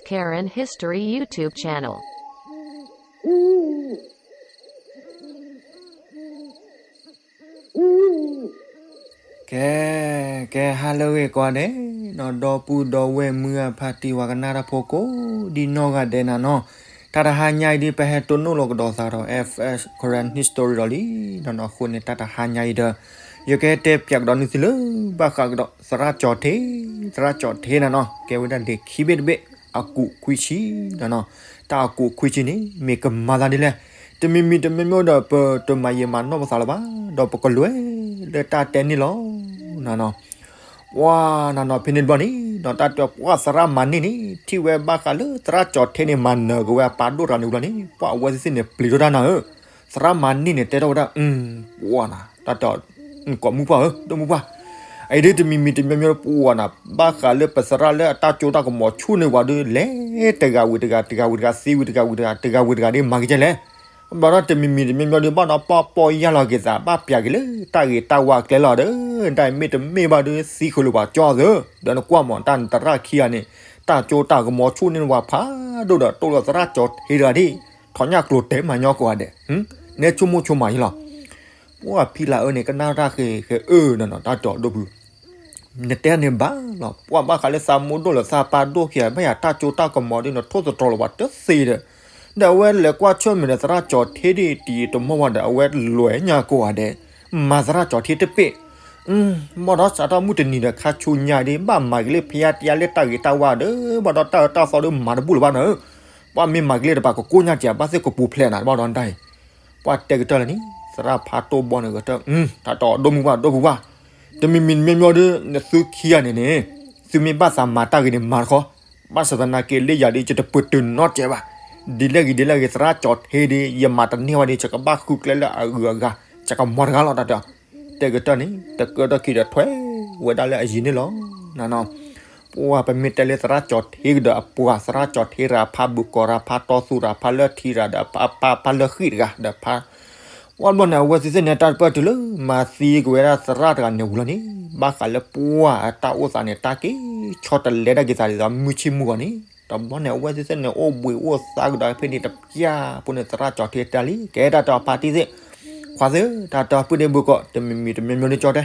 Karen History YouTube channel. ကဲ, ကဲ ဟါလၢအဂ့ၤကိးဂၤဒဲး, ဒီပုၢ်ဒီဝဲၢ်မုၢ်အဖါတံၢ်ဝၤကနၣ်တၢ်ဖိကိးဒံနီၢ်ဂၤဒဲးနၤနီၤ, တၢ်တဟါညါအံၤဒ်ပဟဲတိၢ်နီၣ်လီၤကဒီးသးဒီး F S Karen History ဒီးလံ, ဒီးနီၢ်အဃိန့ၣ် တၢ်တဟါညါအံၤဒီး ယကဟဲတဲပၠးကဒီးနုာ်သုလၢ ဘၣ်ဃးကဒီး သရၣ်ကၠီၤထ့, သရၣ်ကၠီၤထ့နၤနီၤ, ကဲဝဲဒၣ်လံာ်ခံဘ့ၣ်တဘ့ၣ် အကူးခွံဆံနၤနီၤ, တၢ်အကူးခွံဆံန့ၣ် မ့ၢ်ကမၤသးဒ်လဲၣ်, တမံၤမံၤတမံၤမံၤဒီး ပတမၤယံာ်မၤနီၢ်ပသးလၢၤဘၣ်, ဒီးပကလဲၤလၢတၢ်တဲန့ၣ်လီၤနၤနီၤ. ပှၤနၤနီၤ ဖဲန့ၣ်တဘျီန့ၣ် ဒီးတၢ်တဲပှၤသရၣ်မၤန့ၢ်န့ၣ် ထံၣ်ဝဲဘၣ်ဃးလၢသရၣ်ကၠီၤထ့န့ၣ် မၤနၢၤက့ၤဝဲအပၢ်ဒိၣ်တဂၤန့ၣ်ဘျီန့ၣ် ပှၤအဝဲသ့ၣ်သ့ၣ်န့ၣ် ပျံၤထီၣ်တၢ်နၤဧၢ, သရၣ်မၤန့ၢ်န့ၣ် တဲထီၣ်ဝဲဒၣ်, ပှၤနၤ တၢ်တဲ ကိးမုၢ်ပှၢ်ဧၢ, ဒိၣ်မုၢ်ပှၢ်, အံၤဒ်တမံၤမံၤတမံၤမံၤပှၤနၤ ဘၣ်ဃးလၢပသရၣ်လၢအတၢ်ကၠိတၢ်ကမီၤဆူၣ်န့ၢ်ပှၤဒီး လဲၤတဂၤဝံၤတဂၤ တဂၤဝံၤတဂၤ သံဝံၤတဂၤဝံၤတဂၤ တဂၤဝံၤတဂၤဒ်မၤက့ၤကဲလဲၣ်, ဘၣ်ဒီးတမံၤမံၤတမံၤမံၤဒီး ဘၣ်ဒီးပှၤပီၢ်ယၢ်လီၤက့ၤသး ဘၣ်ပၠးက့ၤလၢတၢ်ဂ့ၤတၢ်ဝါအကျဲလီၤဒီး တၢ်မ့ၢ်တမ့ၢ်ဘၣ်ဒီး သံဃုာ်လၢပှၤကၠီသၢ, ဒီးနကွၢ်မး တၢ်နသရၣ်ခံဂၤန့ၣ် တၢ်ကၠိတၢ်ကမီၤဆူၣ်န့ၢ်ပှၤဖးဒိၣ်ဒီး တိၢ်လီၤသရၣ်ကၠီၤထ့တဂၤဒ် ထီၣ်ညၣ်ကျိၤတဲာ်မၤညီကိးဂၤဒဲး, နဲဆိကမိၣ်ဆိမးယလီၤ. ပှၤဖံလၤအၢန့ၣ် ကနၣ်တၢ်ဃဲၤဃဲၤအၢနၤနီၤ တၢ်တဲအီၤဒိၣ်ဖု နတဲန့ၣ်ဘၣ်လီၤ, ပှၤဘၣ်ဃးလၢသးမိၢ်ဒိၣ်လၢသးပၢ်ဒိၣ်ခံဂၤ ဘၣ်ယၤတၢ်ကၠိတၢ်ကမီၤဒ် နထိၣ်သတြီၤလီၤပှၤတသ့ဒီး, ဒီးအဝဲလဲၤကွၢ်ဆၢၣ်မဲာ်ဒီးသရၣ်ကၠီၤထ့ဒ်တံၤတမီၢ်ဝဲဒီး အဝဲလဲၤညါကိးဂၤဒဲး, မၤသရၣ်ကၠီၤထ့တပ့ၢ်, ဘၣ်ဒီးစးထီၣ်မုၢ်တနံၤဒီး ခါဆူညါဒ် ဘၣ်မၤက့ၤလၢဖယါတယါလၢတၢ်ဂ့ၤတၢ်ဝါဒီး ဘၣ်ဒီးတၢ်အၢတၢ်သီဒီးမၤတဘူၣ်လၢၤဘၣ်နၤဧၢ, ပှၤမ့ၢ်မၤက့ၤလၢတပၤ ကကိၢ်ညါက့ၤ ဘၣ်သ့ၣ်ကပူၤဖျဲးနၤ ဘၣ်ဒီးဒ်အံၤ ပှၤတဲကတၢၢ်လၢန့ၣ် သရၣ်ဖးတိၢ်ဘီန့ၣ်ကတၢၢ်, တၢ်တဲအီၤဒိၣ်မုၢ်ပှၢ်ဒိၣ်ဖုပှၢ်, တမံၤမံၤတမံၤမံၤဒီး နသုခံဂၤန့ၣ်န့ၣ် သုမ့ၢ်ဘၣ်သးမၤတၢ်ဂ့ၤန့ၣ် မၤတခီ, ဘၣ်ဆၣ်သနာ်က့လၢယၤဒ် ယတပတုာ်နီတစဲးဘၣ်, ဒ်လဲၣ်ဂ့ၤဒ်လဲၣ်ဂ့ၤ သရၣ်ကၠီၤထ့ဒ် ယမၤတန့ၢ်ဝဲဒ် ယကဘၣ်ဃုကျဲလၢအဂုၤအဂၤ ယကမၤတဂၤလီၤ တၢ်တဲအီၤ, တဲကတၢၢ်န့ၣ် တကတၢၢ်ခံဒီးထွဲဝဲဒၣ်လၢအယံၤန့ၣ်လီၤ. နနီၤ ပှၤပမ့ၢ်တဲလၢသရၣ်ကၠီၤထ့ကဒီးအပှၤ သရၣ်ကၠီၤထ့ရၤ ဖးဘုၣ်ကီၤရၤ ဖးတီသူရၤ ဖးလၢထံရၤဒီးအပၢ်ဖးလၢဃံၣ်တဂၤဒီးဖး, ပှၤဘျီန့ၣ် အဝဲသ့ၣ်သ့ၣ်န့ၣ် တၢ်တပၢၢ်တုၤလၢ မၤသံကွံာ်ဝဲဒၣ်သရၣ်တဂၤန့ၣ်ဝံၤလီၤန့ၣ် ဘၣ်ဃးလၢပှၤအတၢ်အိၣ်သးန့ၣ် တၢ်က့ၤဆီတလဲတၢ်က့ၤသးဒ်သိးမုၢ်ဆ့ၣ်မုၢ်ဂီၤန့ၣ် တဘျီန့ၣ် အဝဲသ့ၣ်သ့ၣ်န့ၣ် အိၣ်ဘှံးအိၣ်သါကဒီးဖဲန့ၣ်တပျၢ်ဖိန့ၣ် သရၣ်ကၠီၤထ့တဲလံ ကဲတၢ်တဲအီၤဖါတံၢ်သ့ၣ်, ခွါသ့ၣ် တၢ်တဲအီၤပုၢ်ဒ့ဘုၣ်ကီး တမံၤမံၤတမံၤမံၤဒ်ကၠီတဲ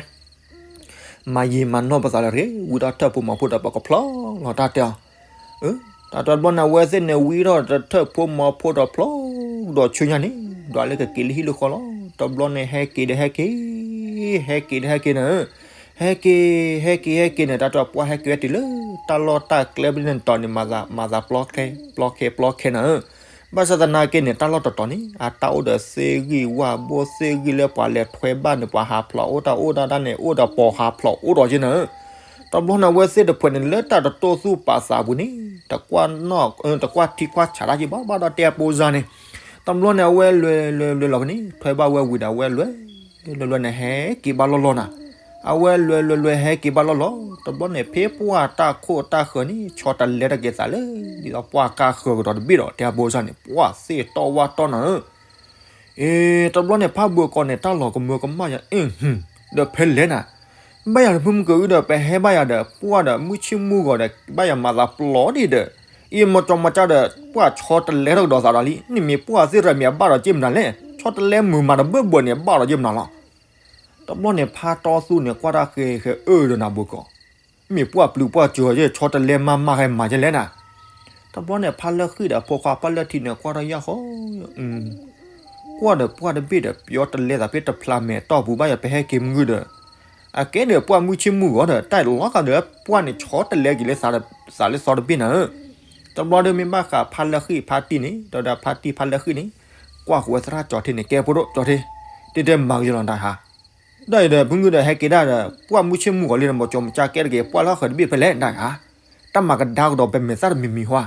မၤယံာ်မၤနီၢ်ပသးလၢၤတဂ့ၤ ဝံထီၣ်ထၢၣ်ဖိမီၤဖိဒီးပကဖျီလီၤတၢ်တဲအီၤ, တၢ်တဲအီၤတဘျီန့ၣ် အဝဲသ့ၣ်န့ၣ် ဝံထီၣ်ဒီးထၢၣ်ဖိမီၤဖိဒီးဖျီဒီးဆူညါန့ၣ် ဒီးလၢကက့ၤလၢဟံၣ်လၢဃီလီၤ. တဘျီန့ၣ် ဟဲက့ၤဒီးဟဲက့ၤ, ဟဲက့ၤဒီးဟဲက့ၤနၤဧၢ, ဟဲက့ၤ, ဟဲက့ၤ ဟဲက့ၤန့ၣ် တၢ်တဲအီၤပှၤဟဲက့ၤဝဲတုၤလၢ တၢ်လီၢ်တၢ်ကျဲဖဲန့ၣ်တီၤန့ၣ် မၤသး မၤသးပျီခဲ ပျီခဲ ပျီခဲနၤဧၢ ဘၣ်ဆၣ်သနာ်က့န့ၣ် တၢ်လီၢ်တတီၤန့ၣ် အတၢ်အိၣ်ဒီးသ့ၣ်ဂံၢ်ဝၣ်ဘိ သ့ၣ်ဂံၢ်လၢပှၤလဲၤထွဲဘၣ်န့ၣ် ပှၤဟးဖျိးအိၣ်တၢ်အိၣ်တၢ်တၢ်န့ၣ် အိၣ်ဒီးပှၤဟးဖျိးအိၣ်ဒီးက့နၤဧၢ, တဘျီန့ၣ် အဝဲသ့ၣ်တဖုန့ၣ် လၢတၢ်တတိၢ်သူၣ်ပာ်သးပူၤန့ၣ် တကွၢ်နီၣ် တကွၢ်ထံကွၢ်ဆးတၢ်က့ဘၣ် ဘၣ်ဒီးတဲအပိစါန့ၣ်, တဘျီန့ၣ် အဝဲလဲၤလဲၤလဲၤလီၤဖဲန့ၣ် ထွဲဘၣ်ဝဲဝံၤဒီး အဝဲလဲၤလဲၤလဲၤန့ၣ် ဟဲက့ၤဘၣ်လီၢ်လီၢ်နၤ အဝဲလဲၤလဲၤလဲၤဟဲက့ၤဘၣ်လီၢ်လီၢ် တဘျီန့ၣ်ဖဲပှၤတၢ်ခိၣ်တၢ်ဃၢၤန့ၣ် ဆီတလဲတၢ်က့ၤသးလၢ ဒ်သိးပှၤကါဃၢၤကဒီးတဘ့ၣ်ဒီး တဲအပိစါန့ၣ် ပှၤသ့ၣ်တီဝၣ်တီနၤဧၢ, အ့ တဘျီန့ၣ် ဖးဘိၣ်ကီးန့ၣ် တၢ်လီၤကမၢကမၣ်ယၤ အ့ ဒီးဖဲလဲၣ်နၤ, ဘၣ်ယၤတမုၢ်မုၢ်ကအုဒီး ပဟဲဘၣ်ယၤဒီး ပှၢ်ဒီးမုၢ်ဆ့ၣ်မုၢ်ဂီၤဒီး ဘၣ်ယၤမၤသးပျီဒံးဒီး အံၤမၤကီမၤကၢ်ဒီး ပှၢ်ဆီတလဲထီၣ်ကဒီးသးဒီးလံ နမ့ၢ်ပှၢ်သ့ၣ်ရၤမ့ၢ်အဘၣ်ဒီးက့မနုၤလဲၣ် ဆီတလဲမုာ်မၤတဘၢၣ်ဘၢၣ်န့ၣ် အဘၣ်ဒီးက့မနုၤလီၤ. တဘျီန့ၣ် ဖါတီသူန့ၣ် ကွၢ်တၢ်ဃဲၤဃဲၤအၢဒီးနၤဘိၣ်ကီး မ့ၢ်ပှၢ်ပျုၤပှၢ်စၢၤ ဆီတလဲမၤမၤဟဲမၤကလဲၣ်နၤ, တဘျီန့ၣ် ဖါလၢဃံၣ်ဒီးဖိခွါဖါလၢထံန့ၣ် ကွၢ်ထီၣ်ယၢ်ဃီ ကွၢ်ဒီးပှၢ်တဘ့ၣ်ဒီး ပယီၤတလဲသးဖဲတဖျါမဲာ်တီၢ်ပူၤ ဘၣ်ယၤပဟဲက့ၤမုၢ်ဒီး အကဲဒီးပှၢ်မုၢ်ဆ့ၣ်မုၢ်ဂီၤဒီး တၢ်လီၤကဒီးပှၢ်န့ၣ် ဆီတလဲက့ၤလၢသးလၢသီတဘ့ၣ်နၤဧၢ, တဘျီဒီးမ့ၢ်ဘၣ်ဃးဖါလၢဃံၣ်ဖါတံၢ်န့ၣ် ဒီးဒီးဖါတံၢ်ဖါလၢဃံၣ်န့ၣ် ကွၢ်ဃုာ်ဝဲသရၣ်ကၠီၤထ့န့ၣ် ကဲဖိဒိၣ်ကၠီၤထ့ တ့တဲမၤကယီၤလီၤတၢ်ဟါ ဒီးအံၤဒီး ဖုငုာ်ဒီးဟဲက့ၤဒၣ်ဒီး ပှၢ်မုၢ်ဆ့ၣ်မုၢ်ဂီၤလံဒီး မၤကီမၤကၢ်ကဲတဂ့ၤ ပှၢ်လၢဃၢၤတဘ့ၣ်ဖဲလဲၣ်ဒၣ်ဧါ, တၢ်မၤကဒါကဒီးပမဲာ်သၣ်တမံၤမံၤဟါ,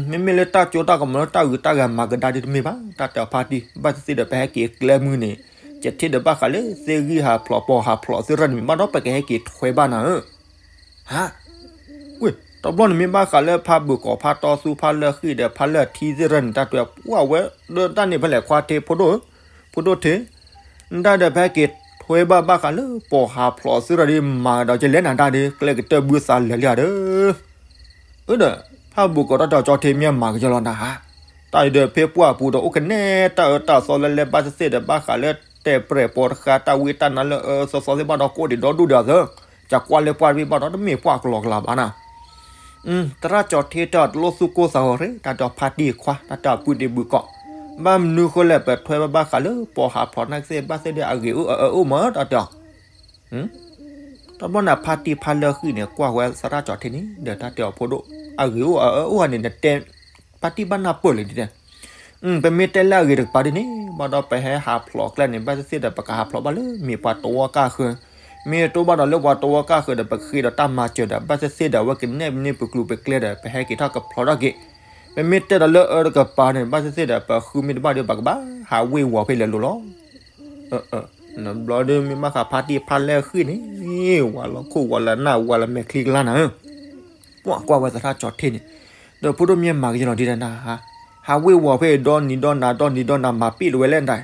မ့မ့ၢ်လၢတၢ်ကၠိတၢ်ကမီၤလၢတၢ်ဂုၤတၢ်ဂၤမၤကဒါဒ်တမ့ၢ်ဘၣ် တၢ်တဲအီၤဖါတံၢ် ဘၣ်သ့ၣ်သ့ၣ်ဒီး ပဟဲက့ၤကျဲမုၢ်န့ၣ် ယထံၣ်ဒီးဘၣ်ဃးလၢသ့ၣ်ဂံၢ်ဟးဖျိးပှၤဟးဖျိးသ့ၣ်ရၢၣ်န့ၣ် မ့ၢ်ဘၣ်ဒီးပကဟဲက့ၤထွဲဘၣ်နၤဧၢ ဟါ, ဝ့ၢ် တဘျီန့ၣ်မ့ၢ်ဘၣ်ဃးလၢဖါဘိၣ်ကီးဖါတီသူဖါလၢဃံၣ်ဒီး ဖါလၢထံသ့ၣ်ရၢၣ်န့ၣ် တၢ်တဲအီၤ ပှၢ်ဝဲ ဒီးတၢ်န့ၣ်ဖဲလဲၣ်ခွါထ့ ဖိဒိၣ်ဧၢ, ဖိဒိၣ်ထ့, နတၢ်ဒီးဖဲက့ၤထွဲ ထွဲဘၣ်ဘၣ်ဃးလၢပီၢ်ဟးဖျိးသ့ၣ်တဖၣ်ဒီး မၤဒီးကလဲၤနၤတၢ်ဒီး ကျဲကတၢၢ်ဘုသးလၢာ်လံဧါဒီး, အၢဒီး ဖးဘူးကီးတၢ်တၢ်ကၠီထံမ့ၢ်မၤကယီလီၤနၤဧါ, တၢ်အံၤဒီးဖဲပှၢ်ပူၤဒီးအိၣ်ကနဲတၢ်အၢတၢ်သီလၢလဲၤဘၣ်သ့ၣ်သ့ၣ်ဒီး ဘၣ်ဃးလၢတဲပြဲၢ်ပီတဃါ တၢ်ဝံတၢ်နါလၢအၢသီသီသ့ၣ်တဖၣ်ဒီး ကိးဒံးဒီဒူၣ်ဒီးအသၢ, ကကွၢ်လၢပှၢ်တဘ့ၣ်ဘၣ်ဒီးတမ့ၢ်ပှၢ်ကလီကလီဘၣ်နၤ သရၣ်ကၠီထံတၢ်တလိၣ်သူၣ်ကိၢ်သးဂီၤရ့ၣ် တၢ်တဲအီၤဖါတံၢ်ခွါ တၢ်တဲအီၤပုၢ်တံၢ်ဘုကီး, ဘၣ်မနုၤဃိလဲၣ် ပထွဲဘၣ်ဘၣ်ဃးလၢပီၢ်ဟးဖျိးနာ်က့သ့ၣ် ဘၣ်သ့ၣ်သ့ၣ်အဂ့ၤအိၣ်အအၢအိၣ်မး တၢ်တဲအီၤ, တဘျီန့ၣ်ဖါတံၢ်ဖါလၢဃံၣ်န့ၣ် ကွၢ်ဝဲသရၣ်ကၠီထံန့ၣ် ဒီးတၢ်တဲအီၤဖိဒိၣ် အဂ့ၤအိၣ်အအၢအိၣ်ဧါန့ၣ် နတဲ ဖါတံၢ်ဘၣ်နၢ်ပၢၢ်လၢဒ်လဲၣ် ပမ့ၢ်တဲလၢအဂ့ၤတကပၤဒ်န့ၣ် ဘၣ်ဒီးပဟဲဟးဖျိးကျဲန့ၣ် ဘၣ်သ့ၣ်သ့ၣ်ဒီး ပကဟးဖျိးဘၣ်လၢမ့ၢ်ပှၤတဝီကၢ်ဃၢၤ, မ့ၢ်တိဘၣ်ဒီးလၢပှၤတဝီကၢ်ဃၢၤဒီး ပဃ့ဒီးတၢ်မၤစၢၤဒီး ဘၣ်သ့ၣ်သ့ၣ်ဒီး အဝဲကနဲၣ်န့ၢ်ပကျိၤပကျဲဒီး ပဟဲက့ၤထီၣ်ကဖျိးထီၣ်က့ၤ, ပမ့ၢ်တဲဒီးလၢအၢတကပၤန့ၣ် ဘၣ်သ့ၣ်သ့ၣ်ဒီး ပဃုမ့ၢ်တဘၣ်ဒီး ပကဘၣ်ဟးဝ့ၤဝီၤဖဲလဲၣ်လိၤလီၤ. နဘျီဒီးမ့ၢ်ဘၣ်ဃးဖါတံၢ်ဖါလၢဃံၣ်န့ၣ် ဝၤလီၤခိၣ်ဝၤလီၤနၢ်ဝၤလီၤမဲာ်ချံကလါနၤဧၢ, ပှၤကွၢ်ဝဲသရၣ်ကၠီထံန့ၣ်, ဒီးဖိဒိၣ်မ့ၢ်မၤကယီလီၤဒ်ဒီးနၤ, ဟးဝ့ၤဝီၤဖဲဒီနံၤဒီနၤ ဒီနံၤဒီနၤ မၤပ့ၢ်တဝဲလဲၣ်နတၢ်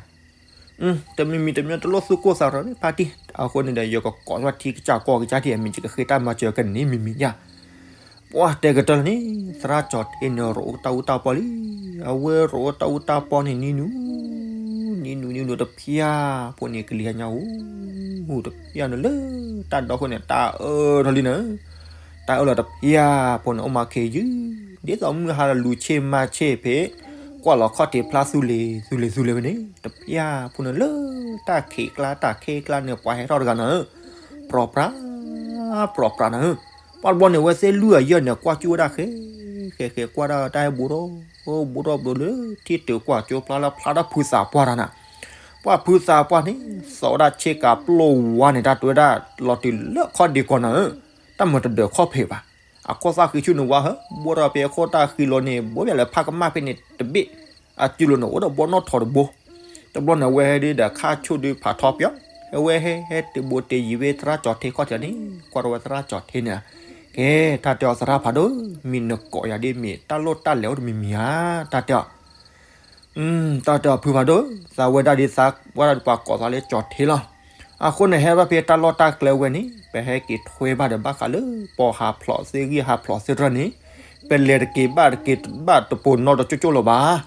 တမံၤမံၤတမံၤတလိၣ်သူၣ်ကိၢ်သးဂီၤရ့ၣ် ဖါတံၢ်, အဃိန့ၣ်ဒီး ယကကိးထီၣ်ထံကစၢ်ကီၢ်ကစၢ်ထံ အမ့ၢ်ယကဃ့တၢ်မၤစၢၤကန့ၣ်မံၤမံၤယါ, ပှၤတဲကတၢၢ်လၢန့ၣ် သရၣ်ကၠီထံန့ၣ် ရိးအိၣ်တၢ်အူတၢ်ပီလံ, အဝဲရိးအိၣ်တၢ်အူတၢ်ပီန့ၣ် နံၤနူၤ, နံၤနူၤနံၤနူၤတဖၠၣ်ဖိန့ၣ် ကလံၤဟါညါဧိၤ, တဖၠၣ်န့ၣ်လၢ တၢ်ဒီခိၣ်န့ၣ် တၢ်အၢထီၣ်လံနၤ တၢ်အၢလီၤတဖၠၣ်ဖိန့ၣ် အိၣ်မၤခ့ယုၢ်, ဒ်သိးမုၢ်ဟါလီၤလူၤဆ့ၣ်မၤဆ့ၣ်ဖဲ, ကွၢ်လီၤခီၣ်ထံးဖျါသူလ့ၤ သူလ့ၤသူလ့ၤဝဲန့ၣ် တဖၠၣ်ဖိန့ၣ်လၢ တၢ်ခံးကျါတၢ်ခံးကျါန့ၣ် ပှၤဟဲထီၣ်တဂၤနၤဧၢ, ပြီၤပြး, ပြီၤပြးနၤဧၢ, ပှၤတဘျီန့ၣ် ဝဲသ့ၣ်လွံၢ်အယဲၢ်န့ၣ် ကွၢ်ကၠူၣ်ဝဲဒၣ်ဃဲ, ဃဲဃဲကွၢ်ဒၣ်တၢ်ဟဲဘူးထီၣ်, ဘူးထီၣ်ဘူးလၢ ထံၣ်တုၤကွၢ်ကၠိဖျါလၢဖျါထီၣ်ဖုသးပှၢ်တၢ်နၤ, ပှၤဖုသးပှၢ်န့ၣ် သီဝဲဒၣ်ဆ့ကၤပျိဝါန့ၣ် တၢ်တွဲဒၣ်လီၤတုၤလၢခီၣ်ဒ့ကီးနၤဧၢ, တၢ်မၤတဒၢးခီၣ်ဖံးဘၣ်, အခိၣ်သၣ်ဃံဆူၣ်န့ၣ်ဝါဧၢ, ဘူးထီၣ်ဖဲအခိၣ်တၢ်ဃံလိၤန့ၣ် ဘူးဘၣ်လၢဖးကမၣ်ဖဲန့ၣ်တဘ့ၣ်, အစုလိၤန့ၣ် အိၣ်ဒီးဘီနီၣ်ထိးတဘိ, တဘျီန့ၣ် အဝဲဟဲဒုးဒီးခါဆိၣ်ဒုးဖးထီပၠီ, အဝဲဟဲဟဲတဘိတယံၤဝဲသရၣ်ကၠီထံခီၣ်ထံးန့ၣ်, ကွၢ်ထီၣ်ဝဲသရၣ်ကၠီထံန့ၣ်, ကဲ တၢ်တဲအီၤသရၣ်ဖးဒိၣ်, မ့ၢ်နကိးယၤဒ်မ့ၢ်တၢ်လိၣ်တၢ်လဲၤအိၣ်တမံၤမံၤဧါ, တၢ်တဲအီၤ တၢ်တဲအီၤဖုဖးဒိၣ်, သးဝဲဒၣ်ဒ်သးဝဲဒၣ်ဒ်ပှၤကိးသးလၢကၠီထံလီၤ. အဃိန့ၣ် ဟဲဘၣ်ဖဲတၢ်လီၢ်တၢ်ကျဲဝဲန့ၣ် ပဟဲက့ၤထွဲဘၣ်ဒီးဘၣ်ဃးလၢ ပီၢ်ဟးဖျိးသ့ၣ်ဂံၢ်ဟးဖျိးသ့ၣ်တဖၣ်န့ၣ် ပလဲၤတက့ၤဘၣ်တက့ၤဘၣ်တပိာ်နီတကၠိၣ်ကၠိၣ်လၢၤဘၣ်.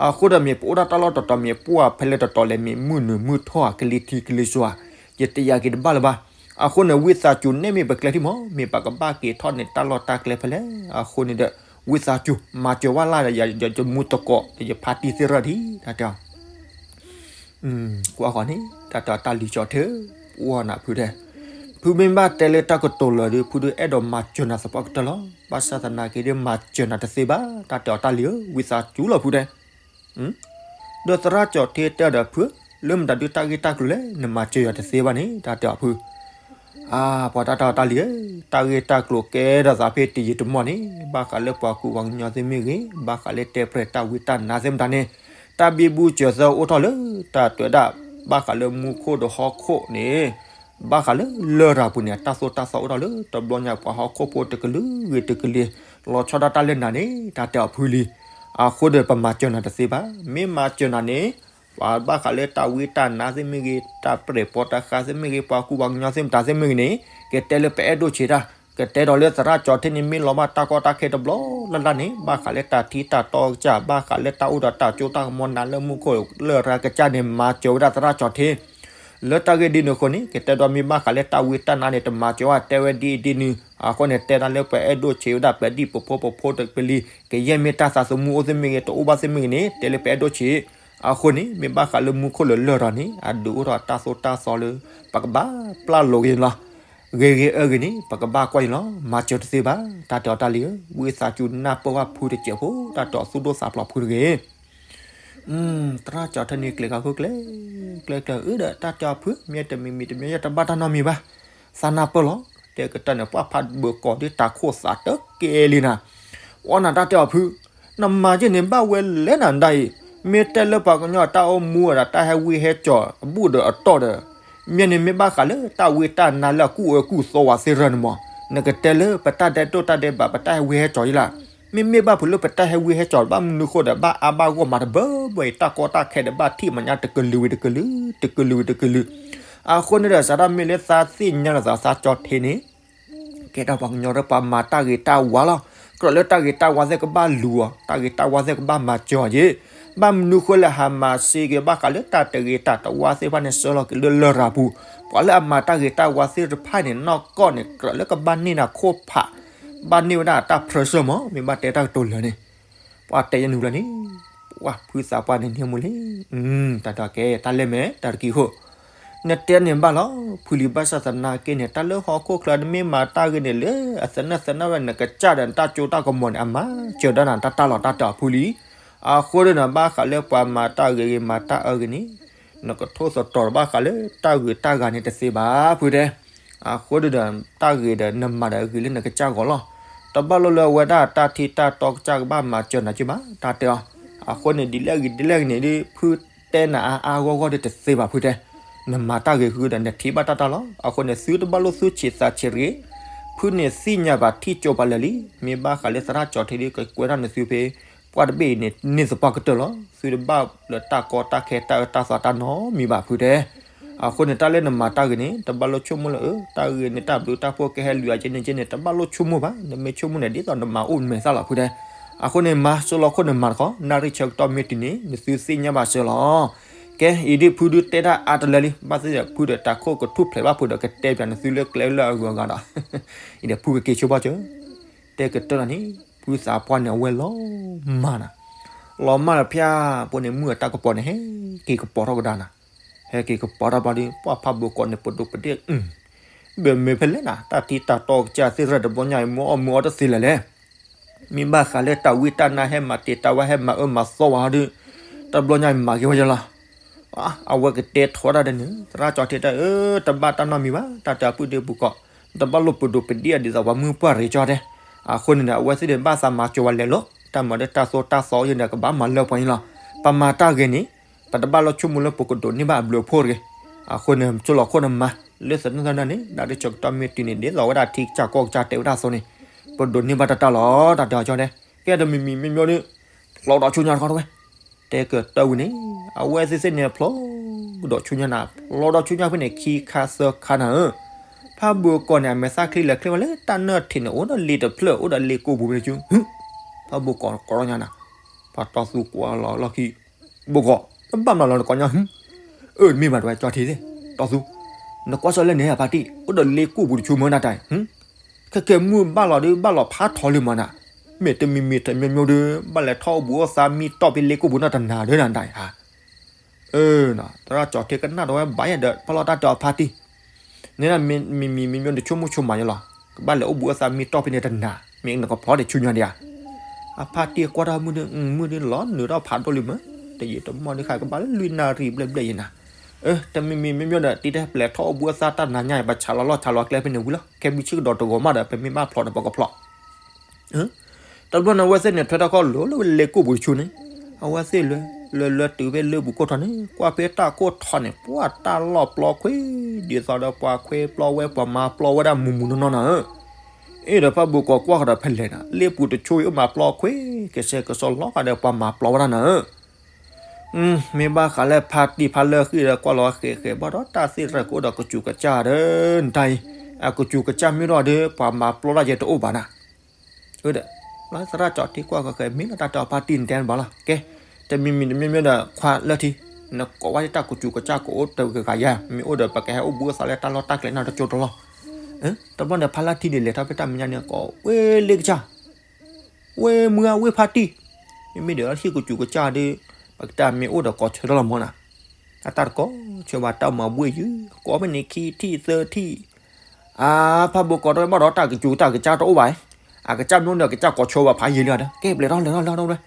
အဃိဒီးမ့ၢ်ပအိၣ်ဒၣ်တၢ်လီၢ်တတီၤမ့ၢ်ပှၢ်ဖဲလဲၣ်တတီၤလဲၣ် မ့ၢ်မုၢ်နုာ်မုၢ်ထီၣ်ဧါ ကလံၤထံးကလံၤစိၤဧါ, ယတယာ်က့ၤတဘၣ်လၢၤဘၣ်. အဃိန့ၣ် ဝံသးစူၤ နဲမ့ၢ်ပကျဲထံၣ်မး မ့ၢ်ပကဘၣ်က့ၤထီၣ်န့ၢ်တၢ်လီၢ်တၢ်ကျဲဖဲလဲၣ်, အဃိန့ၣ်ဒီး ဝံသးစူၤ မၤစၢၤဝဲလၢ်ဒီး ယမူသကိးဒီးယဖါတံၢ်သ့ၣ်တဖၣ်ထံၣ် တၢ်တဲအီၤ ကွၢ်ဃီန့ၣ် တၢ်တဲအီၤတၢ်လံၤကၠီထံ အိၣ်နၤဖုတဲ, ဖုမ့ၢ်ဘၣ်တဲလၢတၢ်ကတိၤလၢာ်ဒီး ဖုဒုးအဲၣ်ဒိးမၤစၢၤနၤသပှၢ်ကတၢၢ်လီၤ. ဘၣ်ဆၣ်သနာ်က့ဒီး မၤစၢၤနၤတသ့ဘၣ်. တၢ်တဲအီၤတၢ်လံၤဧၢ, ဝံသးစူၤလီၤဖုတဲ. ဒီးသရၣ်ကၠီထံတဲဒီးဖု, လၢမတၤဒုးတၢ်ဂ့ၢ်တၢ်ကျိၤလဲၣ် နမၤစၢၤယၤတသ့ဘၣ်န့ၣ် တၢ်တဲအီၤဖု အါ, ပှၤတၢ်တဲအီၤတၢ်လံၤဧၢ, တၢ်ဂ့ၢ်တၢ်ကျိၤကဲထီၣ်သးဖဲတယံာ်တမီၢ်န့ၣ် ဘၣ်ဃးလၢပှၤကူၣ်ပှၤကညီသ့ၣ်မ့ၢ်ဂ့ၤ, ဘၣ်ဃးလၢတဲပြဲၢ်တၢ်ဝံတၢ်နါသ့ၣ်မတၤန့ၣ်, တၢ်ဘံဘူစၢၤသၢအိၣ်ထီၣ်လၢ တၢ်တွဲဒၣ် ဘၣ်ဃးလၢမူခိၣ်ဒီးဟီၣ်ခိၣ်န့ၣ်, ဘၣ်ဃးလၢလရာ်ပူၤန့ၣ် တၢ်သိၣ်တၢ်သီအိၣ်ထီၣ်လၢ တဘျီညါပှၤဟီၣ်ခိၣ်ဖိတကလုာ်ဂ့ၤတကလုာ် လီၤဆီဒၣ်တၢ်လၢနၤန့ၣ် တၢ်တဲအီၤဖုလံ. အဃိဒီး ပမၤစၢၤနၤတသ့ဘၣ်. မ့ၢ်မၤစၢၤနၤန့ၣ် ပှၤဘၣ်ဃးလၢတၢ်ဝံတၢ်နါသ့ၣ်မ့ၢ်ဂ့ၤ, တၢ်ပြဲၢ်ပီတၢ်ဃါသ့ၣ်မ့ၢ်ဂ့ၤ, ပှၤကူၣ်ပှၤကညီသ့ၣ်မတၤသ့ၣ်မ့ၢ်ဂ့ၤန့ၣ် ကတဲလၢပအဲၣ်ဒိၣ်ဆံးတၢ်, ကတဲဒီးလၢသရၣ်ကၠီထံန့ၣ် မ့ၢ်လီၤဘၣ်တၢ်ကီတၢ်ခဲတဘျီလၢ်လၢ်န့ၣ် ဘၣ်ဃးလၢတၢ်ထံတၢ်တီကစၢ်, ဘၣ်ဃးလၢတၢ်အိၣ်ဒီးတၢ်ကၠိတၢ်ကမီၤနၤလၢမူခိၣ်လရာ်ကစၢ်န့ၣ် မၤစၢၤဝဲဒၣ်သရၣ်ကၠီထံ လၢတၢ်ဂ့ၢ်ဒ်န့ၣ်အဃိန့ၣ် ကတဲဒီးမ့ၢ်ဘၣ်ဃးလၢတၢ်ဝံတၢ်နါန့ၣ် တမၤစၢၤဝဲ တဲဝဲဒ်အံၤဒ်နုၤ, အဃိန့ၣ် တဲဒၣ်လၢပအဲၣ်ဒိၣ်ဆံးဝဲဒၣ်ပဒံၣ်ပဖိပဖိတကလံၤ, ကယဲၢ်မ့ၢ်တၢ်သးသမူအိၣ်သ့ၣ်မ့ၢ်ဂ့ၤ, တအိၣ်ဘၣ်သ့ၣ်မ့ၢ်ဂ့ၤန့ၣ် တဲလၢပအဲၣ်ဒိၣ်ဆံး. အဃိန့ၣ် မ့ၢ်ဘၣ်ဃးလၢမူခိၣ်လၢလရာ်န့ၣ် အဒုးအိၣ်ထီၣ်တၢ်သိၣ်တၢ်သီလၢ ပကဘၣ်ပျၢ်လိာ်က့ၤလီၤ. ဂ့ၤဂ့ၤအၢဂ့ၤန့ၣ် ပကဘၣ်ကွၢ်အံၤလီၤ. မၤစၢၤတသ့ဘၣ်. တၢ်တဲအီၤတၢ်လံၤဧၢ, ဝံသးစူၤနၢ်ပၢၢ်ဘၣ်ဖုတစဲးဖိ, တၢ်တဲအီၤသူၣ်ဒိၣ်သးဖျိးဖုတဂ့ၤ သရၣ်ကၠီထံန့ၣ် ကျဲၤဃာ်ခိၣ်ကျဲ, ကျဲကျဲအၢဒီး တၢ်တဲအီၤဖု မ့ၢ်တမံၤမံၤတမံၤ ယတဘၣ်တၢ်နီတမံၤဘၣ်. သးနၢ်ပၢၢ်လီၤ. တဲကတၢၢ်န့ၣ် ပှၢ်ဖးဘၢၣ်ကီးဒ်တၢ်ခိၣ်သးတကဲလံနၤ. အီနၤတၢ်တဲအီၤဖု, နမၤယဲၢ်န့ၣ်ဘၣ်ဝဲလဲၣ်နၤဒၣ်အံၤ, မ့ၢ်တဲလၢပှၤကညီတၢ်အိၣ်မူဝဲဒီး တၢ်ဟဲဝံဟဲကၠီၤအဘူၣ်ဒီးအတီၢ်ဒီး မ့ၢ်န့ၣ်မ့ၢ်ဘၣ်ဃးလၢတၢ်ဝံတၢ်နါလၢအကူၣ်အၢကူၣ်သီဝဲသ့ၣ်ရၢန့ၣ်မး, နကတဲလၢပတၢ်ဒဲးတိၢ်တၢ်ဒဲးဘး ပတၢ်ဟဲဝံဟဲကၠီၤအံၤလၢ်. မ့မ့ၢ်ဘၣ်ဖုးလၢပတၢ်ဟဲဝံဟဲကၠီၤ ဘၣ်မနုၤဃိဒီး ဘၣ်အါဘၣ်ဂီၢ်မးတဘၢဘၢအံၤ တၢ်ကီတၢ်ခဲဒီး ဘၣ်ထံၣ်မညါတကလုာ်ဝံၤတကလုာ်, တကလုာ်ဝံၤတကလုာ်. အဃိန့ၣ်ဒီး စးထီၣ်မ့ၢ်လၢသးသ့ၣ်ညါလီၤသး သးကၠီထံန့ၣ် ကဲထီၣ်ပှၤကညီဒီးပှၤမၤတၢ်ဂ့ၤတၢ်ဝါလီၤ. ကြၢးလၢတၢ်ဂ့ၤတၢ်ဝါသ့ၣ်ကဘၣ်လူၤအီၤ, တၢ်ဂ့ၤတၢ်ဝါသ့ၣ်ကဘၣ်မၤစၢၤအီၤက့ၤ. ဘၣ်မနုၤဃိလၢဟးမၤစ့က့ၤဘၣ်ဃးလၢတၢ်တဂ့ၤတၢ်တဝါသ့ၣ်တဖၣ်န့ၣ် ဆှၢလီၤက့ၤလၢလရာ်ပူၤ. ပှၤလၢအမၤတၢ်ဂ့ၤတၢ်ဝါသ့ၣ်တဖၣ်န့ၣ် နီၢ်ကီၢ်န့ၣ် ကြၢးလၢကဘၣ်န့ၢ်နၤခိၣ်ဖး, ဘၣ်န့ၢ်ဝဲဒၣ်တၢ်ဖြၢဆၢမး မ့ၢ်ဘၣ်တဲတၢ်ကတိၤလၢာ်န့ၣ် ပှၤတဲယနုၤလၢန့ၣ်, ပှၤဖုသးပှၢ်န့ၣ်န့ၢ်မူလံ. တၢ်ဒီးကဲ တၢ်လဲၢ်မဲာ် တၢ်တကံၢ်ဃိ, နတဲန့ၣ်ဘၣ်လီၤ ဖုလံၤ. ဘၣ်ဆၣ်သနာ်က့န့ၣ် တၢ်လၢဟီၣ်ခိၣ်ချၢနမ့ၢ်မၤတၢ်ဂ့ၤန့ၣ် လၢအသနၢၣ်သနၢၣ်ဝဲ နကစၢ်ဒီးနတၢ်စိတၢ်ကမီၤန့ၣ် အမၤစၢၤဒၣ်နၤတၢ်တၢ်လီၤတၢ်တၢ်အဖုလံ. အဃိန့ၣ်ဒီး ဘၣ်ဃးလၢပှၤမၤတၢ်ဂ့ၤဂ့ၤ မၤတၢ်အၢဂ့ၤန့ၣ် နကထိၣ်သတြီၤဘၣ်ဃးလၢတၢ်ဂ့ၤတၢ်ဂၤန့ၣ်တသ့ဘၣ် ဖုတဲ. အဃိဒီး တၢ်ဂ့ၤဒီးနမၤဒီးအဂ့ၤလၢနကစၢ်ဂီၤလီၤ. တဘၣ်လိၣ်လၢအဝဲဒၣ်တၢ်ထံတၢ်တီကစၢ်ကဘၣ်မၤစၢၤနၤက့ဘၣ် တၢ်တဲအီၤ. အဃိန့ၣ် ဒ်လဲၣ်ဂ့ၤဒ်လဲၣ်ဂ့ၤန့ၣ်ဒ် ဖုတဲနၤအါအါဂီၢ်ဂီၢ်ဒီးတသ့ဘၣ် ဖုတဲ. နမၤတၢ်ဂ့ၤဃုာ်ဒီးနထံၣ်ဘၣ်တၢ်တၢ်လီၤ. အဃိန့ၣ် သုတဘၣ်လိၣ်သူၣ်ဆံးသးဆံးတဂ့ၤ. ဖုန့ၣ်သ့ၣ်ညါဘၣ်ထံၣ်ကၠိပာ်လၢာ်လံ. မ့ၢ်ဘၣ်ဃးလၢသရၣ်ကၠီထံဒ်ကကွဲးထီၣ်န့ၣ်သုဖဲ ပှၢ်တဘ့ၣ်အံၤန့ၣ် န့ၢ်သပှၢ်ကတၢၢ်လီၤ. သုတဘၣ်လၢတၢ်ကီတၢ်ခဲတၢ်အၢတၢ်သီတၢ်နီတမံၤဘၣ် ဖုတဲ. အဃိန့ၣ် တၢ်လၢနမၤတၢ်ဂ့ၤန့ၣ် တဘၣ်လိၣ်ဆိကမိၣ်လၢ အၢ တၢ်ဂ့ၤန့ၣ် တၢ်ဘျုးတၢ်ဖှိၣ်ကဟဲလုၢ်အက့န့ၣ်က့န့ၣ် တဘၣ်လိၣ်ဆိကမိၣ်ဘၣ်. နမ့ၢ်ဆိကမိၣ်န့ၣ် ဒ်သိးနမၤအိၣ်မဲာ်သၣ်လီၤ ဖုတဲ. အဃိန့ၣ် မၤစိလီၤခိၣ်နမၤတခီ နၣ်ရံၣ်ဆၢကတီၢ်မ့ၢ်တုၤန့ၣ် နသုသ့ၣ်ညါဘၣ်စၢၤလီၤ. ကဲ အံၤဒ်ဖုဒုးတဲတၢ်အါတလၢလံ ဘၣ်သ့ၣ်ဒီးဖုဒီးတၢ်ခိၣ်ကထူၣ်ဖျဲးဘၣ်ဖုဒီးကတဲပၠးနသုလၢကျဲလၢအဂုၤအဂၤဒီး အံၤဒီးဖုကက့ၤဆိဘၣ်စၢၤ တဲကတၢၢ်လီၤန့ၣ် ဖုသးပှၢ်န့ၣ် အဝဲလီၤမၢ်နၤ, လီၤမၢ်လၢဖၠၣ်ပူၤန့ၣ် မုၢ်အတၢ်ကပီၤန့ၣ် ဟဲက့ၤကပီၤထီၣ်ကဒါနၤ, ဟဲက့ၤကပီၤထီၣ်ဘျီဒီး ပှၢ်ဖးဘိကိးန့ၣ် ပဒိးပဒ့ၣ်, ဘၣ်မ့ၢ်ဖဲလဲၣ်နၤ တၢ်ထံတၢ်တီကစၢ်သ့ၣ်ရၢၢ်တဘျီညါအံၤ မ့ၢ်အီၣ်မ့ၢ်အီတသ့လဲၣ်လဲၣ်, မ့ၢ်ဘၣ်ဃးလၢတၢ်ဝံတၢ်နါဟဲမၤတ့ၢ်တၢ်ဝဲဟဲမၤအၢမၤသီဝဲဒီး တဘျီညါအံၤမၤက့ၤဝဲယလီၤ အဝဲကတဲထီဒါဒ်န့ၣ် သရၣ်ကၠီထံတဲ အၢ တဘၣ်တၢ်နီတမံၤဘၣ် တၢ်တၢ်ပုၢ်ဒ့ပူၤကီး, တဘၣ်လိၣ်ပဒိးပဒ့ၣ်အီၤဒ်သိးပှၤမုၢ်ပှၢ်ရ့ၤကၠီတဲ, အဃိန့ၣ်ဒီး အဝဲသ့ၣ်န့ၣ် ဘၣ်သးမၤစၢၤဝဲလဲၤလီၤ, တၢ်မၤဒီးတၢ်သိၣ်တၢ်သီယဲန့ၣ် ကဘၣ်မၤလၢပှဲၤန့ၣ်လီၤ, ပမၤတၢ်ဂ့ၤန့ၣ် ပတဘၣ်လိၣ်ဆိကမိၣ်လၢပကဒိးန့ၢ်ဘၣ်အဘျုးအဖှိၣ်တဂ့ၤ, အဃိန့ၣ် ဆိလီၤခိၣ်နမၤ လၢသနၢၣ်သနၢၣ်န့ၣ် နၣ်ရံၣ်ဆၢကတီၢ်မ့ၢ်တုၤန့ၣ် ဒ်သိးဝဲဒၣ်ထံကစၢ်ကီၢ်ကစၢ်တဲဝဲဒၣ်အသိးန့ၣ် ပဒိးန့ၢ်ဘၣ်တၢ်တၢ်လီၤ တၢ်တဲအီၤကၠီတဲ, ကဲတမံၤမံၤမ့ၢ်မ့ၢ်ဒီး ဖျီဒီးဆူညါတခီတဝဲ, တဲကတၢၢ်ဝံၤန့ၣ် အဝဲသ့ၣ်သ့ၣ်န့ၣ် ဖျီဒီးဆူညါနၤ, ဖျီဒီးဆူညါဖဲန့ၣ် ခံခါသၢခါနၤဧၢ, ဖးဘိကိးန့ၣ် အမဲာ်သၣ်ချံလဲၤချ့ဝဲလၢတၢ်နၢၣ်ထံးန့ၣ် အိၣ်ဒီးလ့တဖျၢၣ် အိၣ်ဒီးလ့ကိၢ်ပူၤဖဲန့ၣ်ဆူ, ဖးဘိကိးကိးထီၣ်ညါနၤ, ပှၤတီၢ်သူကွၢ်လီၤလီၢ်ခံ ဘိကိး နဘၣ်မၤလီၤနကိးညါ, အၢ တမ့ၢ်ဘၣ်တဝဲကၠီထံသ့ၣ် တီၢ်သူ, နကွၢ်စၢၤလၢန့ၣ် ဖါတံၢ် အိၣ်ဒီးလ့ကိၢ်ပူၤတဆူမၢနၤတၢ်အံၤ, ခဲကဲမုၢ်ဘၣ်လီၤဒီး ဘၣ်လီၤဖးထီလံမၢနၤ, မ့ၢ်တမံၤမံၤတမံၤမံၤဒီး ဘၣ်လဲၤထီၣ်အိၣ်ဘူးအိၣ်သးမံတီၢ်ဖဲလ့ကိၢ်ပူၤနီၢ်တနၤဒီးနၤတၢ်အံၤဧါ, အၢ သရၣ်ကၠီထံကနၣ်ဒီးဝဲဘၣ်ယဲဒီး ဖီလီၤတၢ်တဲအီၤဖါတံၢ် န့ၣ်မံၤမံၤမံၤမံၤတဆိကမိၣ်ဆိကမးယလီၤ, ကဘၣ်လဲၤအိၣ်ဘူးအိၣ်သးမံတီၢ်ဖဲန့ၣ်တနၤ, မ့ၢ်နကဖျီဒီးဆူညါဒံးဧါ, အဖါတံၢ်ကွၢ်ထီၣ်မုၢ်ဒီး မုၢ်ဒီးလီၤနုာ်ထီၣ်ဖးဒိၣ်လံမး, တယံာ်တမီၢ်ဒုးဃါကဘၣ်လၢလွံၢ်နၣ်ရံၣ်ဘျဲၣ်ဘျဲၣ်ယဲနၤ, အၢ တမံၤမံၤမံၤမံၤဒီး တံၤတဲပလဲၤထီၣ်အိၣ်ဘူးအိၣ်သးတၢ်နၤညါ ပဆးလီၤလီၢ်ဆးလီၤကျဲဖဲန့ၣ်ဝံၤလီၤ, ခဲမုၢ်ဆ့ၣ်ကဒီးတဂီၤမးဒီး ပမ့ၢ်ဘၣ်ဖျီဒီးပကဖျီ တဘျီန့ၣ် အဝဲသ့ၣ်န့ၣ် ထွဲထီၣ်ခီၣ်လိၤလၢလ့ကိၢ်ပူၤတဆူန့ၣ်, အဝဲသ့ၣ်လၢ လၢလၢတုၤဖဲလၢပူၤခိၣ်ထီန့ၣ် ကွၢ်ဖဲတၢ်ခိၣ်ထီန့ၣ် ပှၢ်တၢ်လီၢ်ပျီခွ့ ဒ်သိးဒီးပှၤခွဲပျီဝဲ ပှၤမၤပျီဝဲဒၣ်မူးမူးနီၢ်နီၢ်နၤဧၢ, အ့ၣ်ဒီးဖးဘိကိးကွၢ်ဃီဒီးဖဲလဲၣ်နၤ လ့ပူၤတဆူအံၤအိၣ်မၤပျီခွ့ ကစဲးကစီလီၤဃာ်ဒီး ပှၤမၤပျီဝဲဒၣ်နၤဧၢ မ့ၢ်ဘၣ်ဃးလၢဖါတံၢ်ဖါလၢဃံဒီးကွၢ်လီၤဃဲးဃဲးဘၣ်ဒီး တၢ်သ့ၣ်တဖၣ်ကအိၣ်ဒီးကစူးကစၢ်ဒီး နတၢ်အံၤ, အကစူးကစၢ်မ့ၢ်ဒီးဒီး ပှၤမၤပျီတၢ်ယဲတအိၣ်ဘၣ်နၤ, ဒီး သရၣ်ကၠီထံကွၢ်ဃဲးဃဲး မ့ၢ်လီၤတၢ်တဲအီၤဖါတံၢ်နတဲဘၣ်လီၤ, ကဲ တမံၤမံၤတမံၤမံၤဒီး ခွါလၢထံ နကိးဝဲတၢ်ကစူးကစၢ်ကအိၣ်တဂၤဂၤယါ မ့ၢ်အိၣ်ဒီးပကဟဲအိၣ်ဘူးအိၣ်သးလၢတၢ်လီၢ်တၢ်ကျဲနီတကၠိတလီၢ်, တဘျီန့ၣ် ဖါလၢထံန့ၣ် လဲၤထီၣ်ဖဲတၢ်မဲာ်ညါန့ၣ် ကိးဝဲလ့ကစၢ် ဝဲမုၢ်ဂၤဝဲဖါတံၢ်, မ့မ့ၢ်ဒီးလၢဟံၣ်ကစူးကစၢ်ဒီး ပကတၢ်မ့ၢ်အိၣ်ဒီးကိးဆၢထီၣ်လီၤမၢ်နၤ, အတၢ်တကိးဆၢဘၣ်တၢ်မၤဘှ့ၣ်ယုၢ် ကိးဖဲန့ၣ်ခံထံၣ်သၢထံၣ်, အါ ဖးဘိကိးတဝဲဘၣ်ဒီးတၢ်ကစူးတၢ်ကစၢ်တအိၣ်ဘၣ်, အကစၢ်မ့ၢ်အိၣ်ဒီးကစၢ်ကိးဆၢဘၣ်ဖးယံာ်လံဒီး ကဲပျဲၢ်ထီၣ်လဲၤထီၣ်လဲၤထီၣ်လဲၤ,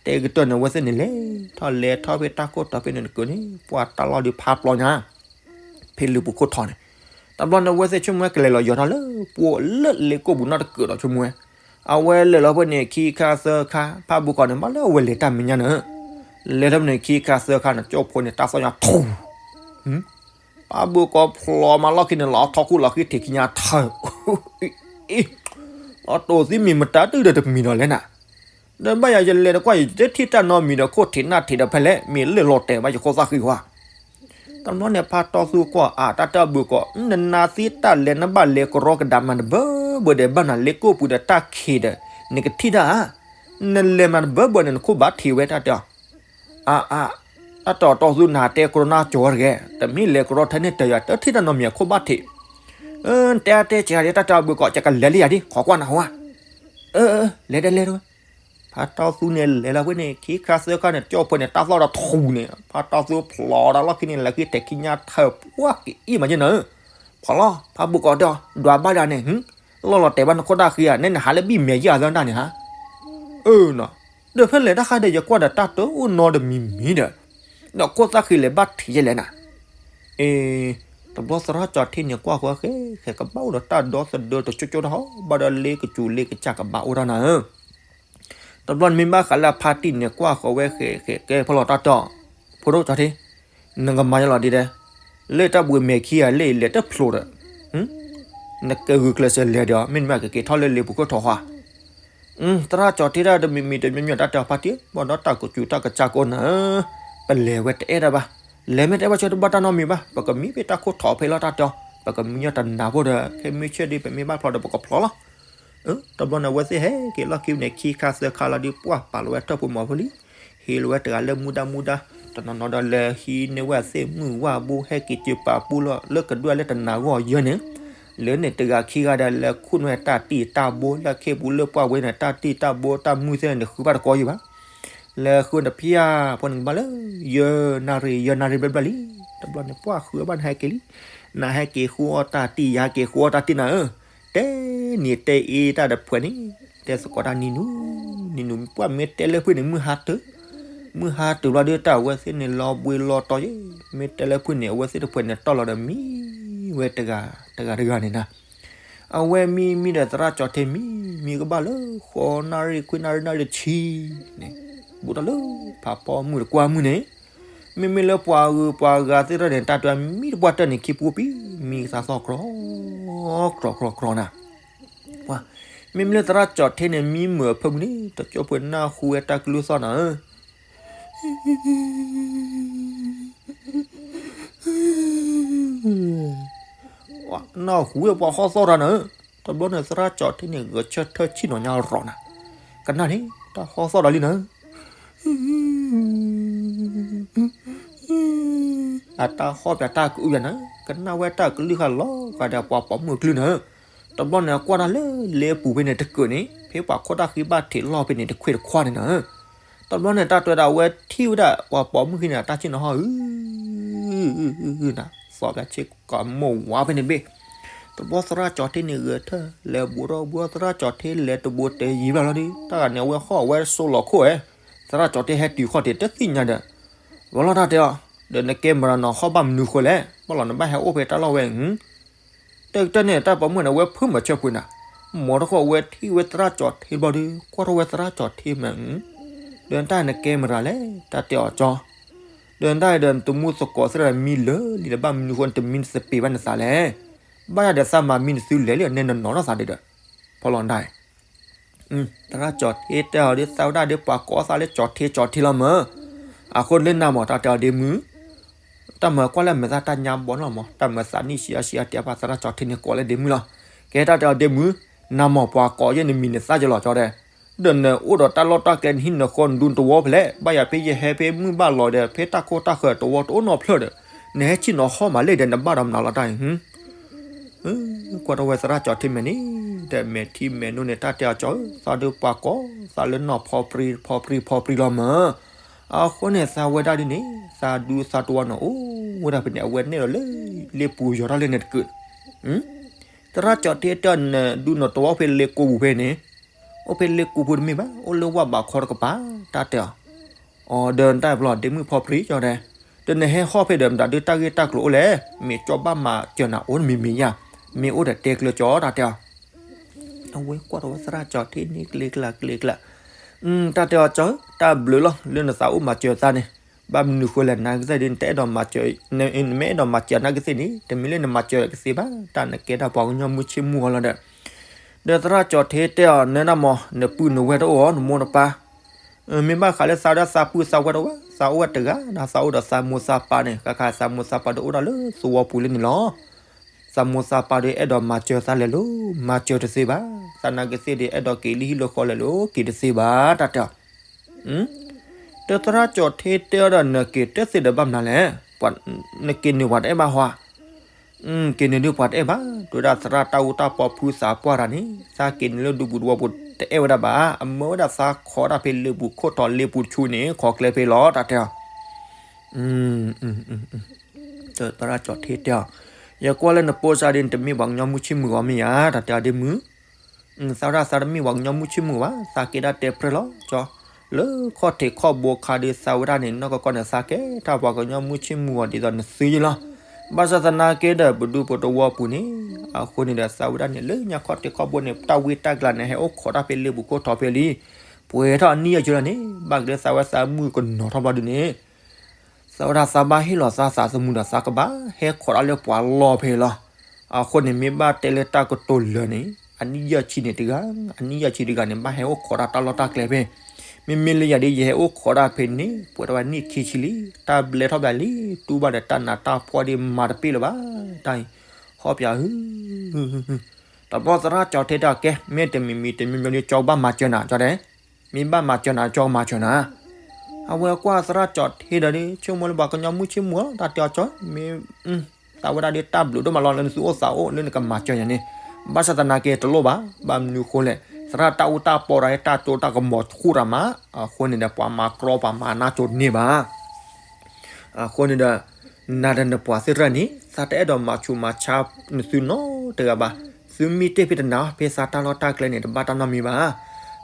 တဲကတၢၢ်န့ၣ် အဝဲသ့ၣ်န့ၣ်လဲၤထီၣ်လဲၤထီၣ်ဖဲတၢ်ခိၣ်တီဖဲန့ၣ်တကုာ်န့ၣ် ပှၢ်တၢ်လီၢ်ဒုးဖးပျီညါ ဖဲလၢပူၤခိၣ်ထီန့ၣ်, တဘျီန့ၣ် အဝဲသ့ၣ်ဆိကမိၣ်ဝဲကလဲၤလီၤယီၤထီၣ်လၢပှိၢ်လၢလ့ကိၢ်ပူၤနီတကုာ်ဒီးဆိကမိၣ်ဝဲ, အဝဲလဲၤလီၤဖဲန့ၣ်ခံခါသၢခါ ဖးဘိကိးန့ၣ် ဘၣ်လၢအဝဲလဲၤတၢ်မဲာ်ညါန့ၣ်, လဲၤထီၣ်ဖဲန့ၣ်ခံခါသၢခါန့ၣ် ကၠိဖိန့ၣ်တၢ်သီၣ်ညါထူ ဖးဘိကိးဖျိးမးလီၢ်ခံန့ၣ် လီၤထီၣ်ခူၣ်လီၤဃံထံးခံညါထၢၣ်, လီၤတိာ်သံမံၤမတၤတုၤဒီးတမံၤဒီးလဲၣ်နၤ, ဒီးဘၣ်ယၤယလဲၤတကွၢ်ယတထံၣ်တၢ်နီတမံၤဒီးခိၣ်ထံးနၢ်ထံးဒီးဖဲလဲၣ် မ့ၢ်လၢလီၤတဲာ်ဘၣ်ယခိၣ်သၣ်ဃံကွၢ်, တဘျီန့ၣ် ဖါတီသူကွၢ်အါ တၢ်တဲအီၤဘုၣ်ကီး, နနာ်သ့တၢ်လဲၤ နဘၣ်လဲၤကရီကဒါမးတဘၢဘၢဒီး ဘၣ်နၤလ့ကိၣ်ပူၤဒီးတၢ်ခံးဒီး နကထံၣ်တၢ်ဧါ, နလဲၤမးတဘၢဘၢန့ၣ် နခိၣ်ဘၣ်ထံးဝဲ တၢ်တဲအီၤ. အါအါ, တၢ်တဲအီၤတီသူ နတဲကရီနါကၠီတဂ့ၤ, တမ့ၢ်လဲၤကရီထဲန့ၣ်တယၤ တထံၣ်တၢ်နီတမံၤ အခိၣ်ဘၣ်ထံး. တဲတဲကဲၤဒီး တၢ်တဲအီၤဘုၣ်ကီး ကလဲၤလံယၤဒ် ခိးကွၢ်နၤဟါ, အၢ လဲၤတဲလဲၤတဲဝဲ ဖါတီသူန့ၣ်လဲၤလီၤဝဲန့ၣ် ခံခါသၢခါန့ၣ် ကၠီၣ်ပှဲၤန့ၣ် တၢ်သီၣ်ဒီးထူန့ၣ် ဖါတီသူဖျိးတၢ်လီၢ်ခံန့ၣ် လဲၤဃ့ထဲခံညါထၢၣ်ပှၢ်ကအံၣ်မးယဲၢ်နၤဧၢ, ဖီလီၤ ဖါဘုၣ်ကီးတဲအီၤ ဒွးဘၣ်ဒၣ်န့ၣ် လီၢ်လီၤတဲာ်ဘၣ်နခိၣ်တၢ်ဃံဧါ နဲနဟးလၢဘံၣ်မဲာ်ယဲၢ်အသၢတၢ်န့ၣ်ဟါ, အၢနီၤ, ဒီးဖဲလဲၤတၢ်ဃါဒီး ယကွၢ်ဒီးတၢ်တအိၣ်နီတမံၤမံၤဒီး ဒီးခိၣ်သၣ်ဃံလဲၤဘၣ်ထံးယဲၢ်လဲၣ်နၤ အ့ တဘျီသရၣ်ကၠီၤထ့န့ၣ် ကွၢ်ဃီဃဲ ဃဲကဘၣ်အိၣ်ဒီးတၢ်ဒီသဒၢတကၠိကၠိတၢ်ဟီ ဘၣ်ဒီးလ့ကစူၤလ့ကစၢ်ကဘၣ်အိၣ်တၢ်နၤဧၢ, တဘျီန့ၣ်မ့ၢ်ဘၣ်ဃးလၢအဖါတံၢ်န့ၣ် ကွၢ်ဃီဝဲဃဲဃဲကဲဖီလီၤတၢ်တီၢ်, ဖိဒိၣ်ကၠီၤထ့, နကမၤယလီၤဒ်လဲၣ်, လၢတၢ်ဘှံးမဲာ်ခံဂၤလၢလဲၤတဖျိးဒီး, နကဂုာ်ကျဲးစၢးလဲၤဒီး မ့တမ့ၢ်ကက့ၤထီၣ်လၢလ့ပူၤခိၣ်ထီၣ်ဃီ သရၣ်ကၠီၤထ့တၢ်တမံၤမံၤတမံၤမံၤတၢ်တဲအီၤဖါတံၢ် ဘၣ်ဒီးတၢ်ကစူၤတၢ်ကစၢ်ကိးနၤဧၢ, ပလဲၤဝဲတအဲၣ်ဒၣ်ဘၣ်, လဲၤမ့ၢ်တအဲၣ်ဘၣ်ဆၢတဘၣ်တၢ်နီတမံၤဘၣ်, ပကမံဖဲတၢ်ခိၣ်ထီၣ်ဖဲလီၤတၢ်တဲအီၤ, ပကမံညီတနၤဖိဒီး ခဲမုၢ်ဆ့ၣ်ဒ် ပမ့ၢ်ဘၣ်ဖျိးဒီးပကဖျိးလီၤ တဘျီန့ၣ် အဝဲသ့ၣ်ဟဲက့ၤလီၢ်ခံန့ၣ် ခံခါသၢခါလီၤဒ် ပှၢ်ပာ်လီၤဝဲထၢၣ်ဖိမီၤဖိလံ, ဟ့လိာ်ဝဲတဂၤလၢမူဒါမူဒါ, တနီၤနီၤဒီးလဲၤဟံးန့ၢ်ဝဲအသ့ၣ်မုၢ်ဝၣ်ဘိ ဟဲက့ၤစၢၤပာ်ပူလီၤ လၢကဒွဲၣ်လၢတနၤဂီၢ်ယဲၢ်န့ၣ်, လၢန့ၣ်တဂၤခံဂၤဒီး လဲၤခူၣ်န့ၢ်တၢ်တံၢ်တၢ်ဘိလၢခ့ပူၤလၢပှၢ်ဝဲန့ၣ် တၢ်တံၢ်တၢ်ဘိတၢ်မုၢ်သ့ၣ်န့ၣ် ဃုဘၣ်တကီယံၤဘၣ် လဲၤဃုတဖၣ်ဖိန့ၣ်ကဘၣ်လၢ ယဲၢ်နၣ်ရံၣ် ယဲၢ်နၣ်ရံၣ်ဘျဲၣ်ဘျဲၣ်လံ, တဘျီန့ၣ် ပှၢ်ဃုဘၣ်နဟဲက့ၤလံ, နဟဲက့ၤဃုအီၣ်တၢ်တံၢ် ယဟဲက့ၤဃုအီၣ်တၢ်တံၢ်နၤဧၢ, တဲနံၤတဲအ့တၢ်တဖှဲးန့ၣ်, တဲသကိးတၢ်နံၤနူၤ, နံၤနူၤ ပှၢ်မ့ၢ်တဲလၢဖုၣ်န့ၣ် မုၢ်ဟါတုၤ, မုၢ်ဟါတုၤဘျီဒီး တၢ်အဝဲသ့ၣ်န့ၣ် လီၤဘှံးလီၤတီၤယဲၢ်, မ့ၢ်တဲလၢဖုၣ်န့ၣ် အဝဲသ့ၣ်တဖှဲးန့ၣ် တီၢ်လီၤဒီးမံဝဲတဂၤတဂၤတဂၤန့ၣ်နၤ အဝဲမံမံဒီးသရၣ်ကၠီၤထ့မံ, မံကဘၣ်လၢ ဃိးနၣ်ရံၣ် ခွံနၣ်ရံၣ်နၣ်ရံၣ်တဆံန့ၣ်, ဘူးထီၣ်လၢ ဖးဖီမုၢ်တကွၢ်မုၢ်န့ၣ်, မ့မ့ၢ်လၢပှၤဂုၤပှၤဂၤသ့ၣ်တဖၣ်န့ၣ် တၢ်တဲမံတပှၢ်တၢၢ်န့ၣ် ခံပူၤပံၤ, မံသးသီၣ်ကြီ, ကြီကြီကြီနၤ, ပှၤ, မ့မ့ၢ်လၢသရၣ်ကၠီၤထ့န့ၣ် မံမုာ်အဖၢမုၢ်န့ၣ် တကၠိဖိနၢ်ဟူဝဲတၢ်ကလုၢ်သီၣ်နၤဧၢ နၢ်ဟူဝဲပှၤဟီၣ်သီၣ်တၢ်နၤဧၢ, တဘျီန့ၣ် သရၣ်ကၠီၤထ့န့ၣ် ဂဲၤဆၢထၢၣ်ဆံၣ်နီၤညါရီၤနၤ, ကနၣ်န့ၣ် တၢ်ဟီၣ်သီၣ်ဒီးလံနၤဧၢ အတၢ်ဟီၣ်ပၠးတၢ်ကအုၣ်ပၠးနၤ, ကနၣ်ဝဲတၢ်ကလုၢ်ဃာ်လီၤဂာ်ဒီးပှၤပိာ်မုၣ်အကလုၢ်နၤဧၢ, တဘျီန့ၣ် ကွၢ်တၢ်လၢလ့ပူၤဖဲန့ၣ်တကုာ်န့ၣ် ဖဲပှၤခိၣ်တၢ်ဃံဘၣ်ထံးလီၢ်ဖဲန့ၣ် တခွ့တခွါန့ၣ်နၤဧၢ, တဘျီန့ၣ် တၢ်တဲဝဲဒၣ် အဝဲထံၣ်ဝဲဒၣ်ပှၤပိာ်မုၣ်ခံန့ၣ် အတၢ်ဆ့ၣ်နီၤဟီၣ် အုနၤ, သီၣ်ပၠးဆ့ကီးမိၢ်ဝါဖဲန့ၣ်တဘ့ၣ်, တဘျီသရၣ်ကၠီၤထ့န့ၣ်ဂဲၤထၢၣ် လဲၤဘူးထီၣ်ဘူးထီၣ်သရၣ်ကၠီၤထ့လဲၤတဘူးတယံၤဘျီလီၤဒီး တၢ်ဂၤန့ၣ် အဝဲဟီၣ်အဝဲစိလီၤခိၣ်ဝဲ, သရၣ်ကၠီၤထ့ဟဲတုၤခီၣ်ထံးတသ့ၣ်ညါဒီး, ဝဲလီၤတၢ်တဲအီၤ, ဒီးနကဲမရၤနီၤဟီၣ်ဘၣ်မနုၤဃိလဲၣ်, ဘၣ်လီၤနဘၣ်ဟဲအိၣ်ဖဲတၢ်လီၢ်ဝဲ တကတၢၢ်န့ၣ် တၢ်ပိာ်မုၣ်န့ၣ် အဝဲဖုမၤဆၢပှ့ၤနၤ, မ်တဃီအဝဲထံၣ်ဝဲသရၣ်ကၠီၤထ့ဘျီဒီး ကွၢ်ထီၣ်ဝဲသရၣ်ကၠီၤထ့မး, ဒီးတၢ်နကဲမရၤလဲၣ် တၢ်တဲအီၤကၠီ, ဒီးတၢ်ဒီးနတမူသကိးသရၣ်မံလၢာ်လံနဘၣ်မနုၤဃိ နတမံနသပ့ၤဘၣ်နသးလဲၣ်, ဘၣ်ယၤဒီးသးမၤမံနသုလဲၤလံ နဲနနီၤထီၣ်သးဒီး, ဖီလီၤဒၣ် သရၣ်ကၠီၤထ့တဲအီၤဒီး သးဝဲဒၣ်ဒီးပှၤကိးသးလၢကၠီၤထ့ကၠီၤထ့လီၤမး, အဃိလၢနၤမး တၢ်တဲအီၤဒ့မုၣ်, တၢ်မၤကွၢ်လၢမဲာ်သၣ်တၢ်ညါဘီနီၢ်မး တၢ်မၤသးနံၣ်ဆံးအါဆံးအါတဲဘၣ်သရၣ်ကၠီၤထ့န့ၣ်ကိးလၢဒ့မုၣ်လီၤ, ကဲတၢ်တဲအီၤဒ့မုၣ်, နၤမးပှၤကိးယဲၢ်နမံၤနသၣ်ယလီၤကၠီဒီး, ဒီးနအိၣ်ဒီးတၢ်လီၢ်တၢ်ကျဲနဟံးနဃီနဒူနတဝီဖဲလဲၣ် ဘၣ်ယၤဖဲယဟဲဖဲမုၢ်ဘၣ်လီၤဒီး ဖဲတၢ်ခိၣ်တၢ်ဃၢၤတဝီတအိၣ်နီတဖျၢၣ်ဒီး, နဟဲဆ့ၣ်နီၤဟီၣ်မးလဲၣ်ဒီး နဘၣ်ဒီးမနုၤလီၤတၢ်အံၤ ကွၢ်ထီၣ်ဝဲသရၣ်ကၠီၤထ့မဲာ်န့ၣ်, ဒီးမဲာ်ထံမဲာ်နိန့ၣ် တၢ်တဲအီၤကၠီၤဧၢ သးဒီးပှၤကိးသးလၢနီၢ်ဖီပြံဖီပြံဖီပြံလီၤမး, အဃိန့ၣ် သးဝဲဒၣ်ဒ်န့ၣ် သးဒူသးတဝီန့ၣ်အိၣ်ဝဲဒၣ်ဖဲန့ၣ် အဝဲနဲၣ်လီၤလၢလ့ပူၤယီၤထီၣ်လၢန့ၣ်တကုာ်, သရၣ်ကၠီၤထ့တဲအီၤ နဒူနတဝီဖဲလ့ကိပူၤဖဲန့ၣ်, အိၣ်ဖဲလ့ကိပူၤတမ့ၢ်ဘၣ် အိၣ်လၢဝၣ်ဘးခီတကပၤ, တၢ်တဲအီၤ အီၤဒီးနတၢ်ပျီဒ့မုၣ်ဖီပြံကၠီၤတဲ, ဒီးနဟဲဟီၣ်ဖဲဒီးမတၤဒုးတၢ်ဂ့ၢ်တၢ်ကျိၤအိၣ်လဲၣ်, မ့ၢ်ကၠီဘၣ်မၤစၢၤနၤအိၣ်တမံၤမံၤယါ, မ့ၢ်အိၣ်ဒီးတဲကျၢၤကၠီၤတၢ်တဲအီၤ, အဝဲကွၢ်ထီၣ်ဝဲသရၣ်ကၠီၤထ့န့ၣ်ကျ့ကျးကျ့ကျး, တၢ်တဲအီၤကၠီၤဧၢ တၢ်ဘျုးလီၤ လၢနသးအိၣ်မၤစၢၤသးန့ၣ်, ဘၣ်မနုၤဃိလဲၣ် နၤကသ့ၣ်ဒ်နတအဲၣ်ဒိးမၤစၢၤ, နမ့ၢ်အဲၣ်ဒိးမၤစၢၤနၤကသ့ၣ်န့ၣ် တမ့ၢ်လၢနမၤစၢၤကသ့ဘၣ် တၢ်နကဲတၢ်ပှၤကညီမုၢ်ဆ့ၣ်မုၢ်ဂီၤလီၤဒီး, ဒီးသရၣ်ကၠီၤထ့တဲအီၤ နဒၣ်မး နပုၢ်နဝဲၢ်တအိၣ်ဧါ နမိၢ်နပၢ် မ့ၢ်ဘၣ်ဃးလၢသးဒၣ်သးပုၢ်သးဝဲၢ်တအိၣ်ဘၣ်, သးအိၣ်ဝဲတဂၤဒီး သးအိၣ်ဒီးသးမိၢ်သးပၢ်န့ၣ်, ဃၣ်ဃၣ်သးမိၢ်သးပၢ်ဒီးအိၣ်ဒၣ်လၢသဝီပူၤလၢန့ၣ်လီၤ. သးမိၢ်သးပၢ်ဒီးအဲၣ်ဒိးမၤစၢၤသးလဲၤလိၤ, မၤစၢၤတသ့ဘၣ်. သနာ်က့သ့ၣ်ဒီး အဲၣ်ဒိးက့ၤလၢဟံၣ်လၢဃီလဲၤလိၤ က့ၤတသ့ဘၣ် တၢ်တဲအီၤ. တၢ်သရၣ်ကၠီၣ်ထ့တဲအီၤဒီး နက့ၤတသ့ဒီးဘၣ်မနုၤလဲၣ်, နက့ၤနုာ်ပှၤတအဲၣ်ဘၣ်ဟီဧါ. က့ၤနုာ်ဒုးပှၤတအဲၣ်ဘၣ်, တဲဝဲဒၣ်သရၣ်တၢ်အူတၢ်ပီဖုသးပှၢ်တၢ်န့ၣ်, သးက့ၤနုာ်လၢဒူပူၤသဝီပူၤတအဲၣ်ဝဲဒၣ်ဘၣ်, အမၢဝဲဒၣ်သးခိးတၢ်ဖဲလ့ပူၤခိၣ်ထီၣ်လ့ပူၤဆူန့ၣ် ခိးကျဲဖဲလီၤ တၢ်တဲအီၤ. သရၣ်ကၠီၣ်ထ့တဲအီၤ, ယကွၢ်လၢနဖိစါဒ်န့ၣ် တမ့ၢ်ပှၤကညီမုၢ်ဆ့ၣ်မုၢ်ဂီၤမ့ၢ်ဧါ, တၢ်တဲအီၤဒ်မုၢ် သးဝဲဒၣ်သးတမ့ၢ်ပှၤကညီမုၢ်ဆ့ၣ်မုၢ်ဂီၤဘၣ်, သးကဲဒၣ်တဲပြဲလီၤကၠီ, လၢခီၣ်ထံးခီၣ်ဘိခါဒီးသးဝဲဒၣ်န့ၣ် နီၢ်ကီၢ်ကီၢ်န့ၣ် သးကဲတၢ်ပှၤကညီမုၢ်ဆ့ၣ်မုၢ်ဂီၤဒ်သိးနသုယ့လီၤ. ဘၣ်ဆၣ်သနာ်က့ဒီး ပဒူပတဝီပူၤန့ၣ်, အဃိန့ၣ်ဒီး သးဝဲဒၣ်န့ၣ် လၢညါခီၣ်ထံးခီၣ်ဘိန့ၣ် တၢ်ဝံတၢ်ကျါန့ၣ် ဟဲအိၣ်ခိးတၢ်ဖဲလ့ပူၤခိၣ်ထီၣ်ဖဲလံ, ပှဲၤထီၣ်အနံၣ်ယဲၢ်ဆံလီၤန့ၣ်, ဘၣ်က့ၤလၢသးဝဲသးမုၣ်ကနီၤထီၣ်ဘျီဒုန့ၣ် သးဝဲဒၣ်သးဘၣ်ဟ့ၣ်လီၤသးသးသမူဒီးသးကဘၣ်ဟဲခိးတၢ်လၢပှၤလီၢ်ဖဲလီၤ. အဃိန့ၣ် မ့ၢ်ဘၣ်တဲလၢတၢ်ကတိၤလၢာ်န့ၣ် အနံၣ်ယဲၢ်ဆံန့ၣ်တဂၤ, အနံၣ်ယဲၢ်ဆံတဂၤန့ၣ် ဘၣ်ဟဲအိၣ်ခိးတၢ်တၢ်လီၢ်တၢ်ကျဲဖဲ, မ့မ့ၢ်လၢယၤဒ်ယဟဲအိၣ်ခိးတၢ်ဖဲန့ၣ် ပှဲၤထီၣ်ဝဲနံၣ်ခံဆံလံ, တၢ်ဘျဲထီၣ်ဘၣ်လံ, တူၢ်ဘၣ်ဒီးတၢ်နးတၢ်ဖှီၣ်ဒ်မၤတပ့ၢ်လၢၤဘၣ်, တၢ်အံၤ, ဟီၣ်ပၠးဧၢ တဘျီသရၣ်ကၠီၣ်ထ့တဲအီၤ ကဲ မ့ၢ်တမံၤမံၤတမံၤမံၤဒ်ကၠီကဘၣ်မၤစၢၤနၤ ကၠီတဲ, မ့ၢ်ဘၣ်မၤစၢၤနၤ ကၠီကမၤစၢၤနၤ. အဝဲကွၢ်သရၣ်ကၠီၣ်ထ့ဒီး ဆိကမိၣ်လၢပှၤကညီမုၢ်ဆ့ၣ်မုၢ်ဂီၤလီၤ တၢ်တဲအီၤကၠီ, မ့ၢ် သးဝဲဒၣ်ဒ်တၢ်ဘျုးဒိၣ်မးလီၤ လၢနသုအိၣ်သးအိၣ်လၢနကမၤစၢၤယၤန့ၣ်, ဘၣ်ဆၣ်သနာ်က့တလိၣ်ဘၣ်, ဘၣ်မနုၤဃိလဲၣ်, သရၣ်တၢ်အူတၢ်ပီဒီးတၢ်တိတၢ်ကမီၤဃူတၢ်မး, အဃိန့ၣ်ဒီး ပှၤမၤကြီပှၤမၤနါကိၤန့ၢ်ဘၣ် အဃိန့ၣ်ဒီး နၤဒီးနပှၤသ့ၣ်တဖၣ်န့ၣ် သးတအဲၣ်ဒိးမၤဆူးမၤဆါနသုနီတဂၤဘၣ်. သုမ့ၢ်တ့ၢ်ဖဲတနၤ ဖဲသးတၢ်လီၢ်တၢ်ကျဲန့ၣ် တဘၣ်တၢ်နီတမံၤဘၣ်.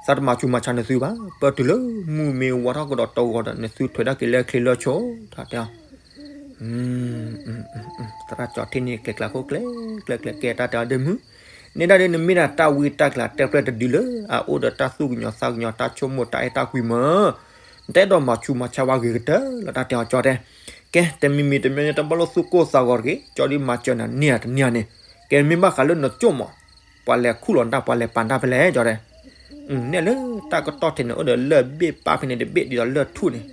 သးတမၤဆူးမၤဆါနသုဘၣ်. ပတုၤလၢမုၢ်မ့ၢ်ဝါထီၣ်ကဒီးတဂီၤဒီး နသုထွဲဒၣ်က့ၤလၢချ့လၢဆီ တၢ်တဲအီၤ သရၣ်ကၠီၣ်ထ့န့ၣ် ကျဲၤကျဲၤခိၣ်ကျဲၤကျဲၤကျဲၤ ကဲတၢ်တဲအီၤဒ်မုၢ်, နဲဒၣ်ဒ်နမ့ၢ်ဒၣ်တၢ်ဝံတၢ်ကျါတဲပျဲတဒုလၢ အအိၣ်ဒီးတၢ်သူၣ်ကညီၤသးကညီၤ တၢ်ဆိကမိၣ်တၢ်အဲၣ်တၢ်ကွံမၢ်, နတအဲၣ်ဒိးမၤဆူးမၤဆါဝဲဂ့ၤကတၢၢ်လီၤ တၢ်တဲအီၤကၠီၣ်တဲ. ကဲ တမံၤမံၤတမံၤ တဘၣ်လိာ်သူၣ်ကိၢ်သးဂီၤတဂ့ၤ, ကၠီၣ်ဒ်မၤစၢၤနၤန့ၢ်ဧါတန့ၢ်ဧါန့ၣ်, ကဲမ့ၢ်ဘၣ်ဃးလၢနကၠိၣ်မး, ပှၤလဲၤခူၣ်လီၤတၢ် ပှၤလဲၤပာ်တၢ်ဖဲလဲၣ် ကၠီၣ်တဲ. နဲၣ်လၢတၢ်ကတီၢ်ထဲန့ၣ် အိၣ်ဒီးလၢၢ်ဘ့ၣ်ပၢ်ဖဲန့ၣ်တဘ့ၣ်ဒ်သိးလၢၢ်ထူၣ်န့ၣ်,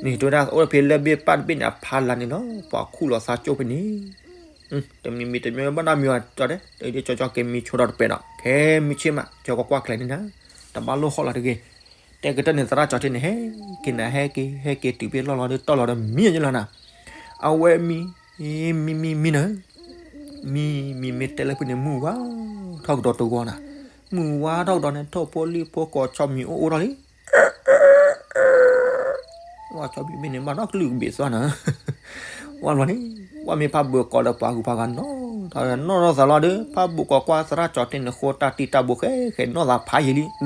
န့ၣ်တဲဝဲဒၣ်အိၣ်ဖဲလၢၢ်ဘ့ၣ်ပၢ်တဘ့ၣ်န့ၣ် အဖီလာ်န့ၣ်လီၤ ပှၤခူၣ်လီၤသးကၠိၣ်ဖဲန့ၣ်. တမံၤမံၤတမံၤဘၣ်နီတမံၤဘၣ် ကၠီၣ်တဲ, ကၠီၣ်ကၠီၣ်က့ၤမံဆိဒီးတပဲာ်ဒီး ခဲမုၢ်ဆ့ၣ်မး ကၠီၣ်ကွၢ်ကွၢ်ကျဲၤန့ၣ်နၤ, တဘၣ်လိာ်ဟီၣ်လီၤတဂ့ၤ. တဲကတၢၢ်န့ၣ် သရၣ်ကၠီၣ်ထ့န့ၣ် ဟဲက့ၤနၤ ဟဲက့ၤ ဟဲက့ၤတုၤဖဲလီၢ်လီၤဒီး တီၢ်လီၤဒီးမံယလီၤနၤ, အဝဲမံ မံမံမံနၤ, မံမံမ့ၢ်တဲလၢဖုန့ၣ် မုၢ်ဝါထီၣ်ကဒီးတဂီၤနၤ, မုၢ်ဝါထီၣ်ကဒီးန့ၣ် ထိၣ်ဖိလံၣ်ဖိကိးဆီမံၤအိၣ်အိၣ်ထီၣ်လံ ဝဲဆီဘံၣ်ဘ့ၣ်န့ၣ် ဘၣ်နီၢ်ကလုၢ်ကဘ့ၣ်သွါနၤ, ဝဲဘျီန့ၣ် ဝဲမ့ၢ်ဖးဘိၣ်ကီးဒီးပှၤဂုၤပှၤဂၤနီၢ်ထီၣ်နီၢ်ထီၣ်သးလီၤဒီး ဖးဘိၣ်ကီးကွၢ်သရၣ်ကၠီၣ်ထ့န့ၣ် ဃိတၢ်တံၢ်တၢ်ဘိဃဲဃဲနီၢ်သးဖးယံာ်လံ ဒီး ဖျီၣ်လီၤ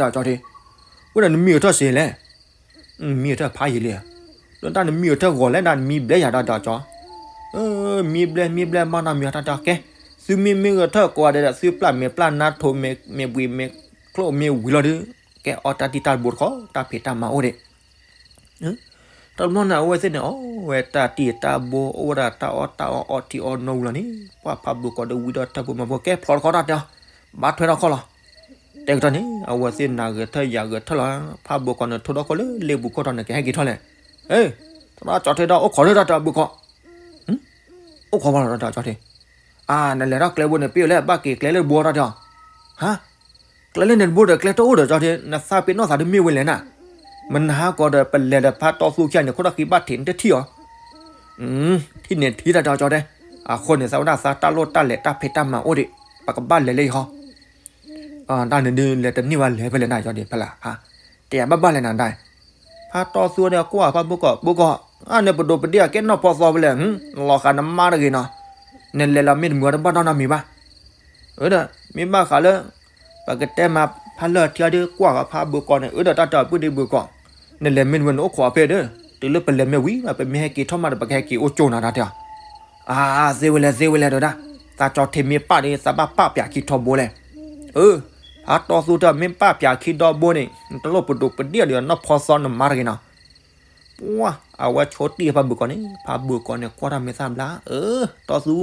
တၢ်တဲအီၤကၠီၣ်ထ့, ဝဲဒၣ်နမံအထၢၣ်စ့လဲၣ်, မံအထၢၣ်ဖးယံာ်လံ, ဒီးတၢ်နမံအထၢၣ်ဂီၤလဲၣ် တၢ်နမံဘျဲယၤတၢ်တဲအီၤကၠီၣ် မံဘျဲမံဘျဲမၤနီတမံၤတၢ်တဲအီၤ ကဲ, သုမ့ၢ်မ့ၢ်ဂဲၤထၢၣ်ကိးဂၤဒဲးဒီး သုပျၢ်မဲာ်ပျၢ်နါထိးမဲာ်ဘှံးမဲာ်ကျိၣ်မဲာ်ဝံၤလီၤဒီး, ကဲအီၣ်တၢ်တံၢ်တၢ်ဘိတခီ တၢ်ဖံးတၢ်မၤအိၣ်ဒံး တဘျီန့ၣ် အဝဲသ့ၣ်န့ၣ် အီၣ်ဝဲတၢ်တံၢ်တၢ်ဘိ အိၣ်ဝဲဒၣ်တၢ်အီၣ်တၢ်အီအီထံအီနိဝံၤလီၤန့ၣ် ပှၤဖးဘိၣ်ကီးဒီးဝံဒီးတၢ်ဖိမၤဖိ ကဲဖျီတခီတၢ်တဲအီၤ, ဘၣ်ထွဲထီၣ်ခီၣ်လီၤ. တဲကတီၢ်န့ၣ် အဝဲသ့ၣ်နၤဂဲၤထၢၣ်ယၤဂဲၤထၢၣ်လီၤ, ဖးဘိၣ်ကီးန့ၣ် ထိဒီးခိၣ်လၢလ့ပူၤခိၣ်ထီၣ်န့ၣ် ကဟဲက့ၤထီၣ်လဲၣ်. သရၣ်ကၠီၣ်ထ့ဒီးအိၣ်ခိးလၢတၢ် တၢ်ဘိၣ်ကီး, အိၣ်ခိးဘၣ်လီၤတၢ်ကၠီၣ်ထ့, အါ နလဲၤထီၣ်ကျဲဘိန့ၣ် ပ့ၢ်ဝဲလဲၣ် ဘၣ်က့ၤကျဲလၢတဘိတၢ်တဲအီၤ, ဟါ ကျဲလၢန့ၣ်တဘိဒီး ကျဲတအိၣ်ဒီးကၠီၣ်ထ့ နသးပ့ၤနီၣ်သးတမ့ၢ်ဝဲလဲၣ်နၤ, မနၤဟါကီးဒီး ပလဲၤဒီးဖးတီသူခံဂၤန့ၣ် ခိၣ်ထီၣ်ဃံဘၣ်ထံးနတထံၣ်အီၤ, ထံၣ်န့ၣ်ထံၣ်တၢ်တဲအီၤကၠီၣ်ထ့, အဃိန့ၣ် သးဝဲဒၣ်သးတၢ်လိၣ်တၢ်လဲၤတၢ်ဖံးတၢ်မၤအိၣ်ဒံး, ပကဘၣ်လဲၤလၢယဟီ တၢ်န့ၣ်ဒုးလဲၤတန့ၢ်ဘၣ်လဲၤဖဲလဲၣ်နၤ ကၠီၣ်ထ့ဖဲလဲၣ်, တဲယၤဘၣ်ဘၣ်လဲၣ်နၤဒၣ်, ဖးတီသူဒီးကွၢ်ဖးဘိၣ်ကီး ဘိၣ်ကီး, အါန့ၣ်ပဒိးပဒ့ၣ်အကဲ နီၢ်ဖီသီဖဲလဲၣ်, လီၤဃာ်နမါတဂ့ၤနီၤ, နလဲၤလီၤမ့ၢ်တမုာ်အီၤတဘၣ်နီတမံၤဘၣ်, အၢဒီး မ့ၢ်ဘၣ်ဃးလၢ ပကတဲမၤဖးလၢာ်ထံအီၤဒုး ကွၢ်ဃီဖးဘိၣ်ကီးန့ၣ် အၢဒီးတၢ်တၢ်ပုၢ်ဒ့ဘိၣ်ကီး, နလဲၤမ့ၢ်တမုာ်နအိၣ်ခိးဖဲဒီး တုၤလၢပလဲၤမ့ၢ်ဝံၤ ပမ့ၢ်ဟဲက့ၤထီၣ်မးဒီး ပကဟဲက့ၤအိၣ်ကၠိနၤတၢ်တဲအီၤ, အါ သ့ဝဲလဲၣ် သ့ဝဲလဲၣ်တဲဝဲဒၣ်, သးကၠီၣ်ထ့မ့ၢ်ပာ်ဒီး သးဘၣ်ပာ်ပၠးခံထီဘိလဲၣ်, အၢ ဖးတီသူတၢ်မ့ၢ်ပာ်ပၠးခံထီဘိန့ၣ် နတလိၣ်ပဒိးပဒ့ၣ်ဒီးနီၢ်ဖီသီနမါတဂ့ၤနီၤ ပှၤ အဝဲဆိတံၢ်ဖးဘိၣ်ကီးန့ၣ် ဖးဘိၣ်ကီးန့ၣ် ကွၢ်တၢ်မ့ၢ်သၣ်ဘျါ အၢ တီသူ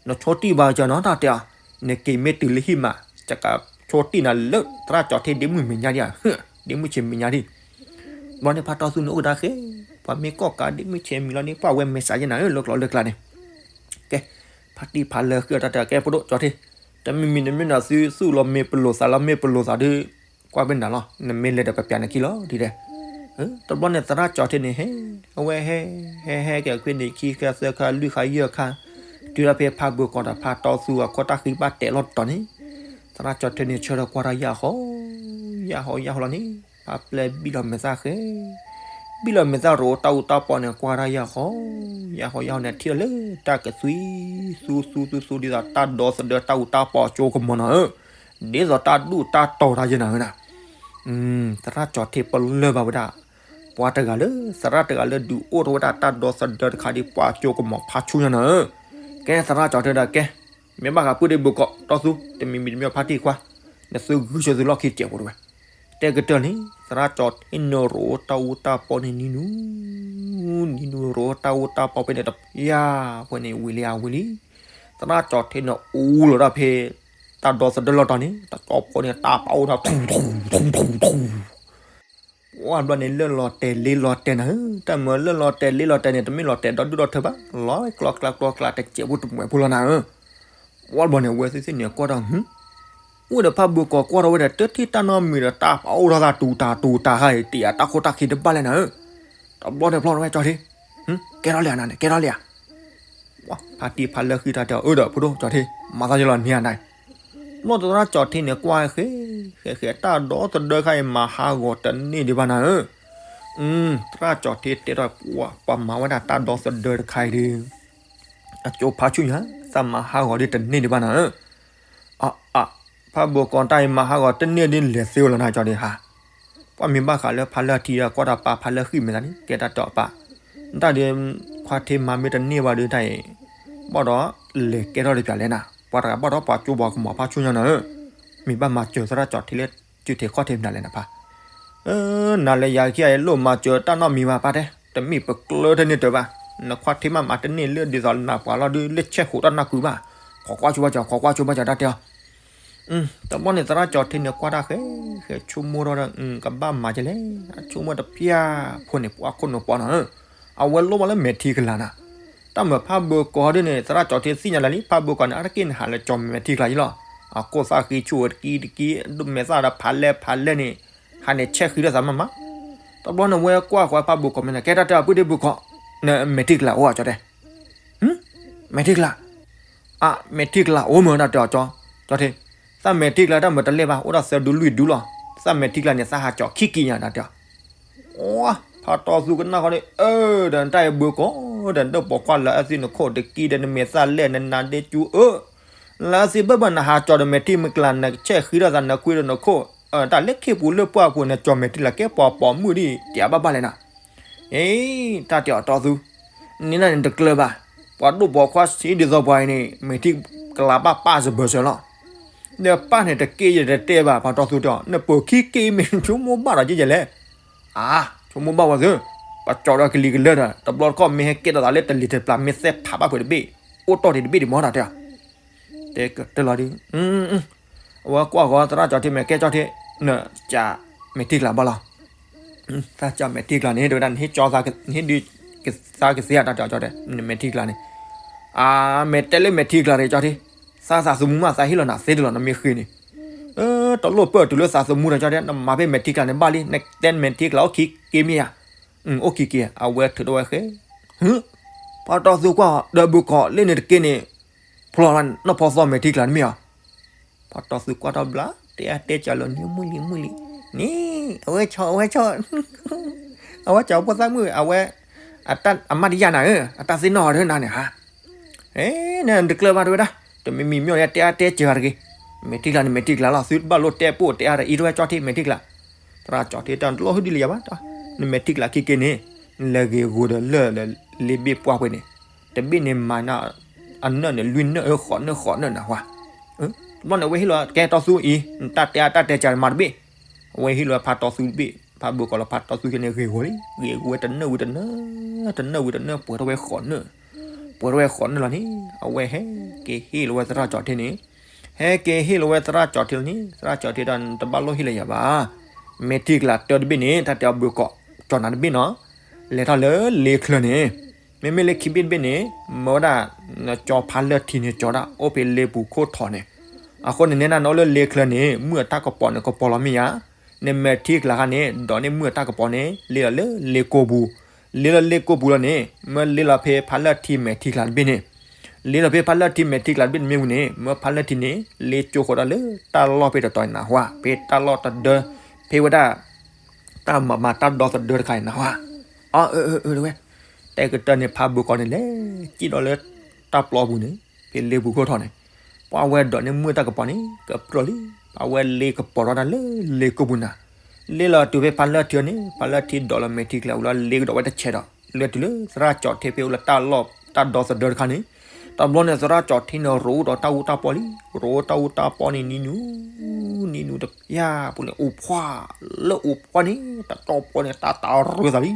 နဆိတံၢ်ဘၣ်ကၠီနီၤ တၢ်တဲအီၤ, နက့ၤမ့ၢ်တုၤလၢဟံၣ်မး ယကဆိတံၢ်နၤလၢသရၣ်ကၠီၣ်ထ့ဒ့မုၢ်မဲာ်ညါဒံးဧါ, ဒ့မုၢ်ဆဲးမံၤညါဒံး. ဘျီန့ၣ်ဖါတီသူန့ၣ်အိၣ်ကဒါဃဲ, ပှၤမ့ၢ်ကိးကးဒ့မုၢ်ဆဲးမံၤလီၤန့ၣ် ပှၤဝဲမဲာ်ဆှးယဲနၤဧၢ လၢကျိၤလၢကျါန့ၣ်. ကဲ, ဖါတံၢ်ဖါလၢဃံအီၤတၢ်တဲ ကဲဖိဒိၣ်ကၠီထံ, တမံၤမံၤတမ့ၢ်နၤသုသူၣ်လီၤမ့ၢ်ပလိာ်သးလီၤ မ့ၢ်ပလိာ်သးဒီး ကွၢ်ဘၣ်နၤလီၤ နမ့ၢ်လဲၤဒီးပပျးနခံလီၤဒ်တဲ. တဘျီန့ၣ်သရၣ်ကၠီထံန့ၣ်ဟဲ, အဝဲဟဲ, ဟဲဟဲက့ၤခွံန့ၣ် ခံခါသၢခါလွံၢ်ခါယဲၢ်ခါ, တုၤဒၣ်ဖဲဖါဘိကီးဒီးဖါတီသူအခိၣ်တၢ်ဃံဘၣ်တဲာ်လီၤတတီၤန့ၣ်, သရၣ်ကၠီထံန့ၣ်ဆၢထၢၣ်ကွၢ်တၢ်ယၢ်ဟီ, ယၢ်ဟီယၢ်ဟီလီၤန့ၣ်, ဖါပျဲၢ်ဘံၣ်လီၤမဲာ်သၣ်ဃဲ ဘံၣ်လီၤမဲာ်သၣ်ရိၤတၢ်အူတၢ်ပီန့ၣ် ကွၢ်တၢ်ယၢ်ဟီ, ယၢ်ဟီယၢ်ဟီန့ၣ် ထံၣ်လီၤလၢတၢ်ကသွံ, သူသူသူသူ ဒ်သိးတၢ်ဒီသဒၢတၢ်အူတၢ်ပီကၠိကမီၤနၤဧၢ, ဒ်သိးတၢ်ဒူၣ်တၢ်တီၤတၢ်ယဲနၤဧၢနၤ. သရၣ်ကၠီထံပလၢၢ်ဘၣ်ဝဲဒၣ်, ပှၤတဂၤလၢ သရၣ်တဂၤလၢဒုးအိၣ်ထီၣ်ဝဲဒၣ်တၢ်ဒီသဒၢတခါဒ်ပှၤကၠိကမီၤဖးဆူညါနၤဧၢ. ကဲသရၣ်ကၠီထံဒီးကဲ, မ့ၢ်ဘၣ်ဃးပုၢ်ဒ့ဘုကီးတီသူ တမံၤမံၤတမ့ၢ်ဖါတံၢ်ခွါ, နသုဂုာ်ဆၢသုလီၢ်ခံတစဲးဖိတဝဲ တဲကတၢၢ်န့ၣ် သရၣ်ကၠီထံန့ၣ်ရိၤတၢ်အူတၢ်ပီန့ၣ်နံၤနူ, နံၤနူရိၤတၢ်အူတၢ်ပီဖဲန့ၣ်တဖျၢၣ်, ဖဲန့ၣ်ဝံၤလံဧါဝံၤလံ, သရၣ်ကၠီထံန့ၣ်အူလီၤဒၣ်ဖဲ တၢ်ဒီသဒၢလီၤတီၤန့ၣ် တကၠီဖိန့ၣ်တၢ်ပာ်အိၣ်ထီၣ် ထူထူထူထူ ပှၢ်ဘျီန့ၣ် လၢလီၤတဲာ်လ့လီၤတဲာ်နၤဧၢ, တၢ်မၤလၢလီၤတဲာ်လ့လီၤတဲာ်န့ၣ် တမ့ၢ်လီၤတဲာ်ဒီဒူၣ်ဒီထၢဘၣ်, လီၤကျီကျါကျီကျါတစဲးဖိတမှဲးဖိလီၤနၤဧၢ. ပှၢ်ဘျီန့ၣ် အဝဲသ့ၣ်သ့ၣ်န့ၣ်ကွၢ်ထီၣ် အူၣ်ဒီးဖးဘိကီးကွၢ်ထီၣ်ဝဲဒီး တထံၣ်တၢ်နီတမံၤဒီး တၢ်ပာ်အိၣ်ထီၣ်သးတူၤတၤတူၤတၤဃါအံၤ တယာ်တၢ်ခိၣ်တၢ်ခံတဘၣ်လဲၣ်နၤဧၢ. တဘျီန့ၣ်ဖျီဝဲကၠီထံ, ကဲထီၣ်လံဧါနၤန့ၣ် ကဲထီၣ်လံဧါ. ဖါတံၢ်ဖါလၢဃံတၢ်တဲအီၤ အၢဒီးဖိဒိၣ်ကၠီထံ, မၤသးယလီၤန့ၢ်ဧါနၤ, ဘျီသရၣ်ကၠီထံန့ၣ်ကွၢ်ဃဲ, ဃဲဃဲတၢ်ဒီသဒၢခါအံၤမၤဟးဂီၤတန့ၢ်ဒံးဘၣ်နၤဧၢ. သရၣ်ကၠီထံတဲထီၣ် ပှၤမၤဝဲဒၣ်တၢ်ဒီသဒၢတခါအံၤဒီး အကၠိဖးဆူၣ်ညါ, သးမၤဟးဂီၤဒ်တန့ၢ်ဒံးဘၣ်နၤဧၢ. အၢ, ဖးဘိကီးတၢ်အံၤမၤဟးဂီၤတန့ၢ်ဒ်လဲၤသ့ဝဲလီၤနၤကၠီဒံးဟါ. ပှၤမ့ၢ်ဘၣ်ဃးလၢဖးလၢထံဒီး ကွၢ်တၢ်ပာ်ဖးလၢဃံမဲာ်သးန့ၣ် ကဲတၢ်တီၢ်ပာ်, တၢ်ဒီး ခွါထံမၤမ့ၢ်တန့ၢ်ဘၣ်ဒီးတၢ်အံၤ ဘၣ်ဒီးလဲၤကဲထီၣ်တပျးလဲၣ်နၤ, ပှၤတဂၤဘၣ်ဒီးပှၤကၠိပှၤကမီၤဖးဆူၣ်ညါနၤဧၢ. မ့ၢ်ဘၣ်မၤစၢၤသရၣ်ကၠီထံလၢ စုထံးခီၣ်ထံးမနုၤလဲၣ်နဖး နၤလၢယၤခံဂၤအံၤ လိၣ်မၤစၢၤတၢ်နီတမံၤဘၣ်ပၢ်တဲ, တမ့ၢ်ပကျၢၢ်ထဲန့ၣ်တၢ်ဘၣ်, နခွါထံမၤမၤတန့ၢ်လၢဒ်သိးနပှၤလီၤဒုး လၢဆဲးဃိးတၢ်နၢ်ကုဘၣ်, ခိးကွၢ်ဆိဘၣ်ကၠီ, ခိးကွၢ်ဆိဘၣ်ကၠီတၢ်တဲအီၤ. တဘျီန့ၣ်သရၣ်ကၠီထံန့ၣ်ကွၢ်တၢ်ဃဲ, ဃဲဆိကမိၣ်ထီၣ်ဒီး ကဘၣ်မၤကလဲၣ်, အဆိကမိၣ်တပျၢ်ဖိန့ၣ် ပှၤခိၣ်နူာ်ပှၤနီၤဧၢ, အဝဲလိၣ်ဘၣ်လၢမဲာ်ထံကလၤနၤ. တၢ်မၤဖးဘၢကီးဒ်န့ၣ် သရၣ်ကၠီထံသ့ၣ်ညါလၢလံ ဖးဘၢကီးန့ၣ် အါတက့ၢ်န့ၣ်ဟးလၢကၠီမဲာ်ထံကလၤယလီၤ. အခိၣ်သၣ်ဃံဆူၣ်ဝဲတကံတကံ, ဒိၣ်မဲာ်သၣ်ဒီးဖးလဲၢ်ဖးလဲၢ်န့ၣ်, ဟးန့ၣ်ဆဲးဃံထီၣ်သးမးမး. တဘျီန့ၣ်ဝဲကွၢ်ဃီဖးဘၢကီးမ့ၢ်န့ၣ် ကဲတၢ်တဲအီၤ ပုၢ်ဒ့ဘုကီး, နမဲာ်ထံကလၤအိၣ်ဧါကၠီတဲ မဲာ်ထံကလၤ, အမဲာ်ထံကလၤအိၣ်မ့ၢ်တၢ်တဲအီၤကၠီ, ကၠီထံ, သးမဲာ်ထံကလၤတၢ်မၤတလဲၢ်ဘၣ် အိၣ်ဒီးသၢဒူလွံၢ်ဒူလီၤ. သးမဲာ်ထံကလၤန့ၣ် သးဟးကၠီခံက့ညါတၢ်တဲအီၤ. ဖးတီသူကနၣ်ဃီန့ၣ် အၢ ဒီးနတၢ်အံၤဘၢကီး, ဒီးနဒိၣ်ပိာ်ခွါလၢအသ့ၣ်နခိၣ်တကံဒီးနမဲာ်သၣ်လဲၢ်နနါဒ့ကူအၢ, လၢအသ့ၣ်ဘၣ်ဘၣ်နဟးကၠီဒီးမဲာ်ထံကလၤ နဆဲးဃံထီၣ်သး နခွံဒီးနခိၣ်, တၢ်လၢခ့ပူၤလၢပှၢ်ပူၤ နကၠီမဲာ်ထံကလၤကဲပှၤပိာ်မုၣ်ဒ်တၢ်ဘၣ်ဘၣ်လဲၣ်နၤ. အ့ တၢ်တဲအီၤတီသူ, န့ၣ်နၤန့ၣ်တကျၢၤဘၣ်, ပှၤဒိၣ်ပိာ်ခွါဆံးဒ်သိးပှၤအံၤန့ၣ် မဲာ်ထံကလၤဘၣ်ပၢ်စၢၤဘၢစၢၤလီၤ. ဒီးပၢ်န့ၣ်တက့ၢ်ယတတဲဘၣ် ဖးတီသူတဲအီၤ နပိာ်ခံက့ၢ်မ့ၢ် ဆိကမိၣ်ဘၣ်ဒီးကဲယဲလဲၣ်. အါ, ဆိကမိၣ်ဘၣ်ဝဲသု, ပကၠီဒီးကလံၤကလၢာ်ဒီး တဘျီတခီၣ်မ့ၢ်ဟဲကဲထီၣ်သးလၢတလံၤတပျၢ် မ့ၢ်သဲဖးဘၣ်ပှဲၤတဘ့ၣ်, အိၣ်တီၢ်တ့ၢ်တဘ့ၣ်ဒံးမ့ၢ်တၢ်တဲအီၤ. တဲကတၢၢ်လီၤဒုး, အဝဲကွၢ်ဃီသရၣ်ကၠီထံမဲာ်ကဲကၠီထံ, နကၠီမဲာ်ထံကလၤဘၣ်လီၤ. သးကၠီမဲာ်ထံကလၤန့ၣ် တဲဝဲဒၣ် နဟ့ၣ်ကၠီသး, နဟ့ၣ်ဒုးကသါကသ့ဧါတၢ်တဲအီၤတဲ, နမဲာ်ထံကလၤန့ၣ်, အါ, မဲာ်တဲလၢမဲာ်ထံကလၤတကၠီထံ, သးသးသမူမး သးဟ့ၣ်လီၤနၤသ့တလီၤ နမ့ၢ်ဃ့န့ၣ်, တလိၣ်ပၢၢ်တုၤလၢသးသမူတကၠီထံ, နမၤဖဲမဲာ်ထံကလၤန့ၣ်ဘၣ်လံ, နတဲမဲာ်ထံကလၤအိၣ်ခံက့ၢ်မ့ၢ်ဧါ. အိၣ်ခံက့ၢ်, အဝဲထုးထီၣ်ဝဲဃဲ, ဖးတီသူကွၢ်အီၤ ဒီးဘုကီးလၢန့ၣ်တက့ၢ်န့ၣ်, ဖျီလီၤနီၢ်ဖီသီမဲာ်ထံကလၤတမ့ၢ်ဧါ. ဖးတီသူကွၢ်ထီၣ်ဘျါ, တဲအါတဲကၠီလၢနမုၢ်လံမုၢ်လံ, န့ၣ်, အဝဲဆီ, အဝဲဆီ, အဝဲဆီဖိသၣ်မုၣ်, အဝဲ, အမါတယၢ်နၤဧၢ, အတၢ်သ့ၣ်နီၣ်အီၤတနၤန့ၣ်ဧါ. နတကျၢၤဘၣ်တဲဝဲဒၣ်, တမံၤမံၤမ့ၢ်အီၤတဲအါတဲကၠီတဂ့ၤ, မဲာ်ထံကလၤန့ၣ်မဲာ်ထံကလၤလီၤ, သုတဘၣ်လိၣ်တဲပိၢ်တဲအါဒီးအံၤတဝဲကၠီထံမဲာ်ထံကလၤ. သရၣ်ကၠီထံတဲ နတလိၣ်ဟုၣ်ဒ်လၢယၤဘၣ်, နမဲာ်ထံကလၤခံက့ၢ်န့ၣ်, နလဲၤဂ့ၤဂိၤဒီးလၢာ်လၢာ်လ့ဘ့ၣ်ပှၢ်ပှဲၤန့ၣ်, တဘ့ၣ်န့ၣ်မၤနၤ အနၢၣ်န့ၣ်လွံၢ်နၢၣ်ဧၢ ဃိးနၢၣ်ဃိးနၢၣ်နၤဝါ. တဘျီန့ၣ်အဝဲဟ့ၣ်လီၤ ကဲတီသူအံၤ နတၢ်တဲအါတၢ်တဲကၠီမၤတဘ့ၣ်, အဝဲဟ့ၣ်လီၤဖးတီသူတဘ့ၣ်, ဖးဘုကီးလီၤဖးတီသူက့န့ၣ်ဂ့ၤဂိၤလံ, ဂ့ၤဂိၤဝဲတနၢၣ်ဝံၤတနၢၣ်, တနၢၣ်ဝံၤတနၢၣ် ပှဲၤထီၣ်ဝဲဃိးနၢၣ်, ပှဲၤထီၣ်ဝဲဃိးနၢၣ်လီၤန့ၣ်, အဝဲဟဲက့ၤဟ့ၣ်လီၤဝဲသရၣ်ကၠီထံန့ၣ်, ဟဲက့ၤဟ့ၣ်လီၤဝဲသရၣ်ကၠီထံလီၤန့ၣ်, သရၣ်ကၠီထံဒီး နတဘၣ်လိၣ်ဟ့ၣ်လၢယၤဘၣ်. မဲာ်ထံကလၤတၢတဘ့ၣ်န့ၣ် တၢ်တဲအီၤဘုၣ်ကီး ကၠီၤနၤတဘ့ၣ်နီၤ, လဲၤထီၣ်လၢလ့ချၢန့ၣ်, မ့မ့ၢ်လၢခံဘ့ၣ်တဘ့ၣ်န့ၣ် မၢဝဲဒၣ် ကၠီဖးလၢၢ်ထံန့ၣ် ကၠီဒၣ်အိၣ်ဖဲလ့ပူၤခိၣ်ထီန့ၣ်, အဃိန့ၣ်နဲဒၣ်နအိၣ်လၢလ့ချၢန့ၣ် မုၢ်အတၢ်ကပီၤန့ၣ် ကပီၤလီၤမ့ၢ်ဧါ, နမဲာ်ထံကလၤခါန့ၣ် ဒိးန့ၢ်မုၢ်အတၢ်ကပီၤန့ၣ် လ့လီၤလၢလ့ကိပူၤ, လ့လီၤလ့ကိပူၤလီၤန့ၣ် မၢလ့လီၤဖဲဖးလၢၢ်ထံမဲာ်ထံကလၤတဘ့ၣ်န့ၣ် လ့လီၤဖဲဖးလၢၢ်ထံမဲာ်ထံကလၤတဘ့ၣ်တမ့ၢ်ဝံၤန့ၣ် မၢဖးလၢၢ်ထံန့ၣ် လ့ကၠိဃီၤတၢ်လၢတၢ်လီၢ်ဖဲတတီၤန့ၣ်နၢ်ဟူဧါ, ဖဲတၢ်လီၢ်တဒၢ, ဖဲဝဲဒၣ် တၢ်မၤမၤတၢ်ဒီသဒၢတခါန့ၣ်နၢ်ဟူဧါ, အၢ အၢ အၢ တဲဝဲ, တဲကတၢၢ်န့ၣ် ဖးဘုၣ်ကီးန့ၣ်လဲၤစံၣ်ဒီးလၢတၢ်ပျီပူၤန့ၣ် ဖဲလ့ပူၤခိၣ်ထီန့ၣ်, ပှၤဝဲဒိးန့ၢ်မုၢ်တၢ်ကပီၤန့ၣ် ကပြုၢ်လံ, ပှၤဝဲလ့ကပီၤထီၣ်တၢ်လၢလ့ကိပူၤနၤ, လ့လီၤတုၤဖဲဖးလၢၢ်ထံန့ၣ် ဖးလၢၢ်ထံဒိးလီၤမဲာ်ထံကလၤဝံၤလီၤ လ့ကဒီးဝဲတဆဲးဒီး လဲၤတုၤလၢသရၣ်ကၠီၤထ့ဖဲအိၣ်လၢတၢ်လီၢ်တၢ်ဒီသဒၢတခါန့ၣ်, တဘျီန့ၣ်သရၣ်ကၠီၤထ့န့ၣ် ရိးဒီးတၢ်အူတၢ်ပီလံ, ရိးတၢ်အူတၢ်ပီန့ၣ် နံၤနူၤ နံၤနူၤတဖၠၣ်ပူၤန့ၣ် အိၣ်ဖှၣ် လၢအိၣ်ဖှၣ်န့ၣ် တၢ်တီၢ်ပီန့ၣ် တၢ်တၢ်ရၢသးလံ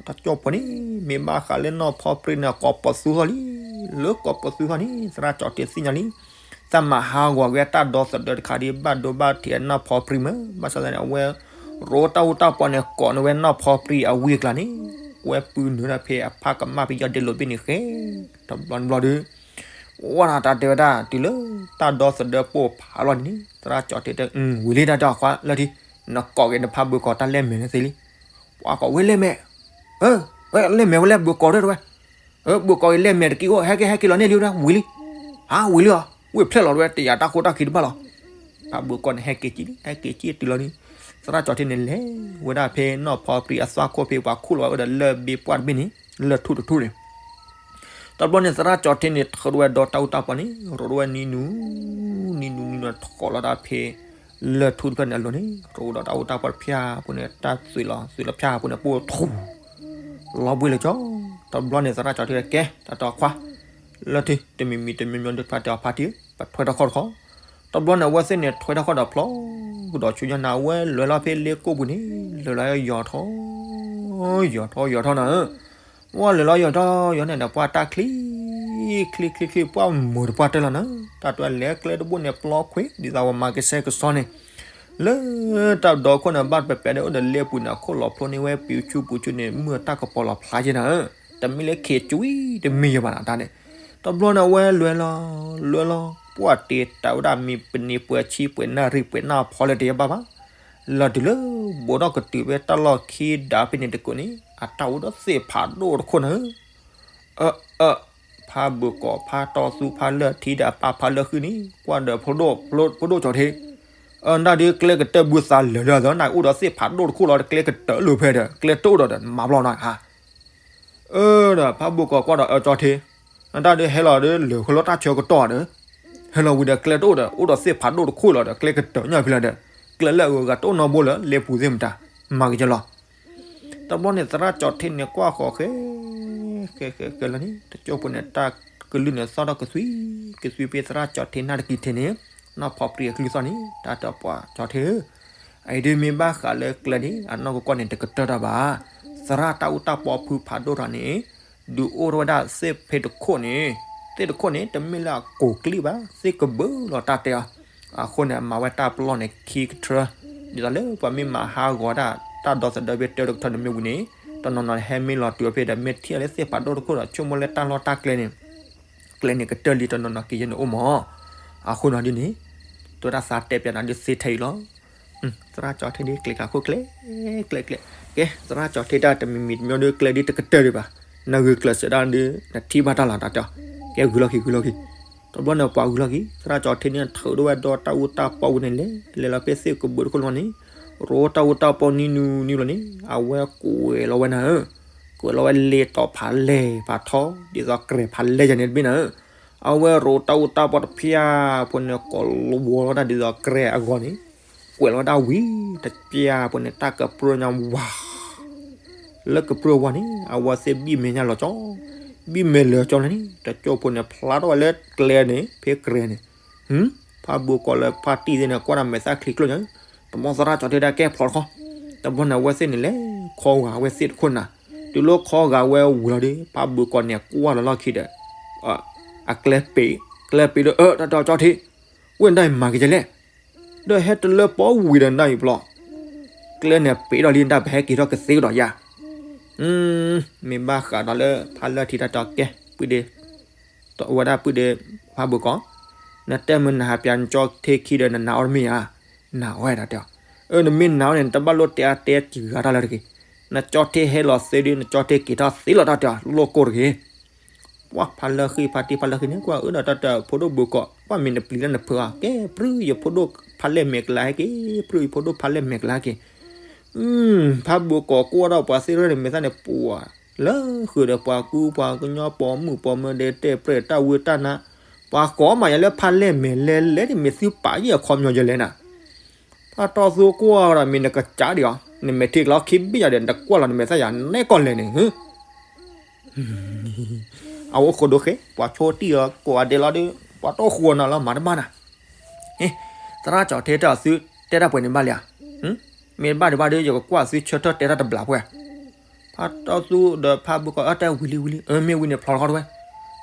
တၢ်ကၠီၣ်ပီန့ၣ် မ့ၢ်ဘၣ်ဃးလၢနီၢ်ဖီပြံန့ၣ် ကိးပသူဃီလံ, လၢကိးပသူဃီန့ၣ် သရၣ်ကၠီၤထ့သ့ၣ်ညါလံ, သးမၤဟးဂီၤက့ၤတၢ်ဒီသဒၢတခါဒ်ဘၣ်ဒိဘၣ်ထံးအနီၢ်ဖီပြံမး, ဘၣ်ဆၣ်သနာ်က့ အဝဲ ရိးတၢ်အူတၢ်ပီန့ၣ် ကိးန့ၢ်ဝဲနီၢ်ဖီပြံအဝံအကျါန့ၣ်, ဝဲပုၢ်နုာ်ဒၣ်ဖဲအဖးကမၣ်ဖဲယီၢ်ဒ့လိာ်ဘ့ၣ်န့ၣ်ဃဲ, တဘျီတဘျီဒီး ဝဲဒၣ်တၢ်တဲဝဲဒၣ် တုၤလၢတၢ်ဒီသဒၢပိာ်ဖးလီၤန့ၣ် သရၣ်ကၠီၤထ့တဲ ဝံၤလံတၢ်တၢ်ခွါလၢထံ, နကိးက့ၤနဖးဘုၣ်ကီးတၢ်လဲၢ်မဲာ်န့ၣ်သ့လံ, ပှၤကိးဝဲလဲၢ်မဲာ်, လဲၢ်မဲာ်ဝဲလဲၢ်ဘုၣ်ကီးဒၣ်တဝဲ, ဘုၣ်ကီးအံၤလဲၢ်မဲာ်တက့ၢ်အိၣ် ဟဲက့ၤဟဲက့ၤလီၤန့ၢ်လံဝဲဒၣ် ဝံၤလံ, ဟးဝံၤလံအီၤ ဝ့ၢ်ဖျဲၣ်လီၤတဝဲ တယာ်တၢ်ခိတၢ်ခံတဘၣ်လီၤ, ဖးဘုၣ်ကီးန့ၣ် ဟဲက့ၤကံလံ ဟဲက့ၤကံတုၤလီၤန့ၣ်, သရၣ်ကၠီၤထ့န့ၣ်လဲၤဝဲဒၣ်ဖဲနီၢ်ဖီပြံအသွၣ်ခိၣ်ဖဲပှၤခူၣ်လီၤဝဲအိၣ်ဒီးလၢၢ်ဘ့ပှၢ်တဘ့ၣ်န့ၣ်, လၢၢ်ထူၣ်တထူၣ်န့ၣ် တဘျီန့ၣ် သရၣ်ကၠီၤထ့န့ၣ် ထၢထီၣ်ဝဲဒီးတၢ်အူတၢ်ပီန့ၣ် ရိးထီၣ်ဝဲနံၤနူၤ, နံၤနူၤနံၤနူၤထီၣ်လီၤတၢ်ဖဲ လၢၢ်ထူၣ်တဖျၢၣ်န့ၣ်အလိၤန့ၣ် ရိးဒီးတၢ်အူတၢ်ပီတဖၠၣ်ပူၤန့ၣ် တၢ်သွံးလီၤ သွံးလီၤဖၠၣ်ပူၤန့ၣ် ပိၢ်ထူၣ် လီၤဘှံးလၢကၠီ, တဘျီန့ၣ် သရၣ်ကၠီၤထ့တဲကဲ တၢ်တီခွါ လၢထံ တမံၤမံၤတမံၤမံၤဒုးဖးတဲအီၤဖးထံဧၢ ပထွဲထီၣ်ခီၣ်တခီ, တဘျီန့ၣ် အဝဲသ့ၣ်န့ၣ် ထွဲထီၣ်ခီၣ်ဒီးဖျီ ကဒီးဆူညါန့ၣ် အဝဲလဲၤလီၤဖဲလ့ကိၣ်ပူၤန့ၣ် လဲၤလီၤယီၤထီၣ် ယီၤထီၣ်ယီၤထီၣ်နၤဧၢ, ဝဲလဲၤလီၤယီၤထီၣ်ယီၤန့ၣ်ဒီး ပှၢ်တၢ်ချံ ချံချံချံ ပှၢ်မိၢ်တပှၢ်တၢၢ်လီၤနၤဧၢ, တၢ်တဲလဲၤကျဲတဘိၣ်န့ၣ် ပျီခွံ ဒ်သိးပှၤမၤကဆှဲကဆှီန့ၣ် လၢတၢ်ဒီခိၣ်န့ၣ် ဘၣ်တပၤပၤဒီး အိၣ်ဒီးလ့ပူၤန့ၣ် အခိၣ်လီၤဖျိန့ၢ်ဝဲ ပူၤဆူပူၤဆူန့ၣ် မုၢ်အတၢ်ကပီၤလီၤဖျါက့နၤဧၢ, တမ့ၢ်လၢခ့ကွံတမ့ၢ်ယဘၣ်နၤတၢ်န့ၣ်, တဘျီန့ၣ် အဝဲလဲၤလီၤ လဲၤလီၤ ပှၢ်တ့တၢ်ဝဲဒၣ်မံၤပနံၤပှဲၤဆံပှဲၤနၣ်ရံၣ်ပှဲၤနၣ်ဖီလၢတယဘၣ်ဘၣ်, လီၤတုၤလၢ ဘူးထီၣ်ကတုၤဖဲတၢ်လီၢ်ခံဒၣ်ဖဲန့ၣ်တကိးန့ၣ် အတၢ်အိၣ်ဒီးသ့ၣ်ဖးဒိၣ်တခိၣ်နၤဧၢ, အၢ အၢ ဖးဘုးကီး ဖးတီသူ ဖးလၢၢ်ထံဒီးအပၢ်ဖးလၢၢ်ဃုန့ၣ် ကွၢ်ဒီးဖိဒိၣ် ဖိဒိၣ်ကၠီၤထ့, အၢ နဒုးကျဲကတၢၢ်ဘုသးလၢာ်လၢာ်သီ နအိၣ်ဒီးသ့ၣ်ဖးဒိၣ်တခိၣ်လီၤ ကျဲကတၢၢ်လိာ်ဖဲဒီး ကျဲတအိၣ်ဒီးဒီး နမၤဘျီနီၤဧါ, အၢ ဒီးဖးဘုးကီးကွၢ်ဒီး အၢ ကၠီၤထ့, နတၢ်ဒုးဟဲလီၤဒီး လၢာ်ဃီလီၤတၢ်ဆၢကတီၢ်ဒီး ဟဲလီၤဝံၤဒီး ကျဲတအိၣ်ဒီး အိၣ်ဒီးသ့ၣ်ဖးဒိၣ်တခိၣ်လီၤဒီး ကျဲကတၢၢ်ညါဖဲလၢဒီး ကျဲလၢအဂၤတအိၣ်နီတဘိလၢ လ့ပူၤသ့ၣ်မတၤ မၤက့ၤကလီၤ တဘျီန့ၣ် သရၣ်ကၠီၤထ့န့ၣ် ကွၢ်ဃီၤဃဲ ဃဲ ဃဲ ဃဲလီၤန့ၣ် တကၠိဖိန့ၣ် တၢ်ကလုၢ်န့ၣ် သီၣ်ထီၣ်ကသွံ ကသွံဖဲသရၣ်ကၠီၤထ့နၢ်တကံၤထံးန့ၣ် နီၢ်ဖီပြံအကလုၢ်သီၣ်န့ၣ် တၢ်တဲပှၤကၠီၤထ့ဧၢ, အအံၤဒုးမ့ၢ်ဘၣ်ဃးလၢကျဲန့ၣ် အနီၢ်ကီၢ်န့ၣ် တကတၢၢ်တၢ်ဘၣ်. သရၣ်တၢ်အူတၢ်ပီဖုဖးဒိၣ်ထီၣ်န့ၣ် ဒုးအိၣ်ထီၣ်ဝဲဒၣ်သ့ၣ်ဖဲတခိၣ်န့ၣ်, သ့ၣ်တခိၣ်န့ၣ် တမ့ၢ်လၢအကိးကျံၣ်ဘၣ်, သ့ၣ်ကဘုးလီၤတၢ်တဲအီၤ. အဃိန့ၣ် အမၤဝဲတၢ်ပလီၢ်န့ၣ်ခံကထၢ, ဒ်သိးလၢပှၤမ့ၢ်မၤဟးဂီၤဒၣ် တၢ်ဒီသဒၢဖဲတၢတကထၢန့ၣ်မ့ၢ်ဝံၤန့ၣ်, တနီၤနီၤဟဲမ့ၢ်လီၤတုၤဖဲဒီး မ့ၢ်ထံၣ်လၢသ့ၣ်ဖးဒိၣ်တခိၣ်ဒီး ဆိကမိၣ်လၢတၢ်လီၢ်တၢ်ကျဲန့ၣ်, ကျဲန့ၣ်ကတၢၢ်လံတနီၤနီၤက့ၤယဲန့ၣ်အိၣ်မး. အဃိန့ၣ်ဒ်န့ၣ်, တၢ်သးတဲပၠးနၤဒုးသ့ထဲအံၤလီၤ. သရၣ်ကၠီၤထ့ဒ်ကျဲၤကၤခိၣ်ကျဲ, ကျဲ ကျဲ, ကဲ သရၣ်ကၠီၤထ့တၢ်တမံၤမံၤတမံၤဒုးကျဲဒ်တကတၢၢ်ဒံးဘၣ်, နဂုာ်ကျဲးစၢးဒၣ်ဒုး နထံၣ်ဘၣ်တၢ်လီၤတၢ်တဲအီၤ, ကဲဂုာ်လီၤခံ ဂုာ်လီၤခံ. တဘျီန့ၣ်ပှၤဂုာ်လီၤခံ, သရၣ်ကၠီၤထ့န့ၣ်ထုးထီၣ်ဝဲဒီးတၢ်အူတၢ်ပီဝံၤန့ၣ်လဲၤ, လဲၤလီၤဖဲသ့ၣ်ကဘုးတခိၣ်လီၤန့ၣ်, ရိတၢ်အူတၢ်ပီနံၤနုၤနံၤလီၤန့ၣ်, အဝဲကွဲးလီၤဝဲနၤဧၢ, ကွဲးလီၤဝဲလ့တီၤဖးလဲၢ်ဖးထီ, ဒ်သိးကြဲးဖးလဲၢ်ယၤန့ၣ်တဘ့ၣ်နၤဧၢ. အဝဲရိတၢ်အူတၢ်ပီတဖၠၣ်ဖိန့ၣ် ကိးလီၤဝီၤလီၤတၢ်ဒ်သိးကြဲးအဂီၢ်န့ၣ်, ကွဲးလီၤဝဲဒၣ်ဝံၤ, တဖၠၣ်ဖိန့ၣ် တၢ်ကပြုၢ်ညါဝါ လၢကပြုၢ်ဝါန့ၣ် အဝဲသ့ၣ်ဘံၣ်မဲာ်ညါလီၤကၠီ, ဘံၣ်မဲာ်လၢာ်ကၠီလၢန့ၣ် တကၠိဖိန့ၣ် ဖျါထီၣ်ဝဲလၢကျဲန့ၣ် ဖဲကြဲးန့ၣ်, ဖးဘိးကီးလၢဖးတံၢ်သ့ၣ်န့ၣ် ကွၢ်တၢ်မဲာ်သၣ်ချံကျိၣ်ညါ, တဘျီသရၣ်ကၠီၤထ့ဒၣ်ကဲဖျိးတခီ, တဘျီန့ၣ် အဝဲသ့ၣ်န့ၣ်လဲၤခီဂာ်ဝဲသ့ၣ်တခိၣ်နၤ, တုၤလၢခီဂာ်ဝဲဝံၤလီၤဒီး ဖးဘိးကီးန့ၣ် ကွၢ်လီၤလီၢ်ခံဒီး အကျဲပ့ၤ, ကျဲပ့ၤဒီး အၢ တၢ်တဲအီၤကၠီထံ, ဝဲဒၣ်အံၤမၤက့ၤကလဲၣ်, ဒီးဟဲတလၢပီဝံၤဒီးနဒၣ်အံၤဘျီ, ကျဲန့ၣ်ပ့ၤဒီးလံဒၣ် ပဟဲက့ၤထီၣ်ကသ့ကဒီးယၤ, မ့ၢ်ဘၣ်ဃးဒီးလၢဖးလၢထံတၢ်တဲအီၤကဲ ပုၢ်ဒ့ ဝဲဒၣ်ပုၢ်ဒ့ ဖးဘိကီး, နတဲမုၢ်နဟးပၠးနကၠီထံခံဒီးနနာ်အီၤတမ့ၢ်ဧါ, နာ်ဝဲဒၣ်တဲအီၤ, အၢ နမ့ၢ်နာ်အီၤန့ၣ် နတဘၣ်လိၣ်တဲအါတဲစှၤတၢ်လၢတဂ့ၤ, နကၠီထံဟဲလီၤသ့ဒီး နကၠီထံက့ၤထီၣ်သ့လီၤတၢ်တဲအီၤ လိၣ်ကိၢ်တဂ့ၤ ပှၤဖးလၢဃံဖးတံၢ်ဖးလၢဃံန့ၣ် ကွၢ်အၢဒီးတၢ်တဲအီၤ ဖိဒိၣ်ဘိကီး ပှၤမ့ၢ်နပျံၤလၢနဖၢအီၤ ကဲ ပြုၢ်ယဖိဒိၣ်ဖးလဲၢ်မဲာ်ကလၤဟဲက့ၤ, ပြုၢ်ယဖိဒိၣ်ဖးလဲၢ်မဲာ်ကလၤဟဲက့ၤ, ဖးဘိကီးကွၢ်ဒီးပှၤသ့ၣ်ရၢန့ၣ် မဲာ်သၣ်န့ၣ်ပှၤ လၢဃုာ်ဒီးပှၤကူပှၤကညီပိာ်မုၣ်ပိာ်မၢၤဒီးတဲပြဲၢ်တၢ်ဝံတၢ်နါ, ပှၤကိးမးယၤလၢဖးလဲၢ်မဲာ်လဲၤလဲၤန့ၣ် မ့ၢ်သုပာ်ယဲၢ်အခီပညီယဲၢ်လဲၣ်နၤ ဖးတီၢ်သူကွၢ်ဒီးမ့ၢ်နကစးဒံးအီၤ, နမဲာ်ထံကလီခံဘ့ၣ်ယၤဒီး နတကွၢ်လီၤနမဲာ်သၣ်ယၤ နဲကီၢ်လဲၣ်န့ၣ်, အအိၣ်ဃိဒိဃဲ ပှၤဆိတံၢ်အီၤကိးဂၤဒဲးလီၤဒီး ပှၤတအိၣ်ဃိနီၤလီၤ မၤတဘၣ်နၤ, သရၣ်ကၠီထံတဲအီၤ သုတဲတၢ်ပှဲၤန့ၣ်ဘၣ်လံဧါ, မ့ၢ်ဘၣ်ဒံးဘၣ်ဒီး ယကကွၢ်သုဆၢထၢၣ်တဲတၢ်တဘျီပှဲၤ ဖးတီၢ်သူဒီးဖးဘိကီး အတဲဝံၤလံဝံၤလံ အၢ မ့ၢ်ဝံၤန့ၣ်ဖျိးထီၣ်တဝဲ,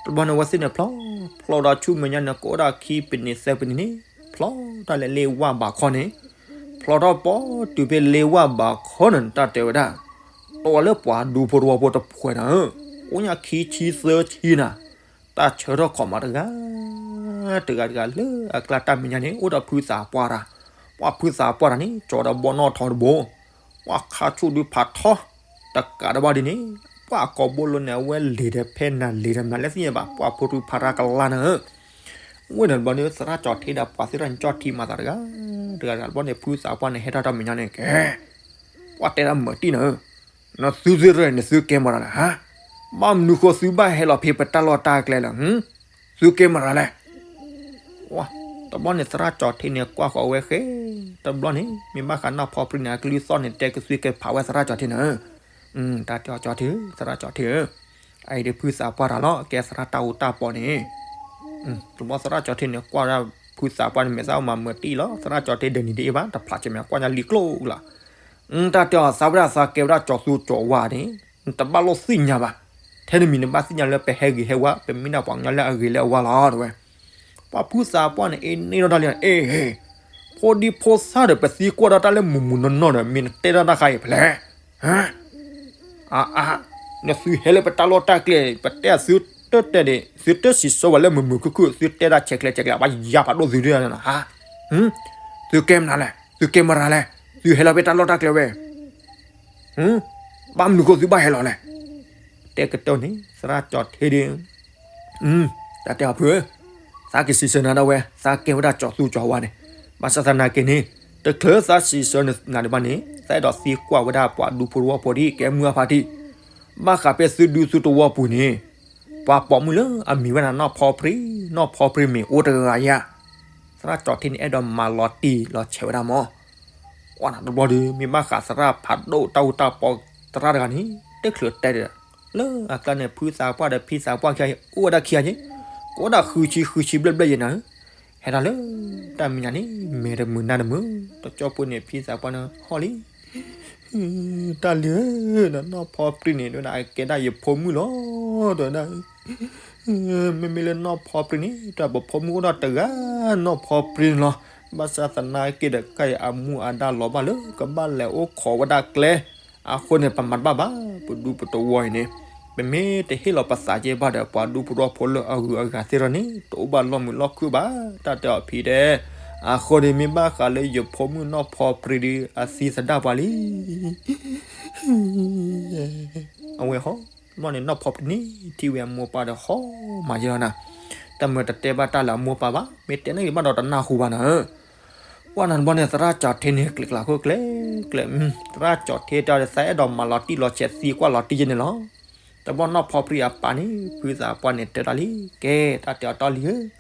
တဘျီန့ၣ်ဝဲသ့ၣ်န့ၣ်ဖျိး, ဖျိးဒီးဆူမဲာ်ညါန့ၣ် ကအိၣ်ဒၣ်ခံပနံးသၢပနံးန့ၣ်, ဖျိးတၢ်လဲၤလ့ဝၢ်ဘးခီန့ၣ်, ဖျိးထီၣ်ပီတုၤဖဲလ့ဝၢ်ဘးခီန့ၣ် တၢ်တဲဝဲဒၣ်, တီလၢပှၤဒူဖိတဝီဖိတဖှဲးနၤဧၢ, အိၣ်ညါခံဆံသၢဆံနၤ, တၢ်ဆၢထၢၣ်ခီၣ်မးတဂၤ တဂၤတဂၤလၢအကျါတၢ်မဲာ်ညါန့ၣ် အိၣ်ဒီးဖုသးပှၢ်တၢ်, ပှၤဖုသးပှၢ်တၢ်န့ၣ် ကၠီဒီးဘီနီၣ်ထီတဘိ, ပှၤခါဆူၣ်ဒုးဖးထီ, တကးဒံးဘၣ်ဒ်န့ၣ်, ပှၤကိးဘိလိန့ၣ် အဝဲလံၤဒီးဖဲနၤလံၤဒီးမနုၤလၢသ့ၣ်ညါဘၣ် ပှၤဖိဒူဖးတၢ်ကလါနၤဧၢ, ဝဲန့ၣ်တဘျီန့ၣ် သရၣ်ကၠီထံဒီးပှၤသ့ၣ်တဖၣ်န့ၣ် ကၠီထံမၤသးတဂၤ, တဂၤတဂၤတဘျီန့ၣ် ဖုသးပှၢ်န့ၣ် ဟဲထီၣ်တၢ်မဲာ်ညါန့ၣ် ကဲ, ပှၤတဲတၢ်မုာ်တံၢ်နၤဧၢ, နသုသ့ၣ်တဖၣ်န့ၣ် သုကဲမတၤလဲၣ်ဧါ, ဘၣ်မနုၤဃိသုဘၣ်ဟဲလီၤဖဲပတၢ်လီၢ်တၢ်ကျဲလဲၣ်, သုကဲမတၤလဲၣ် တဘျီန့ၣ် သရၣ်ကၠီထံန့ၣ် ကွၢ်ဃီၤဝဲဃဲ, တဘျီန့ၣ် မ့ၢ်ဘၣ်ဃးနီၢ်ဖီပြံန့ၣ် အကလုၢ်သီၣ်န့ၣ် တဲကသွံကဲဖးဝဲသရၣ်ကၠီထံနၤဧၢ, တၢ်တဲအီၤကၠီထံဧၢ, သရၣ်ကၠီထံဧၢ, အအံၤဒ်ဖုသးပှၢ်တၢ်လီၤ ကဲသရၣ်တၢ်အူတၢ်ပီန့ၣ်, တဘျီသရၣ်ကၠီထံန့ၣ် ကွၢ်ဒၣ်ဖုသးပှၢ်န့ၣ် မဲာ်သၣ်အိၣ်မးမုာ်တံၢ်လီၤ သရၣ်ကၠီထံဒဲးနံၤဒ်အံၤဘၣ် တဖျးက့ၤမဲာ်ကွၢ်ညါလံကျိၣ်လီၤ တၢ်တဲအီၤသးဝဲဒၣ်သးကဲဝဲဒၣ်ကၠီၤသူကၠီၤဝါန့ၣ်, နတဘၣ်လိၣ်သ့ၣ်ညါဘၣ်, ထဲနမံၤနဘၣ်သ့ၣ်ညါလၢပဟဲဂ့ၤဟဲဝါ ပမံဒၣ်ပှၤကညီလၢအဂ့ၤလၢအဝါလီၤ တဝဲ, ပှၤဖုသးပှၢ်န့ၣ် အ့န့ၢ်ထီၣ်တၢ်လံ, အ့, ဖိဒံဖိသၣ်ဒီး ပသံကွၢ်ဒီးတၢ်လၢမုာ်မုာ်နီၢ်နီၢ်ဒီး မ့ၢ်နတဲထီၣ်တၢ်ဃါအံၤဖဲလဲၣ်, အါအါ, နသုဟဲလၢပတၢ်လီၢ်တၢ်ကျဲ ပတဲသုတတဲဒၣ် သုတစံးဆၢဝဲလၢမုာ်မုာ်ခုၣ်ခုၣ် သုတဲဒၣ်ဆဲးကျဲးဆဲးကျဲး ဘၣ်ယါဖးဒိၣ်သုဒၣ်ဧါ သုကဲမနုၤလဲၣ် သုကဲမတၤလဲၣ် သုဟဲလီၤဖဲတၢ်လီၢ်တၢ်ကျဲဝဲ, ဘၣ်မနုၤဃိသုဘၣ်ဟဲလီၤလဲၣ်, တဲကတၢၢ်န့ၣ် သရၣ်ကၠီၤထံဒုး တၢ်တဲအီၤဖုဧၢ, သးကစံးဆၢနၤဒၣ်ဝဲ သးကဲဝဲဒၣ်ကၠီၤသူကၠီၤဝါန့ၣ်, ဘၣ်ဆၣ်သနာ်က့န့ၣ် တချုးသးစံးဆၢနၤဒံးဘၣ်န့ၣ် သးအဲၣ်ဒိးသံကွၢ်ဝဲဒၣ်ပှၤဒူဖိတဝီဖိဒ်ကဲမုၢ်အဖါတံၢ်, ဘၣ်ဃးဖဲသုဒူသုတဝီပူၤန့ၣ် ပှၤပိာ်မုၣ်လၢအမံၤဝဲဒၣ်နီၢ်ဖီပြံ, နီၢ်ဖီပြံမ့ၢ်အိၣ်တဂၤဧါ, သရၣ်ကၠီၤထံန့ၣ် အဲၣ်ဒိးမၤလီၤတံၢ်လီၤဆဲးဝဲဒၣ်မး ကွၢ်နၤတဘျီဒီး မ့ၢ်ဘၣ်ဃးသရၣ်ဖးဒိၣ်တၢ်အူတၢ်ပီသရၣ်တဂၤန့ၣ် တချုးတဲဒီး လၢအကျါန့ၣ် ဖုသးပှၢ်ဒီးဖံသးပှၢ်ခံဂၤအံၤ အိၣ်ဝဲဒၣ်ခံဂၤက့, ကအိၣ်ဒၣ်ဃုဆံဃုဆံဘျဲၣ်ဘျဲၣ်ယဲနၤဧၢ, ဟဲဒၣ်လၢ တၢ်မဲာ်ညါန့ၣ် မဲာ်တမုာ်နါတမုာ်, တကၠီဖိန့ၣ် ဖံသးပှၢ်န့ၣ် ဟီၣ်လံ တၢ်လံၤဧၢ, နီၢ်ဖီပြံန့ၣ် တဲဝဲဒၣ် အကဲဒၣ်ယဖိမုၣ်လီၤ, တဲဝဲဒၣ် မ့မ့ၢ်လၢနီၢ်ဖီပြံန့ၣ် တၢ်ပဖိမုၣ်အိၣ်ဒီးတဂၤ နီၢ်ဖီပြံန့ၣ်လီၤ, ဘၣ်ဆၣ်သနာ်က့ဒီး ကါအံၤအမူအဒါလီၤဘၣ်လၢ ကဘၣ်လဲၤအိၣ်ခိးဝဲဒၣ်ကျဲ, အဃိန့ၣ် ပမၤတဘၣ်ဘၣ် ပဒူပတဝီအံၤန့ၣ်, ပမ့ၢ်တဟ့ၣ်လီၤပသးက့ဘၣ်ဒီး ပှၤဒူဖိတဝီဖိလၢအဂုၤအဂၤသ့ၣ်တဖၣ်န့ၣ် တအိၣ်ဘၣ်လီၢ်မုာ်လီၢ်ခုၣ်ဘၣ်, တၢ်တဲအီၤဖံတဲ, အဃိန့ၣ် မ့ၢ်ဘၣ်ဃးလၢယဖိမုၣ်နီၢ်ဖီပြံဒီး အသံသဒၣ်ပှၤလံ အဝဲဟီ, ဘျီန့ၣ်နီၢ်ဖီပြံန့ၣ် ထံၣ်ဝဲအမိၢ်ပၢ်ဒီးဟီမးယဲလီၤနၤ, တၢ်မ့ၢ်တတဲဘၣ်တၢ်လၢအမိၢ်ပၢ်ဘၣ်, မ့ၢ်တဲန့ၢ်က့ၤဘၣ်ဒီးတနၢ်ဟူဘၣ်နၤဧၢ, ကွၢ်နၤတဘျီန့ၣ် သရၣ်ကၠီၤထံန့ၣ် ကျဲးကျလီၤခိၣ်ကျဲးကျဲး, သရၣ်ကၠီၤထံတဲအီၤ သးအဲၣ်ဒိးမၤလီၤတံၢ်လီၤဆဲးသံကွၢ်လီၤတံၢ်ယဲန့ၣ်လီၤ, တဘျီနီၢ်ဖီပြံအပၢ်န့ၣ် ဖုသးပှၢ်န့ၣ်တဲတၢ်လံ, ကဲ တၢ်တဲအီၤတၢ်လံဧၢ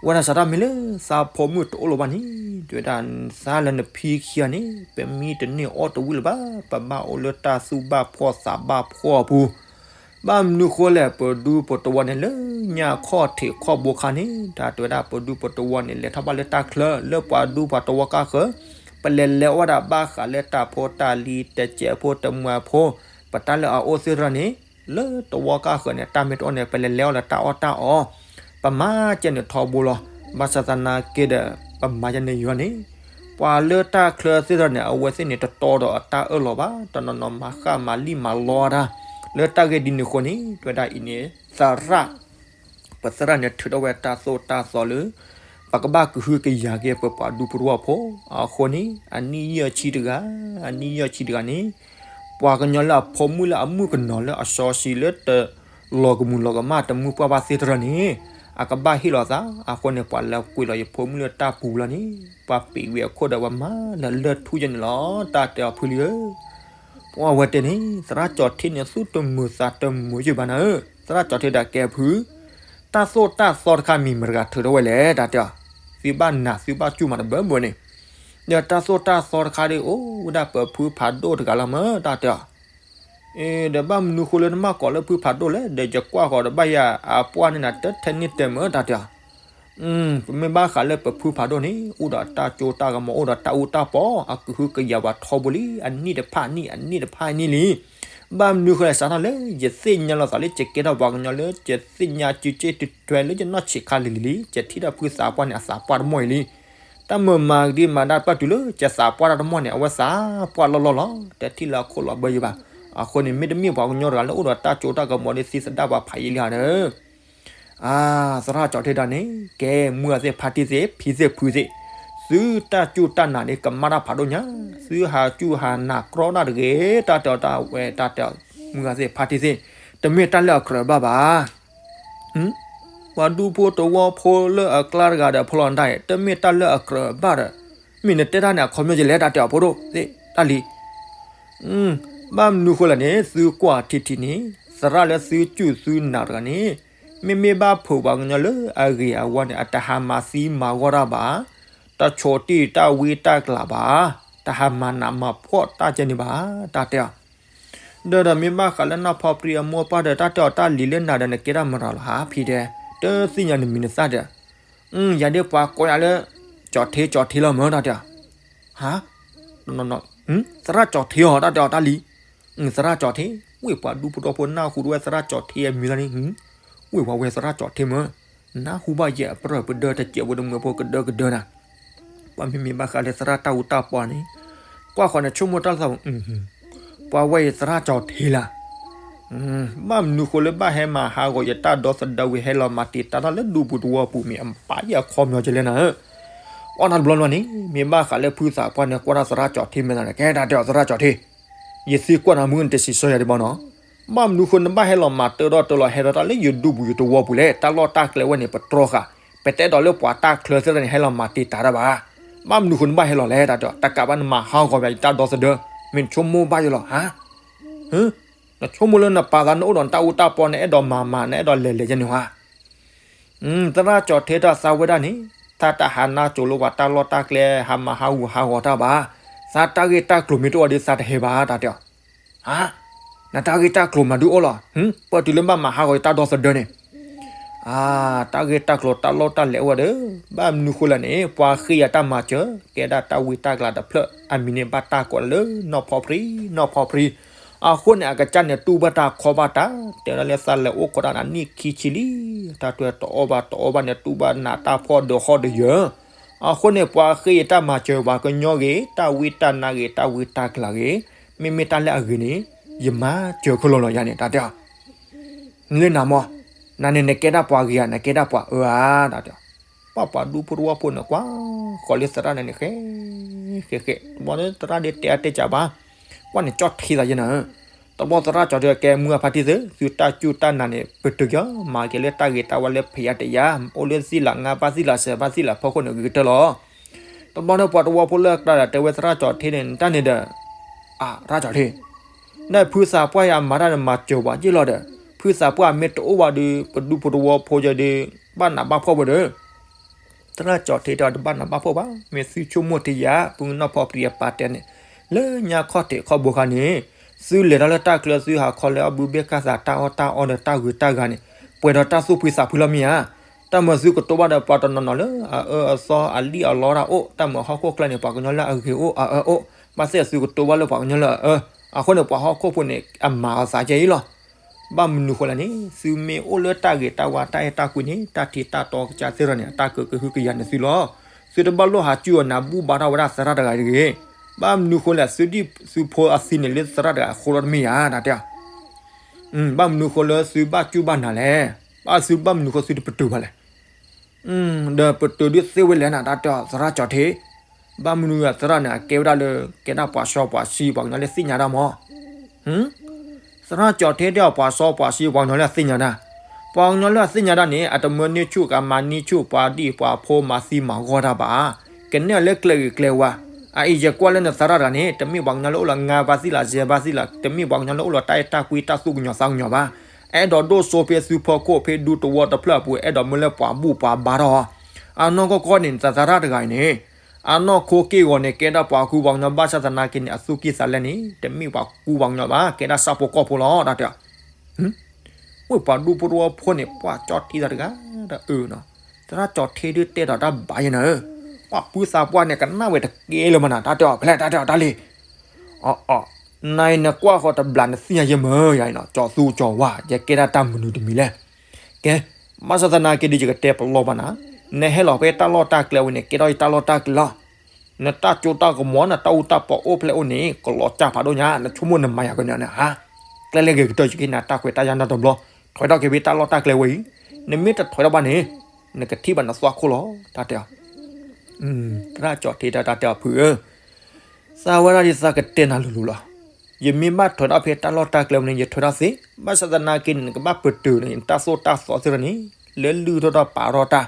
ဝဲဒၣ်စးထီၣ်မ့ၢ်လၢသးဖိမုၣ်တအိၣ်လၢၤဘၣ်န့ၣ် တဲဝဲဒၣ် သးလၢနဖံခံဂၤန့ၣ် ပမံတန့ၢ်အီၣ်တဝံၣ်လၢၤဘၣ်, ပဘၣ်အိၣ်လၢတၢ်သူၣ်ဘၣ်ဖှီၣ်သးဘၣ်ဖှီၣ်အပူၤ, ဘၣ်မနုၤဃိလဲၣ် ပဒူပတဝီန့ၣ်လၢညါခီၣ်ထံးခီၣ်ဘိခါန့ၣ် တၢ်တဲဝဲဒၣ် ပဒူပတဝီန့ၣ် လဲၤထီၣ်ဘၣ်လၢတၢ်ချၢ လၢပှၤဒူပှၤတဝီကါဃၢၤ, ပလဲၤလဲၤအီၣ်ဝဲဒၣ်ဘၣ်ဃးလၢတၢ်ဖိတၢ်လံၤ တစဲးဖိတမှဲၤဖိ, ပတၢ်လၢအအိၣ်သ့ၣ်တဖၣ်န့ၣ် လၢတဝီကါဃၢၤန့ၣ် တၢ်မ့ၢ်တအိၣ်န့ၣ် ပလဲၤလဲၤအီၣ်လၢတၢ်အီၣ်တၢ်အီ, ပ ပမၤကဲန့ၣ်ထီဘိလီၤ. ဘၣ်ဆၣ်သနာ်က့ဒီး ပမၤယဲန့ၣ်ယွၤန့ၣ် ပှၤလၢတၢ်ချၢသ့ၣ်တဖၣ်န့ၣ် အဝဲသ့ၣ်န့ၣ် တတီဒီးအတၢ်အၢၣ်လီၤဘၣ်, တနီၤနီၤမၤဃၣ်မၤလံၣ်မၤလီတၢ် လၢတၢ်ဂ့ၢ်ဒ်န့ၣ်အဃိန့ၣ် တဲဝဲဒၣ်အံၤန့ၣ် သရၣ် ပသရၣ်န့ၣ်ထုးထီၣ်ဝဲတၢ်သိၣ်တၢ်သီလၢ ပကဘၣ်ကဟုကယာ်က့ၤပပှၤဒူဖိတဝီဖိ, အဃိန့ၣ် အနံၣ်ယဲၢ်ဆံတဂၤ, အနံၣ်ယဲၢ်ဆံတဂၤန့ၣ် ပှၤကညီလၢအဖိမုၣ်လၢအမုၣ်ကနီၤလၢအစီဆှံလၢတ လီၤကမူၤလီၤကမၣ်တမုၢ်ပှၢ်ဘၣ်သ့ၣ်တဖၣ်န့ၣ် အကဘၣ်ဟ့ၣ်လီၤသး, အဃိန့ၣ် ပှၤလဲၤကွံာ်လီၤယဖိမုၣ်လၢတၢ်ပူၤလီၤန့ၣ် ပှၤပ့ၤဝံၤအခိၣ်ဒီးပှၤမၤလၢလၢၢ်ထူၣ်ယဲန့ၣ်လီၤ. တၢ်တဲအီၤဖုလံဧၢ, ပှၤဝဲတဲန့ၣ် သရၣ်ကၠီၤထ့န့ၣ် သူၣ်တမုာ်သးတမုာ်ယုာ်ဘၣ်နၤဧၢ, သရၣ်ကၠီၤထ့ဒီးကဲဖု တၢ်သိၣ်တၢ်သီတခါမံၤမတၤတဂၤထုးထီၣ်ဝဲလဲၣ် တၢ်တဲအီၤ, သုဘၣ်နးသုဘၣ်စူၢ်မးတဘၢဘၢန့ၣ်, ဒီးတၢ်သိၣ်တၢ်သီတခါဒ်အိၣ်ဝဲဒၣ်ပဖုဖးဒိၣ်တဂၤလီၤမၢ် တၢ်တဲအီၤ, အ့ ဒီးဘၣ်မနုၤဃိလၢနမၢကီးလၢဖုဖးဒိၣ်လဲၣ်, ဒီးယကွၢ်ဃီၤဒီးဘၣ်ယၤအပှၢ်န့ၣ်နၤ တထဲန့ၢ်တဲမၢ် တၢ်တဲအီၤ ပမ့ၢ်ဘၣ်ဃးလၢပဖုဖးဒိၣ်န့ၣ် အိၣ်ဒီးတၢ်စိတၢ်ကမီၤ အိၣ်ဒီးတၢ်အူတၢ်ပီ, အကဟုကယာ်ပှၤထီဘိလံ, အနံၣ်တဖၣ်နံၣ် အနံၣ်တဖၣ်နံၣ်လံ. ဘၣ်မနုၤဃိလဲၣ် စးထီၣ်လၢယသ့ၣ်ညါလီၤသးလၢ ယကဲထီၣ်ပှၤကညီလၢ ယသ့ၣ်ညါစုစ့ၣ်တထွဲလၢယနီၢ်ဆံးခါလံၤလံၤလံ, ယထံၣ်တၢ်ဖုသးပှၢ်န့ၣ် အသးပှၢ်တမီၢ်အံၤလံ. တၢ်မုာ်မၤကဒံမၤဒၣ်ပၢၢ်တုၤလၢ ယသးပှၢ်တၢ်တမီၢ်န့ၣ် အဝဲသးပှၢ်လီၢ်လီၢ်လီၤ. တထံၣ်လၢအခိၣ်လီၤဘၢယံၤဘၣ်. အဃိန့ၣ် မ့တမ့ၢ်ပှၤကညီတဂၤလၢအိၣ်ဒီးတၢ်စိတၢ်ကမီၤဒ်သံသဒၣ်ပှၤဖးယံာ်လံဧါဒီး အါ, သရၣ်ကၠီၤထ့တၢ်န့ၣ် ကဲမုၢ်ဂၤသ့ၣ်ဖါတံၢ်သ့ၣ် ဖံသ့ၣ်ဖုသ့ၣ်, သုတၢ်စူၢ်တၢ်နာ်န့ၣ် ကမၣ်တၢ်ဖးဒိၣ်ညါ, သုဟးစူၢ်ဟးနာ်ကြီတၢ်တဂ့ၤ, တၢ်တဲအီၤတၢ်ဝဲတၢ်တဲအီၤ မုၢ်ဂၤသ့ၣ်ဖါတံၢ်သ့ၣ်, တမ့ၢ်တၢ်လၢအကြၢးဘၣ်ဘၣ်. ပှၤဒူဖိတဝီဖိလၢအကျါတဂၤဒီးဖီလီၤနတၢ်အံၤ တမ့ၢ်တၢ်လၢအကြၢးဘၣ်ဒီး, မ့ၢ်နတဲတၢ်န့ၣ် အခီပညီယလဲၣ် တၢ်တဲအီၤဖိဒိၣ်သ့ၣ်တၢ်လံ ဘၣ်မနုၤဃိလဲၣ်န့ၣ် သုကွၢ်ထံထံန့ၣ် သရၣ်လၢသုစူၢ်သုနာ်တဂၤန့ၣ် မ့မ့ၢ်ဘၣ်ဖုးပှၤကညီလၢအဂ့ၤအဝါန့ၣ် အတဟးမၤသံမၤဂီၢ်တၢ်ဘၣ်, တဆိးတံၢ်တၢ်ဝံတၢ်ကျးဘၣ်, တဟးမၤနးမၤဖှီၣ်တၢ်ကဲန့ၣ်ဘၣ်, တၢ်တဲအီၤ ဒီးဒီးမ့ၢ်ဘၣ်ဃးလၢနီၢ်ဖီပြံအမိၢ်ပၢ်ဒီး တၢ်တဲအီၤတၢ်လံၤလၢနၤဒီး နကဲတၢ်မတၤလီၤဟါ ဖံတဲ, တသ့ၣ်ညါနမံၤနသၣ်ဒီး, ယၤဒ်ပှၤကိးယၤလၢ ကၠီၤထ့ကၠီၤထ့လီၤမၢ် တၢ်တဲအီၤ ဟါ, သရၣ်ကၠီၤထ့အီၤ တၢ်တဲအီၤတၢ်လံၤ, သရၣ်ကၠီၤထ့, ဝ့ၢ်ပှၤဒူဖိတဝီဖိနၢ်ဟူတဝဲသရၣ်ကၠီၤထ့အမံၤလီၤန့ၣ်, ဝ့ၢ်ပှၤဝဲသရၣ်ကၠီၤထ့မၢ်, နၢ်ဟူဘၣ်ယဲၢ်အပြၢၢ်ပဒၢတစဲးဖိတမုာ်ဖိကဒၢကဒၢနၤ, ပှၤမ့မ့ၢ်ဘၣ်ဃးလၢသရၣ်တၢ်အူတၢ်ပီန့ၣ်, ကွၢ်ဃီၤန့ၣ်ဆိကမိၣ်တၢ်သး ပှၤဝဲအံၤသရၣ်ကၠီၤထ့လၢ ဘၣ်မနုၤဃိလၢဘၣ်ဟဲမၤဟးဂီၤယတၢ်ဒီသဒၢဝံၤ ဟဲလီၤမၤတံာ်တာ်တၢ်လၢဒူပူၤတဝီပူၤမ့ၢ်အပာ်ယဲၢ်အခီပညီကလဲၣ်နၤဧၢ, အီၣ်နၤတဘျီဘျီန့ၣ် မ့ၢ်ဘၣ်ဃးလၢဖုသးပှၢ်န့ၣ် ကွၢ်တၢ်သရၣ်ကၠီၤထ့မ့ၢ်သးန့ၣ် ကဲတၢ်တဲအီၤသရၣ်ကၠီၤထ့, ယသံကွၢ်နၤမုၢ်နတစံးဆၢယၤဒံးဘၣ်နီၤ, ဘၣ်မနုၤဃိနဘၣ်ဟဲလီၤမၤတၢထီၣ်တၢလီၤဟဲထီၣ်တၢ်လၢယဒူပူၤယတဝီပူၤလဲၣ်, တၢ်လီၢ်တၢ်ကျဲဝဲန့ၣ် ပတြီဃာ်, ပတဲဒီးလၢပှၤတၢ်ချၢသ့ၣ်တဖၣ်န့ၣ် ဟဲလီၤမၤတံာ်တာ်တၢ်ဘၣ်, ဘၣ်မနုၤဃိနဘၣ်ဟဲလီၤလဲၣ် တၢ်တဲအီၤ, တကးဘၣ်နမၤဟးဂီၤယတၢ်ဒီသဒၢ, မ့ၢ်နဆိကမိၣ်ဘၣ်ယဲၢ်လီၤ ဟါ နဆိကမိၣ်လၢနပာ်သးနအိၣ်ဒီးနတၢ်အူတၢ်ပီ နအဲၣ်ဒိးမၤမၤ နအဲၣ်ဒိးလဲၤလဲၤယဲၢ်န့ၣ်ဧါ, သရၣ်ကၠီၤထ့တၢ်သးဝဲဒၣ်န့ၣ်, တၢ်တဟးနါစိၤလၢပှၤတၢ်လီၢ်တၢ်ကျဲ ဟးမၤဟးဂူာ်ဟးဂီၤတၢ်ဘၣ်, သးတၢ်ဂ့ၢ်တၢ်ကျိၤမ့ၢ်တအိၣ်ဒီးသးတဟဲဘၣ် တၢ်တဲအီၤ, ဟါ, နတၢ်ဂ့ၢ်တၢ်ကျိၤမၤဒုးအိၣ်လီၤ, ပၢၢ်တုၤလၢဘၣ်မၤဟးဂီၤယတၢ်ဒီသဒၢန့ၣ် အါ, တၢ်ဂ့ၢ်တၢ်ကျိၤတၢ်လီၢ်တၢ်လဲၤအိၣ်ဝဲဒီး, ဘၣ်မနုၤဃိလဲၣ်န့ၣ် ပှၤဃ့ယၤတၢ်မၤစၢၤ, ကဲဒၣ်တၢ်ဝံတၢ်ကျးတဖျၢၣ်, အမံၤန့ၣ်ဘၣ်တၢ်ကိးလၢနီၢ်ဖီပြံ, နီၢ်ဖီပြံ, အဃိန့ၣ် အကစၢ်န့ၣ်တူၢ်ဘၣ်တၢ်ခီဘၣ်တၢ်, တဲဒၣ်လၢသးလဲၤအိၣ်ခိးတၢ်နၤနံၣ်ခံဆံလံ, တၢ်တွဲတအီၣ်ဘၣ်တအီဘၣ်န့ၣ် တူၢ်ဘၣ်နးတၢ်ဖှီၣ်ဒၢးဃီၣ်ဒၢးယၢၤ, အဃိန့ၣ် ပှၤဃ့ယတၢ်မၤစၢၤ ပှၤကညီဂ့ၤ, တၢ်ဝံတၢ်နါဂ့ၤ, တၢ်ဝံတၢ်ကျးဂ့ၤ, မ့မ့ၢ်တၢ်လၢအဂ့ၤန့ၣ်, ယမၤစၢၤခဲလၢာ်လီၤယၤန့ၣ် တၢ်တဲအီၤ လၢနၤမၢ်, နၤန့ၣ်နကဲဒၣ်ပှၤဂ့ၤဧါ နကဲဒၣ်ပှၤအၢဧါ တၢ်တဲအီၤ, ပှၤပှၤဒူဖိတဝီဖိန့ၣ် ကွၢ်ဃီၤလၢသရၣ်န့ၣ်န့ၣ် ဃဲ, ဃဲဃဲ, တဘျီလၢသရၣ်ဒ်တဲအါတဲကးဘၣ်, ကွၢ်န့ၣ်ကၠီၣ်ထံသးယဲၢ်နၤဧၢ, တဘျီသရၣ်ကၠီၤထ့ကဲမုၢ်အဖါတံၢ်သ့ၣ်, သုတၢ်စူၢ်တၢ်နာ်န့ၣ် ပတုာ်ကီၤ မၤက့ၤလၢတၢ်ဂ့ၤတၢ်ဝါလၢဖံးယါတယါ, အိၣ်လၢသံလးငါးဘးသံလးစဲးဘးသံလးဖီခိၣ်န့ၣ် ဂ့ၤကတၢၢ်လီၤ. တဘျီန့ၣ်ပှၤတဝီဖိလၢအကျါဒီး တဲဝဲသရၣ်ကၠီၤထ့န့ၣ် တၢ်န့ၣ်ဒီး, အါ သရၣ်ကၠီၤထ့, နဖုသးပှၢ်ယၤမၤတၢ်န့ၣ်မၤစၢၤပှၤယ့ၢ်လီၤဒီး, ဖုသးပှၢ်မ့ၢ်တအိၣ်ဘၣ်ဒီး ပဒူဖိတဝီဖိယဲဒီး ဘၣ်နးဘၣ်ဖှီၣ်ဝဲဒီး သရၣ်ကၠီၤထ့တဲအီၤတဘၣ်နးဘၣ်ဖှီၣ်ဘၣ်, မ့ၢ်သုဆိကမိၣ်တယၤ ပုၢ်နီၢ်ဖီပြံအပၢ်တဲန့ၣ်, လၢညါခီၣ်ထံးခီၣ်ဘိခါန့ၣ်, သုလဲၤထီၣ်လၢတၢ်ကျၢၤသုဟးခီလၢအဘုဘ့ၣ်ကၢ်သးတၢ်အီၣ်တၢ်အီဒီးတၢ်ဂုၤတၢ်ဂၤန့ၣ်, ပှဲၤဒီးတၢ်သူၣ်ဖှံသးဖှံလီၤမ့ၢ်ဧါ. တၢ်မၤသုကတိၤဘၣ်ဒီးပှၤတနီၤနီၤလၢအအၢအသီအလံၣ်အလီတၢ်အိၣ်, တၢ်မၤဟီၣ်ခိၣ်ချၢန့ၣ် ပှၤကညီလၢအဂ့ၤအိၣ်အအၢအိၣ်, ဘၣ်သ့ၣ်သုကတိၤဘၣ်လၢပှၤကညီလၢအအၢ, အဃိန့ၣ် ပှၤဟီၣ်ခိၣ်ဖိန့ၣ် အမၤအသးကဲအံၤလီၤ. ဘၣ်မနုၤဃိလဲၣ်န့ၣ် သုမ့ၢ်အိၣ်လၢတၢ်ဂ့ၤတၢ်ဝါတၢ်အဲၣ်တၢ်ကွံန့ၣ် တၢ်ထံးတၢ်တီကစၢ်သ့ၣ်တဖၣ်န့ၣ် အတၢ်ကကဟုကယာ်န့ၢ်သုလီၤ. သုတဘၣ်လိၣ်ဟးစူၢ်အီၤနၤဘူၣ်ဘါထီၣ်ဝဲဒၣ်သရၣ်တဂၤတဂ့ၤ. ဘၣ်မနုၤဃိလဲၣ် သုဒံၣ်သုဖိအသံန့ၣ်လၢသရၣ်တဂၤအဃိလီၤတမ့ၢ်ဧါ တၢ်တဲအီၤ. ဘၣ်မနုၤဃိလၢသုဘၣ်စူၢ်ဘၣ်နာ်လဲၣ်. ဘၣ်သုဘၣ်မနုၤဃိသုတပတုာ်ဘၣ်လဲၣ်. ဒီးပတုာ်ဒုးသ့ဝဲလဲၣ်နၤ တၢ်တဲအီၤ သရၣ်ကၠီၤထ့. ဘၣ်မနုၤသရၣ်န့ၣ် အကဲဝဲဒၣ်လၢ ကဲဒၣ်ပှၤစီပှၤဆှံ ပှၤကညီလၢသ့ၣ်ညါတၢ်မး သရၣ်ကၠီၤထ့တဲအီၤ ပှၤစီပှၤဆှံ ပှၤကညီလၢအသ့ၣ်ညါတၢ်, ပှၤကညီလၢအသ့ၣ်ညါတၢ်န့ၣ် အတမၢန့ၢ်ဆူၣ်ကမၤန့ၢ်ဆူၣ် ပှၤဒံၣ်ပှၤဖိမၤသံမၤဂီၢ်တၢ်ဘၣ်. ကနဲၣ်အီၤလၢကျဲဂ့ၤကျဲဝါ, အအံၤယကွၢ်လၢနသရၣ်တဂၤန့ၣ် တမ့ၢ်ပှၤကညီလၢအိၣ်လီၤငါဘါသံလၢစဲဘါသံလၢ တမ့ၢ်ပှၤကညီလၢအိၣ်လီၤတၢ်အဲၣ်တၢ်ကွံတၢ်သူၣ်ကညီၤသးကညီၤဘၣ်. အဲၣ်ဒိးဒိၣ်စိဖဲသုဖီခိၣ်ဖဲဒူတဝီတဖျၢၣ်အပူၤ အဲၣ်ဒိးမၢလၢပှၤဘူၣ်ပှၤဘါထီၣ်အီၤ. အနီၢ်ကီၢ်ကီၢ်န့ၣ် နသရၣ်တဂၤအံၤန့ၣ် အနီၢ်ခိက့ၢ်ဂီၤန့ၣ် ကဲဒၣ်ပှၤကူပှၤကညီဘၣ်ဆၣ်သနာ်က့န့ၣ် အသူၣ်ကံၢ်သးလဲန့ၣ် တမ့ၢ်ပှၤကူပှၤကညီဘၣ် ကဲဒၣ်ဆၣ်ဖိကီၢ်ဖိလီၤ တၢ်တဲအီၤ. ဝဲပှၤဒူဖိတဝီဖိန့ၣ် ပှၤကၠီထံသးတဂၤဒီးအၢနီၤ, သရၣ်ကၠီထ့ဒုးတဲဒီးတၢ်ဘၣ်ယဲနၤဧၢ, ပှၤဖုသးပှၢ်န့ၣ် ကနၣ်ဝဲတကဲလၢၤမးနၤ တၢ်တဲအီၤ ဖဲလဲၣ်တၢ်တဲအီၤတၢ်လံ. အီ နၤအံၤနကွၢ်ဃီၤတဘျီနသ့ၣ်ညါယဲမ့ၢ်ယၤအံၤနီၤ ကၠီၤသူကၠီၤဝါ ယကဲဒၣ်တၢ်မနုၤတမံၤလဲၣ်. ကဲ ဘၣ်ဆၣ်သနာ်က့ဒုးယကတဲပလီၢ်ဘၣ်နၤ, နဟဲလီၤဖဲတၢ်လီၢ်တၢ်ကျဲဝဲန့ၣ် ကဲထီၣ်ယတၢ်လီၢ်တၢ်ကျဲလီၤ. နတၢ်စိတၢ်ကမီၤ နတၢ်အူတၢ်ပီအိၣ်ဖဲလဲၣ်အိၣ်န့ၣ် ကလီၤစၢ်ဖးဒိၣ်ညါ နဆိကမိၣ်နမၤယၤကညီၤန့ၣ်ဧါ. ကျဲလဲၣ်ဂ့ၤကတၢၢ်ယကဟ့ၣ်နၤတၢ်ခွဲးတၢ်ယာ်နီတဘျီ, ထွဲထီၣ်က့ၤဖဲတၢ်လီၢ်တၢ်ကျဲဝဲအံၤ, နမ့ၢ်တထွဲထီၣ်ဘၣ်န့ၣ် နကထံၣ်ဘၣ်နသွၣ်ခိၣ်လီၤ တၢ်တဲအီၤ. သရၣ်ကၠီၤထ့တၢ်တဲအီၤဖုဧၢ, သးဝဲဒၣ်ဒ်သးကတဲနၤလိၤလိၤလီၤ. ယမ့ၢ်ဘၣ်ထွဲထီၣ်ဖဲတၢ်လီၢ်တၢ်ကျဲဝဲန့ၣ် ယထွဲထီၣ်သ့, ဘၣ်ဆၣ်သနာ်က့န့ၣ် နကဘၣ်ပတုာ်န့ၣ် တၢ်သိၣ်တၢ်သီသ့ၣ်တဖၣ်န့ၣ် လၢလုၢ်ထီၣ်တၢ်ပာ်ထီၣ်တၢ်,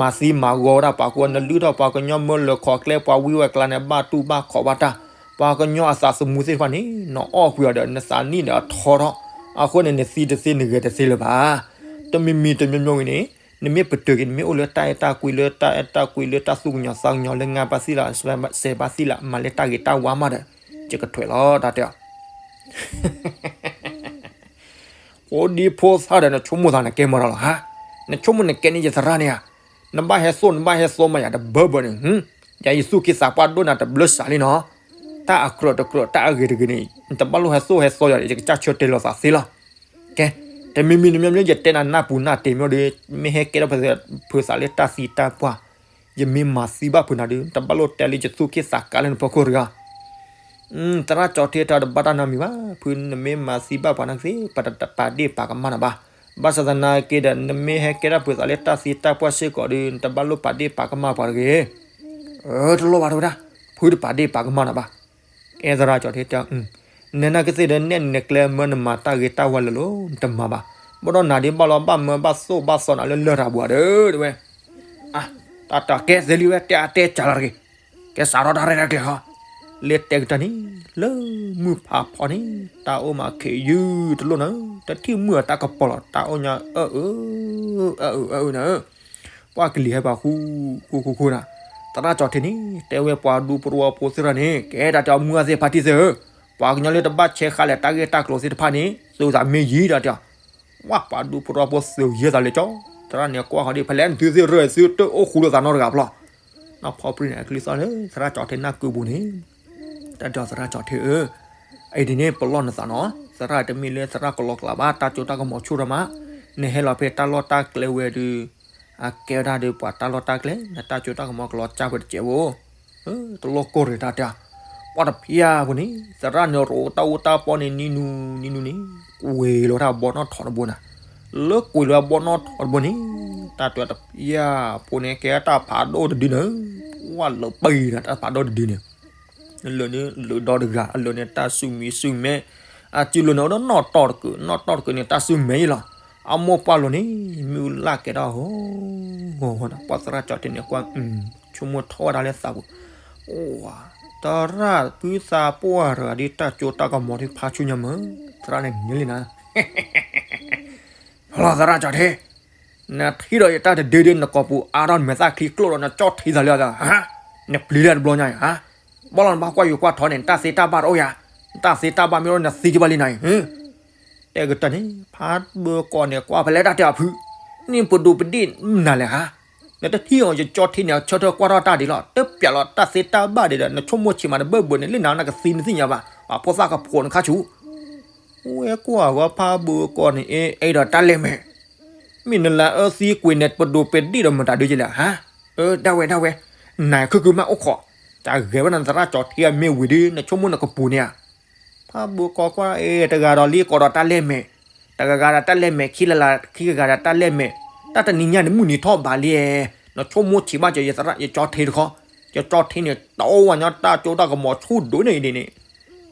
မၤသံမၤဂီၤဝဲဒၣ်ပှၤကိး နလုၢ်ထီၣ်ပှၤကညီမၢလၢၤခီၣ်ကျဲ ပှၤဝံဝဲကျါန့ၣ် ဘၣ်တူၢ်ဘၣ်ခီၣ်ဘၣ်တၢ်, ပှၤကညီအသးသမူသ့ၣ်တဖၣ်န့ၣ် နအီၣ်ကွံာ်အီၤဒီး နသးနံၣ်န့ၣ်အထီထီၣ်, အဃိန့ၣ် နသံတသ့နဂဲၤတသ့လၢၤဘၣ်. တမံၤမံၤတမံၤမံၤဝံၤန့ၣ် နမ့ၢ်ပတုာ်က့ၤ နမ့ၢ်အိၣ်လၢတၢ်အဲၣ်တၢ်ကွံလၢတၢ်အဲၣ်တၢ်ကွံလၢတၢ်သူၣ်ကညီၤသးကညီၤလၢငါဘါသံလၢ စဲးဘါသံလၢ မၤလၢတၢ်ဂ့ၤတၢ်ဝါမးဒီး ယကထွဲလီၤ တၢ်တဲအီၤ. ဖိဒံဖိသၣ်ဒီး နဆိကမိၣ်သးနကဲမီၤတၢ်လီၤဧါ, နဆိကမိၣ်နကဲန့ၣ်ယသရၣ်န့ၣ်ဧါ, နဘၣ်ဟဲသိၣ်နဘၣ်ဟဲသိမးယၤတဘၢဘၢန့ၣ်, ယၤယသူၣ်က့သးပှၢ်ဒိၣ်နၤတဘျၢစးလံနီၤ, တၢ်အကြၢးတကြၢး တၢ်အဂ့ၤတဂ့ၤန့ၣ် နတဘၣ်လိၣ်ဟဲသိၣ်ဟဲသိယၤဒီး ယကစၢ်ဆၢတဲာ်လီၤသးသ့လီၤ. ကဲ, တမံၤမံၤတမံၤမံၤ ယတဲနၤနၢ်ပူၤနၢ်တ့ၢ်မ့ၢ်ဒီး မ့ၢ်ဟဲကဲထီၣ်ဖုးသးလၢတၢ်သံတၢ်ပှၢ်, ယမ့ၢ်မၤသံဘၣ်ဖုးနၤဒီး တဘၣ်လိၣ်တဲလၢယသူၣ်က့သးကါလၢနဖီခိၣ်တဂၤ. သရၣ်ကၠီၤထ့တၢ်တဘၣ်တၢ်နီတမံၤဘၣ်, ဖုနမ့ၢ်မၤသံဘၣ်ပှၤနာ်က့သ့ၣ် ပတပာ်ဒ့ၣ်ပာ်ကမၣ်နၤဘၣ်. ဘၣ်ဆၣ်သနာ်က့ဒီး နမ့ၢ်ဟဲကဲထီၣ်ဖုးသးလၢတၢ်သံတၢ်ပှၢ်စ့ၢ်ကီးဒီး နတဘၣ်လိၣ်ပာ်ဒ့ၣ်ပာ်ကမၣ်ပှၤတဂ့ၤ. တလိၣ်ဘၣ်တဝဲဒၣ်, ဖုတပာ်ဒ့ၣ်ပာ်ကမၣ်နၤဘၣ်. ကဲသရၣ်ကၠီၤထ့တဲ, နနာ်က့သ့ၣ်ဒီး နဲၣ်နကျဲမၢ နမၤတၢ်ဂ့ၤတၢ်ဝါလၢာ်လီၤ နတမၤဘၣ်. ဘၣ်ဒီးနၤဒ်ဘၣ်လီၤ ဘၣ်မၢဘၣ်သိၣ်ဘၣ်သီနၤလၢလၢၢ်တၢ်ဘၣ်ဒီး တဝဲ တၢ်တၢ်ကဲသ့လံဝဲ တဲအတဲကၢ်လီၤတဂ့ၤ. ကဲစးထီၣ်တၢ်ရဲၣ်တၢ်ကျဲၤဟီ, လၢတဲကတၢၢ်န့ၣ် လၢမုၢ်ဖးဖီန့ၣ် တၢ်အိၣ်မးခ့ယုၢ်တလိၣ်နၤ, တထံၣ်မုၢ်အတၢ်ကပီၤလီၤ တၢ်အိၣ်ညါအၢအၢ, အၢအၢအၢအၢနၤဧၢ, ပှၤကလံၤဟဲပှၤဃူဃူဃူဃူနၤ, သရၣ်ကၠီၤထ့န့ၣ် တဲဝဲပှၤဒူဖိတဝီဖိသ့ၣ်တဖၣ်န့ၣ် ကဲတၢ်တဲအီၤ မုၢ်ဂၤသ့ၣ်ဖါတံၢ်သ့ၣ်ဧၢ, ပှၤကညီလၢတဘၣ်ဆဲးဃာ်လၢတၢ်ဂ့ၢ်တၢ်ကျိၤသ့ၣ်တဖၣ်န့ၣ် သုသးမ့ၢ်ယံၤတၢ်တဲအီၤ. ဝဲပှၤဒူဖိတဝီဖိသုးယဲၢ်သးလၢကၠီ, သရၣ်န့ၣ်ကွၢ်ဃီၤဒ် ဖဲလဲၣ်နသုသ့ၣ်ရၢၢ်သုတအိၣ်ဃူလိာ်သးနီတဂၤဖျီ, နီၢ်ဖီပြံန့ၣ် အကလုၢ်သီၣ်လၢ သရၣ်ကၠီၤထ့နၢ်ကုပူၤန့ၣ် တၢ်တဲအီၤသရၣ်ကၠီၤထ့ဧၢ, အအံၤဒ်န့ၣ် ပလီၢ်နသးနီၤ, သရၣ်တမ့ၢ်လၢသရၣ်ကလီကလးဘၣ် တၢ်စိတၢ်ကမီၤဆူၣ်ထီၣ်မး, နဟဲလီၤဖဲတၢ်လီၢ်တၢ်ကျဲဝဲဒီး အကဲဝဲဒၣ်ဒီးပှၤတၢ်လီၢ်တၢ်ကျဲ နတၢ်စိတၢ်ကမီၤကလီၤကၢ်ဝဲတစဲးဖိ, တလီၢ်ကီၢ်ရ့ၣ်တၢ်တဲ, ပှၤတဖျါပူၤန့ၣ် သရၣ်န့ၣ်ရိးတၢ်အူတၢ်ပီန့ၣ် နံၤနူနံၤနူန့ၣ် ကွံာ်လီၤဝဲဒၣ်ဘီနီၣ်ထိးတဘိနၤ, လၢကွံာ်လီၤဝဲဘီနီၣ်ထိးတဘိန့ၣ် တၢ်တဲတဖျါပူၤန့ၣ် ကဲတၢ်ဖးဒိၣ်တဒုန့ၣ်, ပှၤလၢပှဲၤနၤတၢ်ဖးဒိၣ်တဒုန့ၣ် လၢာ်န့ၣ်လၢာ်ဒီတဂၤ အလၢာ်န့ၣ်တၢ်ဆူၣ်မံဆူၣ်မဲ, အစုလိၤန့ၣ်အိၣ်ဒီးနီၣ်တီၢ်တကုာ် နီၣ်တီၢ်တကုာ်န့ၣ်တၢ်ဆူၣ်မဲအံၤလီၤ, အမိၢ်ပှၢ်လိၤန့ၣ် မ့ၢ်လၢ်ကဲထီၣ်ဟိဟိနီၤ ပှၤသရၣ်ကၠီၤထ့န့ၣ်ကွၢ် ဆိကမိၣ်ထီၣ်ဝဲဒၣ်လၢသးပူၤ, အိၣ်ဝါ, သရၣ်ဖုသးပှၢ်တဂၤဒ်တၢ်စိတၢ်ကမီၤဒ်ဖးဆူညါမး, သရၣ်န့ၣ်န့ၣ်လံနၤ လီၤသရၣ်ကၠီၤထ့, နထံၣ်ဒီးယတၢ်တဒုဒု နကိာ်ပူၤအါထီၣ် နမဲာ်သၣ်ချံကျိၣ်ဒီး နကၠီထံသးလၢအသး, နပျံၤလၢတဘျီညါအံၤ, ဘၣ်လီၤနဘၣ်ကွၢ်ယိၤကွၢ်ထီန့ၣ် နတၢ်သ့တၢ်ဘၣ်တအိၣ်ယၤ, နတၢ်သ့တၢ်ဘၣ်မ့ၢ်အိၣ် နသံကဘၣ်လံနၤအံၤ, တဲကတၢၢ်န့ၣ် ဖးဘၢကီးန့ၣ် ကွၢ်ဖဲလဲၣ်တၢ်တဲအီၤဖု, န့ၣ်ပဒိးပဒိၣ်နၤလဲၣ်ဧါ, နတထံၣ်အီၤ ယကၠီထံန့ၣ် ဆၢထၢၣ်ကွၢ်ထီၣ်တၢ်ဒ်လီၤ တပျးလီၤတၢ်သ့တၢ်ဘၣ်ဒ်ဒီး နဆိကမိၣ်ဆံးမးတဘၢဘၢန့ၣ် လၢနၤနကသံနသ့ၣ်ညါဘၣ် ပှၤဖိသၣ်ကဖိးနခါဆူၣ် ဝဲကွၢ်ဂီၤဖးဘိကီးန့ၣ် အဲၣ်ဒိးတၢ်လဲၢ်မဲာ်, မ့ၢ်နလၢအၢသံကွံာ်န့ၣ် ပဒိၣ်ပဒံၣ်ဒီးမတၤဒုးကလဲၣ်ဟါ, အၢ ဒၣ်ဝဲဒၣ်ဝဲ, နၤခုၣ်ခုၣ်မးအိၣ်ခိး, တၢ်ဂဲၤဝဲနသရၣ်ကၠီၤထံအမ့ၢ်ဝံၤဒုး နဆိကမိၣ်နကပူၤန့ၣ်ဧါ. ဖးဘိကီးကွၢ် အဲၣ် တဂၤဒီးလံ ကိးဒီးတၢ်လဲၢ်မဲာ်, တဂၤဂၤဒီးတၢ်လဲၢ်မဲာ် ခံလၢ်လၢ် ခံဂၤဂၤဒီးတၢ်လဲၢ်မဲာ်, တၢ်တနံၤညါန့ၣ် မုၢ်နံၤထီၣ်ဘးလံ, နဆိကမိၣ်ဆံးဘၣ်ကၠီၤ ယသရၣ် ယကၠီၤထံတခီ, ယကၠီၤထံန့ၣ် တအိၣ်ဝဲညီတၢ်ကၠိတၢ်ကမီၤဆူၣ်ဒိၣ်န့ၣ်ဒ်န့ၣ်,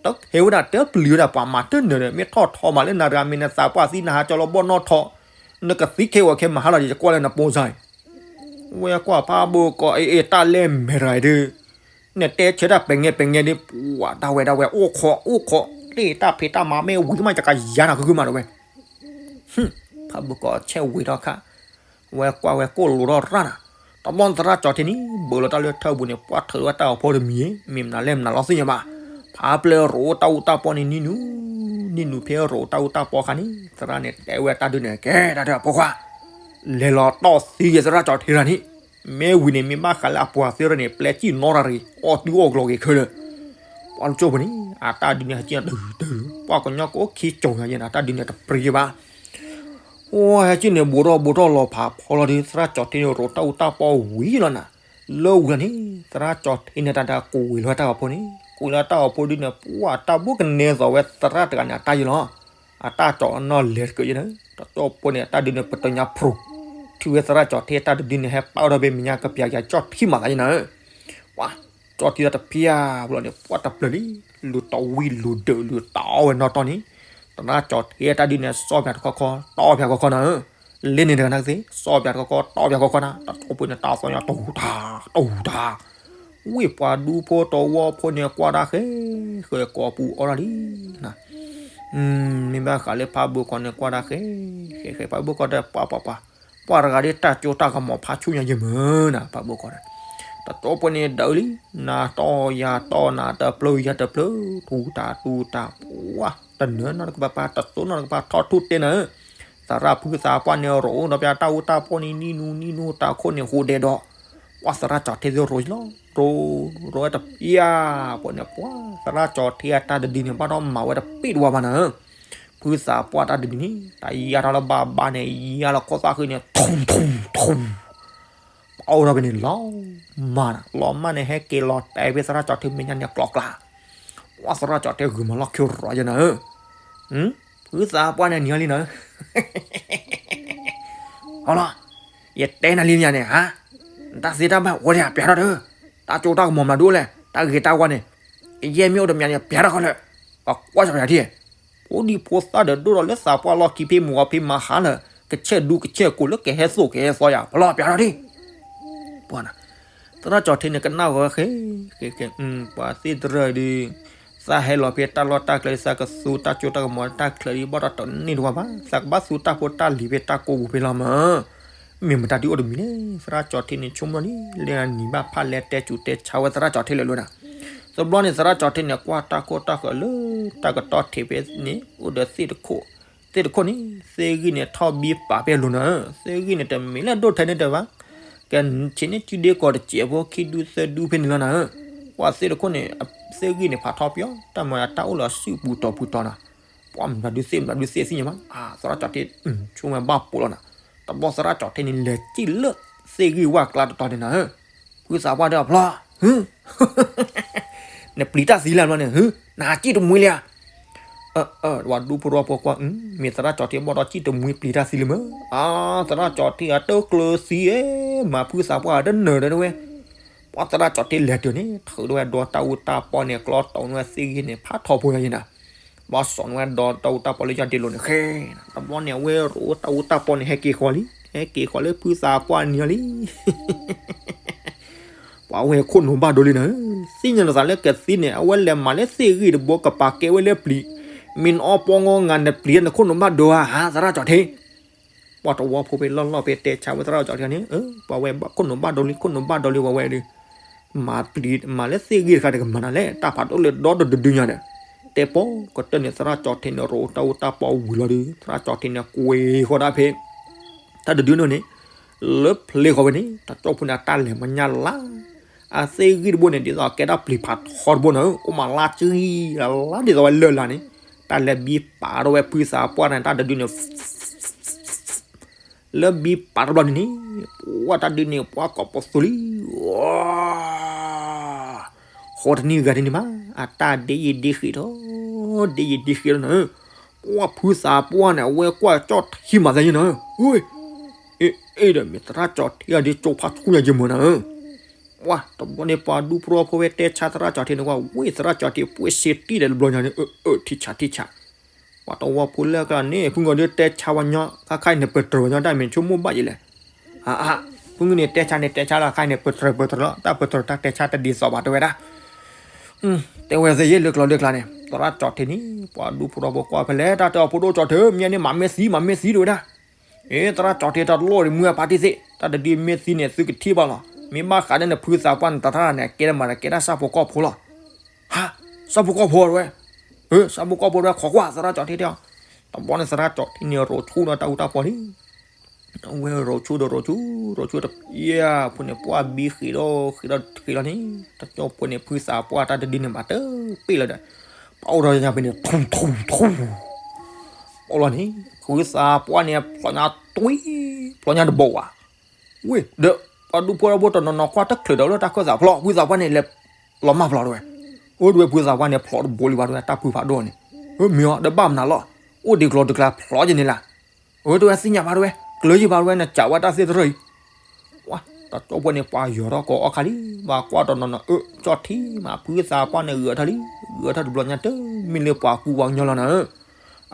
တဟဲဝဲဒၣ်တပျုၤဝဲဒၣ်ပှၤမၤတနၢၤဒီး မ့ၢ်ထီၣ်ထီမးလၢနၤတဂၤ မ့ၢ်နသးပှၢ်သံနဟးကၠီလီၤဘီၣ်နီၣ်ထီၣ်, နကသံခဲဝဲခဲမဟါလီၤ ယကွၢ်လၢနပိစါအံၤ ဝဲကွၢ်ဖးဘိကီး အဲၣ် အဲၣ် တၢ်လဲၢ်မဲာ်တဂၤအံၤဒုး, နတဲဆၢတၢ်ပဲၤငဲပဲၤငဲဒ်ပှၤ ဒၣ်ဝဲဒၣ်ဝဲ အိၣ်ခိးအိၣ်ခိး, လၢတၢ်ဖံးတၢ်မၤမ့ၢ်ဝံၤတမး ယကယၤနၤခုၣ်ခုၣ်မးဒီးဝဲ, ဖးဘိကီးဆဲးဝံၤထီၣ်ခါ, ဝဲကွၢ်ဝဲကိၣ်လိၤထီၣ်ရၣ်နၤ, တဘျီသရၣ်ကၠီၤထံန့ၣ် ဘၢလီၤတၢ်လၢထၢပူၤန့ၣ် ပှၢ်ထုးဝဲတၢ်အီၤဖိတမံၤ, မ့ၢ်မနုၤလဲၣ်မနုၤလီၤသ့ၣ်ညါဘၣ်, ဖးပျဲၢ်ရိးတၢ်အူတၢ်ပီၢ်န့ၣ်နံၣ်နူ နံၣ်နူဖဲရိးတၢ်အူတၢ်ပီၢ်ခါန့ၣ် သရၣ်န့ၣ်တဲဝဲတၢ်ဒုးန့ၣ် ကဲတၢ်ဒုးအဖိခွါ လဲၤလီၤတီၢ်သံယသရၣ်ကၠီၤထံရၣ်န့ၣ်, မ့ၢ်ဝံၤန့ၣ် မ့ၢ်ဘၣ်ဃးလၢအပှၤသ့ၣ်ရၣ်န့ၣ် ပျဲကံၣ်နီတၢ်ရံၣ် အီၣ်တုၤအီၣ်ကျီၤက့ၤခဲလၢာ်, ပှၤလၢကၠိဖိန့ၣ် အတၢ်ဒုးန့ၣ် ဟဲကံၣ်တၢ်တၢ်, ပှၤကညီကအိၣ်ခံကၠီၤညါယဲန့ၣ် အတၢ်ဒုးန့ၣ်တပြံဘၣ်, အိၣ်ဟဲကံၣ်န့ၣ် ဘူးထီၣ်ဘူးထီၣ်လီၤဖးဖီလီၤဒုး သရၣ်ကၠီၤထံန့ၣ် ရိးတၢ်အူတၢ်ပီၢ်ဝံၤလီၤနၤ, လၢဝံၤလီၤန့ၣ် သရၣ်ကၠီၤထံန့ၣ် တၢ်ဒုးကွံာ်လီၤတၢ်အီၤဖိန့ၣ် ကွံာ်လီၤတၢ်အီၤဖိဒုးန့ၣ် ပှၤတၢ်ဘိကနဲသိးဝဲသရၣ်တဂၤန့ၣ် အတၢ်ယံၤလီၤ, အတၢ်ကၠီၤအနီၢ်လဲၤတက့ၢ်ယဲန့ၣ် တၢ်ကၠိဖိန့ၣ် အတၢ်ဒုးန့ၣ် ပတညါဖျိး, ထံၣ်ဝဲသရၣ်ကၠီၤထံအတၢ်ဒုးန့ၣ် ဟဲပာ်အီၤဒီးဘ့ၣ်မညါကပျးကၠီၣ်ထံမးသးယဲန့ၣ်, ပှၤ ကၠီၤထံဒီးတဖျၢၣ်ဘျီန့ၣ် ပှၤတဖျၢၣ်လံ, လူၤတီၢ်ဝံၤလူၤဒၢးလူၤတီၢ်ဝဲနီၢ်တီၢ်န့ၣ်, သရၣ်ကၠီၤထံအတၢ်ဒုးန့ၣ် စီၣ်ပၠးတခီခီ တီၢ်ပၠးခီခီနၤဧၢ, လၢန့ၣ်တဂၤနကသ့ စီၣ်ပၠးတခီခီ တီၢ်ပၠးခီခီနၤ, တၢ်ကၠိဖိန့ၣ် တၢ်သီၣ်ညါတူၢ်တၢ် တူၢ်တၢ် ဝံၤပှၤဒူဖိတဝီဖိန့ၣ် ကွၢ်တၢ်ဃဲ ဃဲကိးပူၤအီၣ်တၢ်လံနၤ, မ့ၢ်ဘၣ်ဃးလၢဖးဘိကီးန့ၣ် ကွၢ်တၢ်ဃဲ ဃဲဃဲ ဖးဘိကီးဒီး ပှၤပှၤပှၤ ပှၤတဂၤဒ်တၢ်ကၠိတၢ်ကမီၤဖးဆူၣ်ညါယဲမ့ၢ်နၤ ဖးဘိကီးဒီး, တၢ်ကၠိဖိန့ၣ်ဒၢးလံ, နၤတီၢ်ယၤတီၢ် နၤတဖျၢၣ်ယၤတဖျၢၣ် တူၢ်တၢ်တူၢ်တၢ် ပှၤတနၢၤနီတကပၤပၤ တစိနီတကပၤ ထီၣ်ထူၣ်တဲနၤဧၢ, သရၣ်ဖုသးပှၢ်န့ၣ် ရိးဒီးပၠးတၢ်အူတၢ်ပီၢ်န့ၣ် နံၣ်နူနံၣ်နူ တၢ်ခိၣ်န့ၣ် ဟူးဒဲးဒီး, ပှၤသရၣ်ကၠီၤထံသ့ၣ်ရိးလီၤ, ရိး ရိးဝဲတပျၢ်ဖိန့ၣ် ပှၤသရၣ်ကၠီၤထံအတၢ်တဒုန့ၣ် ဘၣ်ဒီးမၤဝဲတပ့ၢ်တဝါဘၣ်နၤ, ဖုသးပှၢ်တၢ်တဒုန့ၣ် တၢ်ယါထီၣ်လၢဘၣ်ဘၣ်န့ၣ် ယါလီၤခိၣ်သၣ်ဃုန့ၣ် ထူၣ်ထူၣ်ထူၣ် ပအိၣ်ဒီးဖဲန့ၣ် လီၤမၢ်နၤ လီၤမၢ်န့ၣ် ဟဲက့ၤလီၤတဲာ်ဖဲသရၣ်ကၠီၤထံမဲာ်ညါန့ၣ်ကျီကျါ, ပှၤသရၣ်ကၠီၤထံဂုာ်မၤလီၢ်ခံရီယဲနၤဧၢ, ဖုသးပှၢ်န့ၣ်နံၤအီၤလံနၤဧၢ, အလီၤ, ယတဲနၤလံမ့ၢ်န့ၣ် ဟါ, နတၢ်သ့တၢ်ဘၣ်အိၣ်လံ ပျးထီၣ်ဒီး, တၢ်ကၠိတၢ်ကမီၤမနုၤဒိၣ်လဲၣ် တၢ်ဂ့ၤတၢ်ဝါန့ၣ်, ယဲမ့ၢ်အိၣ်တမံၤန့ၣ် ပျးထီၣ်ခီလၢာ်, ပှၤကွၢ်စီၤပယၤထံၣ် ဖိဒံဖိသၣ်ဒီးဒိၣ်ဒီးလၢသးပှၢ်လီၢ်ခံဖဲမုၢ်ဂီၤဖဲမဟါလၢာ် ကဆဲးဒူကဆဲးကိးလၢကဟဲသိၣ်ကဟဲသီယၤ ပလီၢ်ပျးထီၣ်ဒံး, ပှၤနၤ, သရၣ်ကၠီၤထံန့ၣ်ကနၣ်ဝဲဃဲ, ဃဲဃဲ, ပှၤသ့ၣ်တရၢၣ်ဒုး, သးဟဲလီၤဖဲတၢ်လီၢ်တၢ်ကျဲ သးကသူတၢ်ကၠိတၢ်ကမီၤတၢ်ချၢဒ် ဘၣ်ဒီးတန့ၢ်တဝါဘၣ် သးကဘၣ်သူတၢ်ဖိတၢ်လံၤဖဲတၢ်ကိးပူၤဖဲလီၤမး မ့ၢ်မတၤဒုးအိၣ်တမံၤန့ၣ် သရၣ်ကၠီၤထံန့ၣ် ဆိကမိၣ်လံ လၢအနံၤဘၣ်ဖးလဲၤတဲစူၤတဲဆါဝဲသရၣ်ကၠီၤထံလၢာ်လၢာ်နၤ, တဘျီန့ၣ် သရၣ်ကၠီၤထံန့ၣ် ကွၢ်တၢ်ခိၣ်တၢ်ဃၢၤလၢ တၢ်ကတီၢ်ထံးဖဲန့ၣ် အိၣ်ဒီးသ့ၣ်တခိၣ်, သ့ၣ်တခိၣ်န့ၣ် သ့ၣ်ဂံၢ်န့ၣ်ထီၣ်ဘံပာ်ဖဲအလိၤနၤဧၢ, သ့ၣ်ဂံၢ်န့ၣ် တမ့ၢ်လၢဒိၣ်ထဲန့ၣ်တဘၣ်, ကဆံးန့ၢ်စုဒ့ကီးတစဲးဖိခံဒူသၢဒူဖဲန့ၣ်လီၤနၤဧၢ, ကွၢ်သ့ၣ်တခိၣ်န့ၣ် သ့ၣ်ဂံၢ်န့ၣ်ဖးထီပယီၤ တၢ်မၤတၢ်အိၣ်လၢအစုပူၤတီၤပူၤတီၤနၤ, ပှၤမတၤဒုးသ့ၣ်မတၤဒုးသ့ၣ်သ့ၣ်ညါမး သရၣ်ကၠီၤထံ ဆိကမိၣ်ဘၣ်ပိာ်လီၤနၤ, တဘျီသရၣ်ကၠီၤထံန့ၣ် လဲၤစံၣ်လၢသ့ၣ်ဂံၢ်ဝၢ်ကျါတတီၤန့ၣ်နၤဧၢ, ဖုသးပှၢ်ဒီးအဖျီ နပျံၤတၢ်သံလၢဘျီန့ၣ် နဟးစံၣ်တမှံလံဧါ, ဝၤဒူဖိရီဖိကွၢ် မ့ၢ်သရၣ်ကၠီၤထံဘၣ်ဒီးစံၣ်တမှံပျံၤတၢ်သံလံမး, သရၣ်ကၠီၤထံအတကျၢၤသံဧၢ, မၤဖုသးပှၢ်တနၢၤဒီးဝဲ, ပှၤသရၣ်ကၠီၤထံလဲၤတုၤန့ၣ် ထုးထီၣ်ဝဲဒီးတၢ်အူတၢ်ပီန့ၣ် ကျီတီၤန့ၢ်ဝဲသ့ၣ်ဂံၢ်န့ၣ် ဖးထီဖိယၤယဲနၤ, ဘၣ်စီၤန့ၢ်ဝဲဒီးတၢ်အူတၢ်ပီလၢယၤဒ့လိၤန့ၣ်ဃဲ, တဘျီန့ၣ် အဝဲရိးတၢ်အူတၢ်ပီန့ၣ် ဟဲက့ၤဃီၤလံ, ဟဲက့ၤဃီၤလၢဖုသးပှၢ်နံၤအီၤလံ ပှၤဝဲခိၣ်နူာ်ဘၣ်ဒိလံနၤ, သ့ၣ်ညါနသးလၢကသံန့ၣ် အဝဲလဲၤမၤလၢသ့ၣ်ဂံၢ်တဘိကပာ်ကဲဝဲလၢပျံၤ, မ့ၢ်နအီပီငီငါနပျံၤနခိၣ်နူာ်ဘၣ်ဒိဧါ သရၣ်ကၠီၤထံ, ပှၤတဝီဖိဖဲလီၢ်လီၢ်ဖဲတဲဆါဝဲသရၣ်ကၠီၤထံန့ၣ် ပှၤဝဲဘၣ်ခိၣ်နူာ်ဘၣ်ဒိလံ ခိၣ်နူာ်ဘၣ်ဒိလံ ပှၤဝဲဒီး, မၤပျံၤ မၤလၢသ့ၣ်ဂံၢ်တခါတကမၤနၤလဲၣ် တၢ်ဖးဒိၣ်လၢဒီတဒုဒုညါဒီး, တဲပီကတၢၢ်န့ၣ် သရၣ်ကၠီၤထံန့ၣ် ရိးတၢ်အူတၢ်ပီဝံၤလီၤဒီး သရၣ်ကၠီၤထံန့ၣ် ကွံာ်ဃီၤဒၣ်ဖဲ တၢ်တဒုန့ၣ်န့ၣ် လၢဖျ့ဃီၤဝဲန့ၣ် တၢ်ကၠီဖိန့ၣ် အတၢ်လဲၤမညါလါ, အသ့ၣ်ဂံၢ်တဘိန့ၣ် ဒ်သိးကဲဒၣ်ပျံၤဖးထီတဘိန့ၣ် အိၣ်မးလါကံလါဒ်သိးဝဲလၢာ်လၢ်န့ၣ်, တ တၢ်လၢဘံပာ်ထီၣ်ဝဲဖုသးပှၢ်န့ၣ် တၢ်တဒုန့ၣ် လၢဘံပာ်တဘျီန့ၣ်န့ၣ်, ပှၢ်တၢ်ဒုန့ၣ် ပှၢ်ကိးပသူလံ, ဃိတနံၣ်ဂၤတနံၣ်မး, အတၢ်ဒ့ယံာ်ဒ့ဃံးထီၣ်, ဒ့ယံာ်ဒ့ဃံးထီၣ်န့ၣ်, ပှၢ်ဖုသးပှၢ်န့ၣ် အဝဲကွၢ်ကၠီၣ်ထံမၤသးယဲန့ၣ်, အ့ၣ်ဒီးမ့ၢ်သရၣ်ကၠီၣ်ထံအဒ့ကၠိဖးဆူညါယမုာ်နၤဧၢ, ပှၢ်တဘျီန့ၣ် ပှၤဒူဖိထီဖိဝဲတဲဆါသရၣ်ကၠီၣ်ထံန့ၣ် ဝဲဝ့ၢ်သရၣ်ကၠီၣ်ထံ ပှ့ၤစ့တံၢ်ဒီးတဘျီညါန့ၣ်, ထံဆးထံဆး ပှၤတဝီဖိလၢကျါန့ၣ် ဖုဂီၤဒုးတဲဆါဝဲညီ, ခါခါအံၤန့ၣ် ပတြၢၤဝဲညီ တၢ်မ့ၢ်ဆိကမိၣ်ဘၣ်ယဲလဲၣ်, ဖုန့ၣ်တဲဆါန့ၣ် တဲဆါလီၤ, ခါအံၤန့ၣ် ပတြၢၤပတြၢၤလီၤ, တၢ်ပတြၢၤတၢ်တဲဆါတဒ်သိးဘၣ်တဲဝဲဒၣ်, တဲဝဲသ့ၣ်ယဲလၢကျိၤလၢကျါန့ၣ် သရၣ်ကၠီၣ်ထံန့ၣ် ပှၤဒူဖိထီဖိကွၢ်ဖဲလဲၣ် တၢ်တဲအီၤဖိဒိၣ်ကၠီၣ်ထံ မ့ၢ်န့ၣ်မၤမ့ၢ်သံ မၤမ့ၢ်သံတဲဝဲဒၣ်, အ့ သရၣ်ကၠီၣ်ထံတၢ်တလိၣ်ဒံးမုၢ်အဖါတံၢ်သ့ၣ် တၢ်တဒုမ့ၢ်သံန့ၣ် သုကထံၣ်ဘၣ်လီၤ, မ့ၢ်ဘၣ်ဃးဒီးနဖုသးပှၢ်န့ၣ် တၢ်တၢ်န့ၣ် အကဲတမၤဒီးကဲတၢ်ဆၣ်ဖိကီၢ်ဖိလီၤ, ဟါ, ဆၣ်ဖိကီၢ်ဖိတဲဝဲ, အ့ ဆၣ်ဖိကီၢ်ဖိတဲဝဲ ခိးကွၢ် သရၣ်ကၠီၣ်ထံတဲအီၤ, တဘျီန့ၣ်သရၣ်ကၠီၣ်ထံန့ၣ် ရိးဆူဒီးတၢ်အူတၢ်ပီၢ်လံ အဝဲရိးဆူဒီးရိးဆူ, ရိးဆူတယၢ်ဖိန့ၣ် ပှၢ်ဘံဃံးဒီးဃံးဒီးဃံးလီၤန့ၣ် တကၠိဖိန့ၣ် ဖုသးပှၢ်တၢ်တဒုန့ၣ် မၤတပ့ၢ်လီၤဒီး, ပှၢ်အိၣ်ဒီးညါဖဲန့ၣ် ထူထူထူ, အိၣ်လီၤန့ၣ် ဖုသးပှၢ်န့ၣ် ဖျိးညါတွံ, ဖျိးညါတဘိဝဲ, ဝ့ၢ်ဒီး ပှၤဒူဖိထီဖိတနီၤနီၤကွၢ်တချုးဒီးလၢတၢ်ခၢၣ်သးဖျိး ဖုသးပှၢ်န့ၣ်လဲၤလီၤမၢ်ဖျိးတဲဝဲ, အိၣ်တဲဝဲဖုသးပှၢ်န့ၣ် ဖျိးတဘိလံဘၣ်တဲဝဲ တၢ်ဖုဖးဒိၣ်န့ၣ်, မ့ၢ်အီၤဒီးဘၣ်မနုၤလီၤ, အိၣ်ဒံးကျိၤတကျါဖျိးယဲန့ၣ်လၢ အၢ တဲဝဲသ့ၣ်ညါဘၣ်တဲဝဲ, ကျၢၤယံာ်ဘၣ်တဲဝဲ နစံးဝဲတၢ်သ့ၣ်တဖၣ်အံၤ, တကၠိဖိန့ၣ် ပှၤယီၤထီၣ်ကိးအီၣ်ခါလံ, ဘၣ်ကွၢ်တနီၤနီၤ အၢ ကၠီၣ်ထံမး ဖုသးပှၢ်န့ၣ်ဂဲၤထီၣ်လံ, ဂဲၤထီၣ်တဘျီညါတမ့ၢ်လၢပှၤကူပှၤကညီလီၤနၤဧၢ,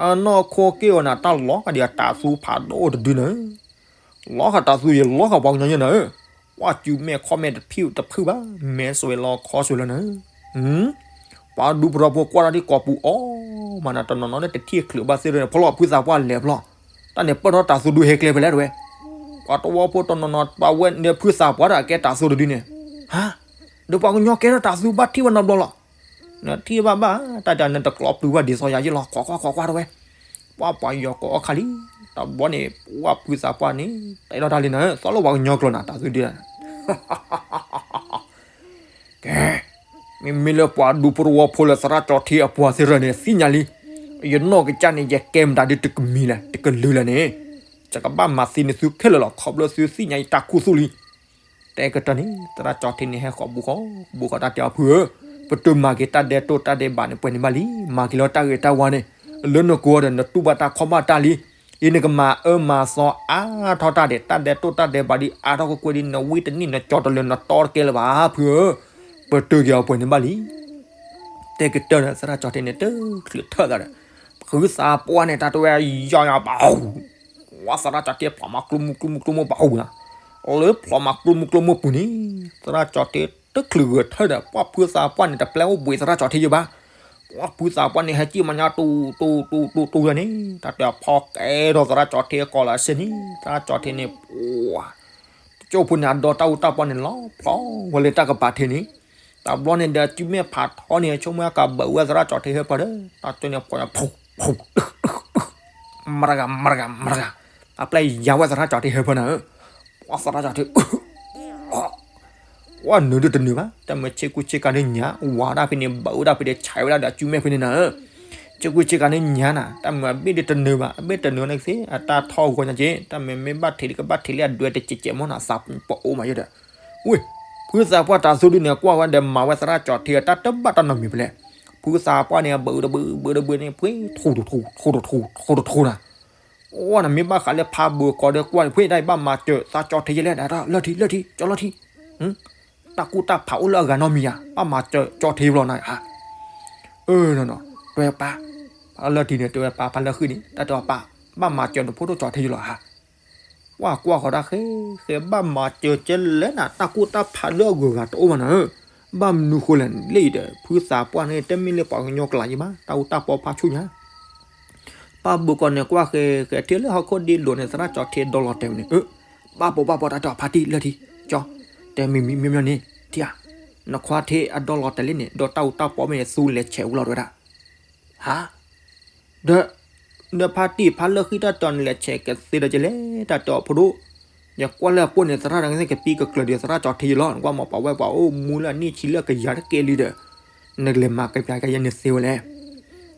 အနီၢ်ခိက့ၢ်အီၤန့ၣ် တၢ်လီၤကဒီးတၤသူဖးဒိၣ်တဒုနၤဧၢ, လီၤဃာ်တၤသူယဲ လီၤဃာ်ပှၤကညီယဲနၤဧၢ, ပှၢ်စုမဲာ်ခီၣ်မဲာ်တဖုတဖုဘၣ်, မဲာ်စွဲးလီၤခီစွဲးလီၤနၤဧၢ ပှၤဒူဖိထီဖိကွၢ်တၢ်ဒ်ကိးပူၤအီၤ, မၤနၤတနီၤနီၤလၢတထံၣ်ချုးဘၣ်သ့ၣ်တဖၣ်န့ၣ် ဖျိးဖုသးပှၢ်လဲၤဖျိး, တၢ်န့ၣ်ပၢၢ်ထီၣ်တၤသူဒုဟဲကျဲဖဲလဲၣ်တဲဝဲ, ပှၤတဝီဖိတနီၤနီၤ ပှၤဝဲန့ၣ်ဖုသးပှၢ်ဒီးအကဲတၤသူတဒုန့ၣ်, ဟါ, ဒီးပှၤကညီကဲထီၣ်တၤသူဘၣ်ထံၣ်ဝဲနီတဘျီလီၤ, နထံၣ်ဘၣ်ဘၣ်, တၢ်ဒ်နတကျီပျုၤဘၣ်ဒ်သိးယၤယ့ၢ်လီၤ ခိးကွၢ်ခိးကွၢ်တဲဝဲ, ပှၢ်ပှၤယီၤကိးအီၣ်ခါလံ, တဘျီန့ၣ် ပှၢ်ဖုသးပှၢ်န့ၣ် တဲထီၣ်တၢ်လံနၤဧၢ, သီလၢပှၤကညီကျိာ်နၤ တၤသူဒု ကဲ, မ့မ့ၢ်လၢပှၤဒူဖိတဝီဖိလၢသရၣ်ကၠီၣ်ထံအပှၤသ့ၣ်တဖၣ်န့ၣ် သ့ၣ်ညါလံ, ယနီၢ်ကစၢ်န့ၣ် ယကဲမတၤဒ်တကမံၤလဲၣ် တကလုာ်လဲၣ်န့ၣ်, ယကဘၣ်မၤသံန့ၢ်သုခဲလၢာ်လီၤ ခီဖျိသုသ့ၣ်ညါယတၢ်ခူသူၣ်လံ, တဲကတၢၢ်န့ၣ် သရၣ်ကၠီၣ်ထံန့ၣ်ဟဲဃီၤဘူးဃီၤ, ဘူးဃီၤတၢ်တဲအီၤဖုဧၢ, ပတုာ်မၤက့ၤတၢ်ဒဲးတိၢ်တၢ်ဒဲးဘးန့ၣ် ပှဲၤန့ၣ်ဘၣ်လံ, မၤက့ၤလီၤတၢ်ဂ့ၤတၢ်ဝါန့ၣ်, လၢနကိးဒီးနတူၢ်ဘၣ်တၢ်ခီၣ်ဘၣ်တၢ်လံ, အံၤနကမၤအၢမၤသီအါထီၣ်တၢ်ဒံး တၢ်ဒဲးတိၢ်တၢ်ဒဲးဘးဒ်အါထီၣ်ကွ့ၢ်ကွ့ၢ်ဒ် နဝံတနံၣ်နကၠီတလၢနတီတကဲလၢၤဘၣ်ဖုဧၢ, ပတုာ်က့ၤအီၤပှဲၤန့ၣ်ဘၣ်လံ, တဲကတၢၢ်န့ၣ် သရၣ်ကၠီၣ်ထံန့ၣ် တချုးထၢၣ်သးဒီး, ဖုသးပှၢ်န့ၣ် တၢ်တဲဝဲယီၤယီၤဘၣ် ဝဲသရၣ်ကၠီၣ်ထံဖျိးမၤကျိမုၢ်ကျိမုၢ်ကျိမုၢ်ဘၣ်အူလီၤ, လၢဖျိးမၤကျိမုၢ်ကျိမုၢ်ပူၤန့ၣ်, သရၣ်ကၠီၣ်ထံတချုးဂဲၤထၢၣ်ဒီး ပှၢ်ဖုသးပှၢ်န့ၣ် တပျဲအိၣ်ဘှံးသရၣ်ကၠီၣ်ထံယဘၣ်, ပှၢ်ဖုသးပှၢ်န့ၣ် ဟဲကံၣ်မၤညါတူတူတူတူတူယၤန့ၣ် တၢ်တဲအဖီကဲထီၣ်သရၣ်ကၠီၣ်ထံအကိာ်လီၤစ့ၢ်န့ၣ် သရၣ်ကၠီၣ်ထံန့ၣ် ပှၢ် တကၠိဖိန့ၣ် အဒီတၢ်အူတၢ်ပီန့ၣ်လီၤဖျိးဝဲလၢတၢ်ကပၤထံးန့ၣ်, တဘျီန့ၣ်ဒီး စုမဲာ်ဖးထီန့ၣ် ဆိကမိၣ်ကဘၣ်ဝဲသရၣ်ကၠီၣ်ထံဟဲပၢၢ်ဒီး တၢ်ကၠိန့ၣ်ဖျိးညါ ဖူးဖူး မရဂၤ မရဂၤ မရဂၤ, အပျဲယၤဝဲသရၣ်ကၠီၣ်ထံဟဲဖၢနၤဧၢ, ပှၢ်သရၣ်ကၠီၣ်ထံ ပှၢ်နုာ်ဒုးတနုာ်ဘၣ်, တၢ်မၤဆ့ကူဆ့ကၤဒုးညါ ဝးဒၣ်ဖဲန့ၣ် ဘၣ်ဝဲဒၣ်ဖဲန့ၣ် ဆဲးဝဲဒၣ်ဒီးအစုမဲာ်ဖဲန့ၣ်နၤဧၢ, ဆ့ကူဆ့ကၤဒုးညါနၤ တၢ်မၤဘ့ၣ်ဒုးတနုာ်ဘၣ် အဘ့ၣ်တနုာ်န့ၣ်ကသ့ အတၢ်ထီၣ်ဂီၤညါက့ တၢ်မၤမ့ၢ်ဘၣ်ထံးဒုးကဘၣ်ထံးလၢအဒွဲတစဲးစဲးမ့ၢ်နၤ သးပအိၣ်မးယဲဒီး, ဝ့ၢ် ဖုသးပှၢ်တၤသူဒုးန့ၣ် ကွၢ်ဝဲဒီးမၤဝဲသရၣ်ကၠီၣ်ထံအတၢ်တဘၣ်တၢ်နီတမံၤဖဲလဲၣ်, ဖုသးပှၢ်န့ၣ် ဘုးတဘုးဘုးတဘုးန့ၣ် ဖှ့ထူထူထူထူထူထူထူနၤ အိၣ်နမ့ၢ်ဘၣ်ဃးလၢဖးဘၢၣ်ကီးဒီးကွၢ်န့ၣ် ဖှ့တၢ်အံၤဘၣ်မၤစၢၤသးကၠီၣ်ထံယဲလဲၣ် ဒၣ်တၢ်လၢထံ လၢထံ ကၠီလီၤထံ, တၢ်ကူတၢ်ဖးအိၣ်လၢအဂၤနီတမံၤဧါ, ဘၣ်မၤစၢၤကၠီၣ်ထံယဲလီၤနၤဧါ, အၢ နီၢ်နီၢ် တွဲပၢ်, ဖးလၢထံန့ၣ် တွဲပၢ် ဖးလၢဃံန့ၣ် တၢ်တဲအီၤပၢ်, ဘၣ်မၤစၢၤနဖိဒိၣ်ကၠီၣ်ထံယဲလီၤဧါ ကွၢ်ကွၢ်ဃီတၢ်ဃဲ ဃဲဘၣ်မၤစၢၤကဲလဲၣ်နၤ တၢ်ကူတၢ်ဖးလၢအဂုၤအဂၤတအိၣ်ဘၣ်နၤဧၢ, ဘၣ်မနုၤဃိလဲၣ် လၢအံၤဒီး ဖုသးပှၢ်န့ၣ် တမ့ၢ်လၢပှၤကညီကျးယံၤဘၣ် တၢ်အူတၢ်ပီဖးဆူၣ်ညါ ပၢ်ဘုးကီးန့ၣ်ကွၢ်ဃဲ ဃဲထံၣ်လၢဟီၣ်ခိၣ်ဒ့လိာ်န့ၣ် သရၣ်ကၠီၣ်ထံဒီလီၤတဲာ်န့ၣ် အၢ ဘၣ်ပိာ်ဘၣ်ပိာ်တၢ်တဲအီၤဖါတံၢ်လၢထံ ကၠီ တဲမံၤမံၤမံၤမံၤန့ၣ် ထံဧါ နခွါထံအဒီလီၤတဲာ်လံန့ၣ် ဒီးတၢ်အူတၢ်ပီမ့ၢ်န့ၣ် သူလဲၤဆဲးဝံၤလီၤတဲဝဲဒၣ် ဟါ ဒီး ဒီးဖါတံၢ်ဖါလၢဃံတၢ်တီၤန့ၣ်လဲၤဆဲးကသ့ဒီးကလဲၣ် တၢ်တဲအီၤဖိဒိၣ် ယကွၢ်လၢအပိၢ်န့ၣ် သရၣ်တဂၤသ့ၣ်ကပံကကျၢၤဒီးသရၣ်ကၠီၣ်ထံယဲလီၤ နကွၢ်မ့ၢ်ပှၤဝဲပှၤအိၣ်မူလၢအနံၣ်ဆံလၢကယၤတက့ၢ်လံဒီး နကလဲၤမၤကပျးကယဲန့ၣ်သ့ဝဲလဲၣ်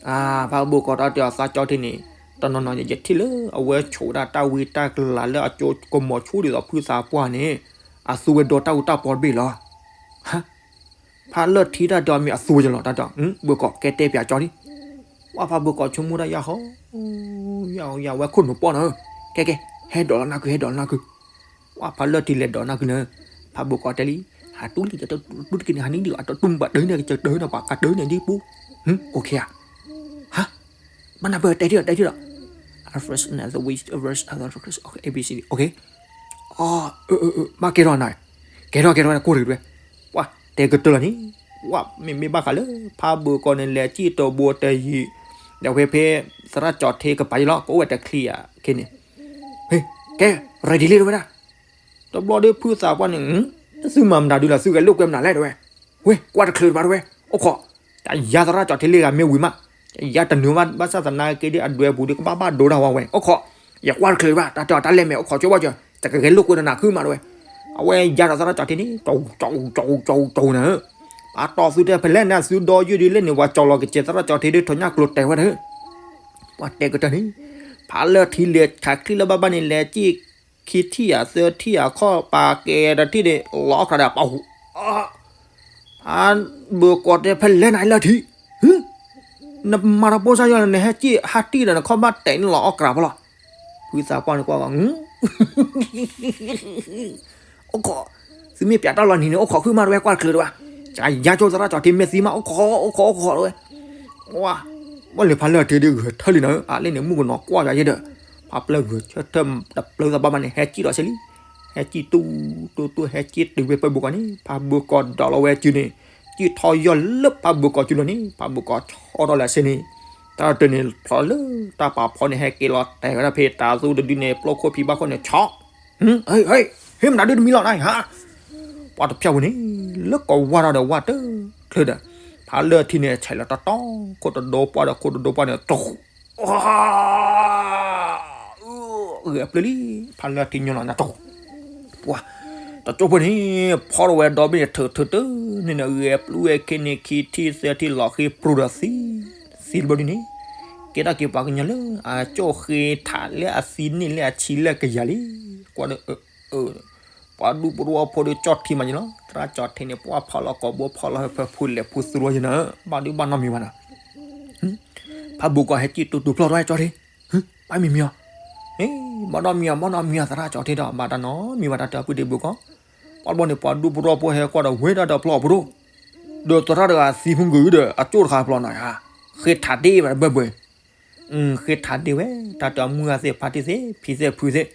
ဖးဘိၣ်ကီးတၢ်တဲအီၤ သးကၠီထံန့ၣ်, တနီၤနီၤယထံၣ်လၢအဝဲဆိးဝဲဒၣ်တၢ်ဝံတၢ်ကလၤလၢအကၠိကမီၤဆူၣ်ဒ်သိးဖုသးပှၢ်န့ၣ်, အသူဝဲဒီတၢ်အူတၢ်ပီတဘ့ၣ်လီၤ. ဖးလၢထံတၢ်တဲအီၤမ့ၢ်အသူဝဲယလီၤ တၢ်တဲအီၤ, ဘိၣ်ကီးကဲတဲပၠးကၠီလံ. ဝဲဖးဘိၣ်ကီးဆိကမိၣ်တၢ်ယၢ်ဟီ, ယၢ်ဝဲခိၣ်နူာ်ပီၣ်နီၤ, ကဲကဲ, ဟဲဒိးလီၤနၢ်ခု ဟဲဒိးလီၤနၢ်ခု. ဝဲဖးလၢထံလဲၤဒိးနၢ်ခုန့ၣ်, ဖးဘိၣ်ကီးတဲလံ, ဟးတူၢ်လံ တူၢ်တက့ၤန့ၣ် ဟးနံၣ်ဒံး အတတူၢ်မုၢ်ပှၤတၢ်န့ၣ် ကစၢၢ်တၢ်န့ၣ် ပှၤကတၢၢ်န့ၣ်ဒ်ပူ, အိၣ်ခ့ဧါ, ဟါ, ဘၣ်နၢ်ပၢၢ်တဲထံၣ်ဒီး တဲထံၣ်ဒီး, first and the first, first, A B C D, okay, ဘၣ်ကဲထီၣ်နၤ, ကဲထီၣ်ကဲထီၣ် ကိၢ်တက့ၤဝဲ, ပှၤတဲကတၢၢ်လီၤန့ၣ်, ဝဲမ့မ့ၢ်ဘၣ်ဃးလၢ ဖးဘိၣ်ကီးန့ၣ် လဲၤစံၣ်တဘိတယံၤ, ဒီးဖဲဖဲ သရၣ်ကၠီထံကပၤယလီၤ ကအိၣ်ဝဲတချံဧါ, ခဲန့ၣ်, ဟ့, ကဲ, ready လံတဝဲဒၣ် တဘျီဒီးဖုသးပှၢ်န့ၣ်, သုမၤမတၤဒုလီၤ သုဂဲၤလိာ်ကွဲမနုၤလဲၣ်တဝဲ, ဝဲကွၢ်တချုးတဘၣ်တဝဲ, အိၣ်ခိး, တၢ်ယါသရၣ်ကၠီထံလံဂၤမ့ၢ်ဝံၤမး, ယါတနုၤဘၣ် ဘၣ်ဆၣ်သနာ်က့ဒီးအဒွဲပူၤဒီးကဘၣ်ဘၣ်ဒိတၢ်ဝဲဝဲ, အိၣ်ခိး, ယကွၢ်တချုးဘၣ် တၢ်တဲအီၤတၢ်လဲၢ်မဲာ် အိၣ်ခိးဆိဘၣ်စၢၤ တကဂဲၤလိာ်ကွဲနနၤခုမးတဝဲ, အဝဲယါဒီးသရၣ်ကၠီထံန့ၣ်, ကၠီကၠီကၠီကၠီနၤ, ပှၤတီၢ်သုတဲဖဲလဲၣ်န့ၣ် သုဒီယုၢ်ဒုးလဲၣ်န့ၣ် ပှၤကၠီလီၤကစဲးသရၣ်ကၠီထံဒီးထီၣ်ညၣ်ကျိၤတဲာ်ဝဲဒီး ပှၤတဲကတၢၢ်န့ၣ်, ဖးလၢထံလဲၤခးချံလၢဘၣ်ဘၣ်န့ၣ် လဲၤစံၣ်ခံထံၣ်ဧါသၢထံၣ်ဧါခီၣ်ပာ်ကဲတထံၣ်န့ၣ် လီၤအီၣ်ကြးဒီးပှၤဟူး, ဖးဘိၣ်ကီးတဲဖဲလဲၣ်နၤလၢထံ, နမၤတၢ်ပိၢ်စၢ်ယီၤ နဟဲစံၣ်ဟးတံၢ်ဒီးနခီၣ်ဘၣ်တဲာ်န့ၣ်လီၤအီၣ်ကြးဖီလီၤ, ဖုသးပှၢ်န့ၣ်ကွၢ်ဂီၤ အိၣ်ခိး, သုမ့ၢ်ပၠးတၢ်လီၤနံၤန့ၣ် အိၣ်ခိးခုမးတဝဲကွၢ်တချုးတဝဲ, ယါကၠိသရၣ်ကၠီထံမ့ၢ်သံမး အိၣ်ခိးအိၣ်ခိးအိၣ်ခိးတဝဲ, ဝဲလၢဖးလၢထံဒုးဂဲၤထၢၣ်လံနၤဧၢ အါလၢန့ၣ် မုၣ်ကနီၤကွၢ်ယၤယဲဒီး, ဖးပျၢၢ်ဂဲၤထၢၣ်တပျၢၤသးဘၣ်ဘၣ်န့ၣ် ဟဲစံၣ်ဒီးစ့လံ, ဟဲစံၣ်တူၢ်တူၢ်တူၢ် ဟဲစံၣ်တုၤဝဲဖးဘိၣ်ကီးန့ၣ် ဖးဘိၣ်ကီးဒိးလီၤဝဲစုန့ၣ်, စံၣ်ထီၣ်ယီၢ်လၢဖးဘိၣ်ကီးစုလီၤန့ၣ် ဖးဘိၣ်ကီးဆီထီၣ်လၢစ့န့ၣ်, တၢ်တၢၢ်န့ၣ်ဖျိးလၢတၢ်ပာ်ဖီန့ၣ် ဟဲက့ၤလီၤတဲာ်ဝဲဒၣ်ဖဲတၤသူတဒုန့ၣ် ပျိခိၣ်ဖံးဘၣ်ခိၣ်န့ၣ် ဆီ ဟ့ ဟ့ မနုၤဒုတမံၤလီၤနၤဟါ, ပှၤတဖျၢၣ်ဝဲန့ၣ် လၢကဝါထီၣ်ဒီးဝါတချုးဒီး, ဖးလၢထံန့ၣ် ဆဲးလီၤတတီၤ ခိၣ်တဒိပှၢ်ဒီးခိၣ်တဒိပှၢ်န့ၣ် တ ဂဲၤပျုၢ်လံ, ဖးလၢထံညီလီၤနၤတ ပှၤ တကၠိဖိန့ၣ် ဖီထီၣ်ဝဲဒီဘ့ၣ်န့ၣ် ထုးထုးတုၤန့ၣ် ဂဲၤပျုၢ်ဝဲခံန့ၣ်ခံထံၣ်သၢထံၣ်လီၤဃ့ၤပြူၤဒီးသံ, သံတဘျီဒ်န့ၣ် ကဲထီၣ်က့ၤပှၤကညီလၢအကၠိၣ်ဃ့ထးလၢအသံန့ၣ်လၢအဆံလၢကယၤလံ, ကွၢ်ဒီး ပှၤဒူပရိဖိဒီးကၠီၣ်ထံမးန့ၣ်လီၤ, သရၣ်ကၠီထံန့ၣ် ပှၤဖီလီၤကိာ်ဘိဖီလီၤဟၢဖၢဖုလဲၤဖုသူဝဲယနီၤ, ဘၣ်ဒုဘၣ်နီတမံၤဘၣ်နီၤ, ဖးဘိၣ်ကီးဟဲက့ၤတူတူဖျီထီၣ်ကၠီထံ, ဘၣ်မံၤမံၤအီၤ, ဘၣ်နီတမံၤအီၤ ဘၣ်နီတမံၤအီၤ သရၣ်ကၠီထံဒီး ဘၣ်တၢ်နီတမံၤဘၣ် တၢ်တဲအီၤပုၢ်ဒ့ဘိၣ်ကီး, ပှၤဘျီန့ၣ် ပှၤဒူပရိဖိဟဲကွၢ်ဒီးဝဲဒၣ်ဒီးဖျီအီၤဖိဒိၣ်, ဒီးသရၣ်တဂၤသံဖုဂုာ်ဒီး အကၠိၣ်တခါဖျီနီၤဧါ, ဃ့ထးဒ့ဝဲဘၢဘှဲ ဃ့ထးဒ့ဝဲ တၢ်တဲအီၤမုၢ်ဂၤသ့ၣ်ဖါတံၢ်သ့ၣ် ဖံသ့ၣ်ဖုသ့ၣ်,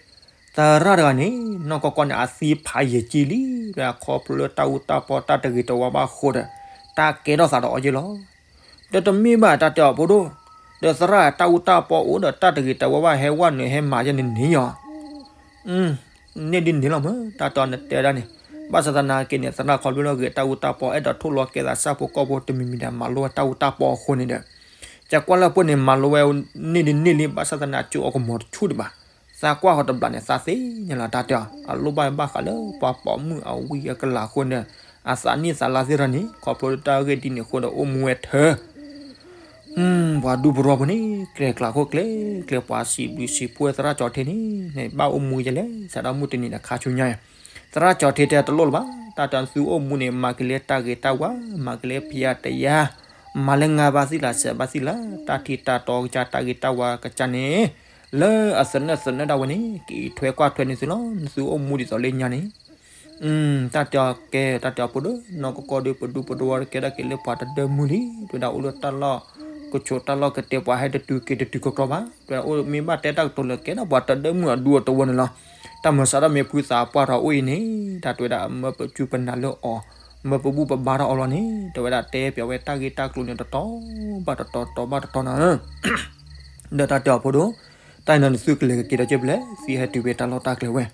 သရၣ်တဂၤန့ၣ် နီၢ်ကီၢ်ကီၢ်န့ၣ် အသံဖးယံာ်ကံလံ, ဒီးခီဖျိလၢတၢ်အူတၢ်ပီတၢ်တဂ့ၤတဝါဘၣ်အဃိဒီး တၢ်ကဲထီၣ်သးဒီးအီၤယဲလီၤ. ဒီးတမ့ၢ်ဘၣ်တၢ်တဲအီၤဖိဒိၣ်, ဒီးသရၣ်တၢ်အူတၢ်ပီအိၣ်ဒီးတၢ်တဂ့ၤတဝါဘၣ်ဟဲဝဲနုာ်ဟဲမၤယဲန့ၣ်န့ၣ်ယီၤ န့ၢ်ဒ်န့ၣ်လီၤမ့ၢ် တၢ်တဲအီၤနတဲဒၣ်န့ၣ်, ဘၣ်ဆၣ်သနာ်က့န့ၣ် သရၣ်ခီဖျိလၢဂဲၤတၢ်အူတၢ်ပီ အဲၣ်ဒိးထိၣ်လီၤကဲသးဆၣ်ဖိကီၢ်ဖိတမံၤမံၤဒီး မၤလိဝဲတၢ်အူတၢ်ပီအဃိန့ၣ်ဒီး, ကကွၢ်လၢပှဲၤန့ၣ် မၤလိဝဲန့ၢ်ဒ်န့ၣ်လံ ဘၣ်ဆၣ်သနာ်က့အကမီၤတဆူၣ်ဒံးဘၣ်, သးကွၢ်ဃီတဘျီန့ၣ် သးသ့ၣ်ညါလီၤတၢ်တဲအီၤ အလိၣ်ဘၣ်ဘၣ်ဃးလၢပှၤပိာ်မုၣ်အဝံအကလၤအဃိန့ၣ်, အသးနံၣ်သးလါသ့ၣ်တဖၣ်န့ၣ် ခီဖျိလၢတၢ်ဂ့ၢ်ဒ်န့ၣ်အဃိဒီးအိၣ်မူဝဲထၢ ပှၤဒူပရိဖိန့ၣ် ကျဲၤကျါခိၣ်ကျဲၤကျဲၤ ပှၤစံးဘျုးစံးဖှိၣ်သရၣ်ကၠီထံန့ၣ် န့ၣ်ဘၣ်အိၣ်မူယဲလဲၣ် စးထီၣ်မုၢ်တနံၤဒီးခါဆူညါ, သရၣ်ကၠီထံတဲတလိၣ်လၢၤဘၣ်, တၢ်တၢ်သုအိၣ်မူန့ၣ် မၤက့ၤလၢတၢ်ဂ့ၤတၢ်ဝါ, မၤက့ၤလၢဖံးယါတယါ, မၤလၢငါဘၣ်သ့ၣ်လၢ စဲးဘၣ်သ့ၣ်လၢ တၢ်ထံးတၢ်တီကစၢ် တၢ်ဂ့ၤတၢ်ဝါကစၢ်န့ၣ်, လၢအသနၢၣ်သနၢၣ်ဒၣ်ဝဲန့ၣ် ကအံးထွဲကွၢ်ထွဲန့ၢ်သုလီၤ, နသုအိၣ်မူဒ်သိးလၢညါန့ၣ် တၢ်တဲအီၤကဲ တၢ်တဲအီၤဖိဒိၣ် နီၢ်ကီၢ်ကီၢ်ဒီးပဒူပဒီဝဲကဲဒၣ်က့ၤလၢပှၤတဒၢမုၢ်လံ, တဲဝဲဒၣ်အိၣ်လၢတၢ်လီၢ်ကဆိးတၢ်လီၢ်ကတဲာ် ပှၤဟဲတတုၤက့ၤတတုၤကီကီဘၣ်, တဲဝဲဒၣ်အိၣ်မ့ၢ်ဘၣ်တဲတၢ်ကတိၤလၢကဲဒၣ်ပှၤတဒၢမုၢ်အဒူအတဝီန့ၣ်လီၤ, တၢ်မၤစးထီၣ်မ့ၢ်ဖုသးပှၢ်ထီၣ်အိၣ်အံၤန့ၣ် တၢ်တဲဝဲဒၣ်မၢပစုပနာ်လၢအီၤ, မၢပဘူၣ်ပဘါထီၣ်အီၤလီၤန့ၣ် တဲဝဲဒၣ်တဲပၠးဝဲတၢ်ဂ့ၢ်တၢ်ကျိၤန့ၣ် တတီၤဘၣ်တတီၤ တတီၤဘၣ်တတီၤနၤဧၢ ဒီးတၢ်တဲအီၤဖိဒိၣ်, တၢ်အံၤနီၤနသုကလဲၤကက့ၤဒီးက့ၤဖဲလဲၣ် သုဟဲတုၤဖဲတၢ်လီၢ်တၢ်ကျဲဝဲ,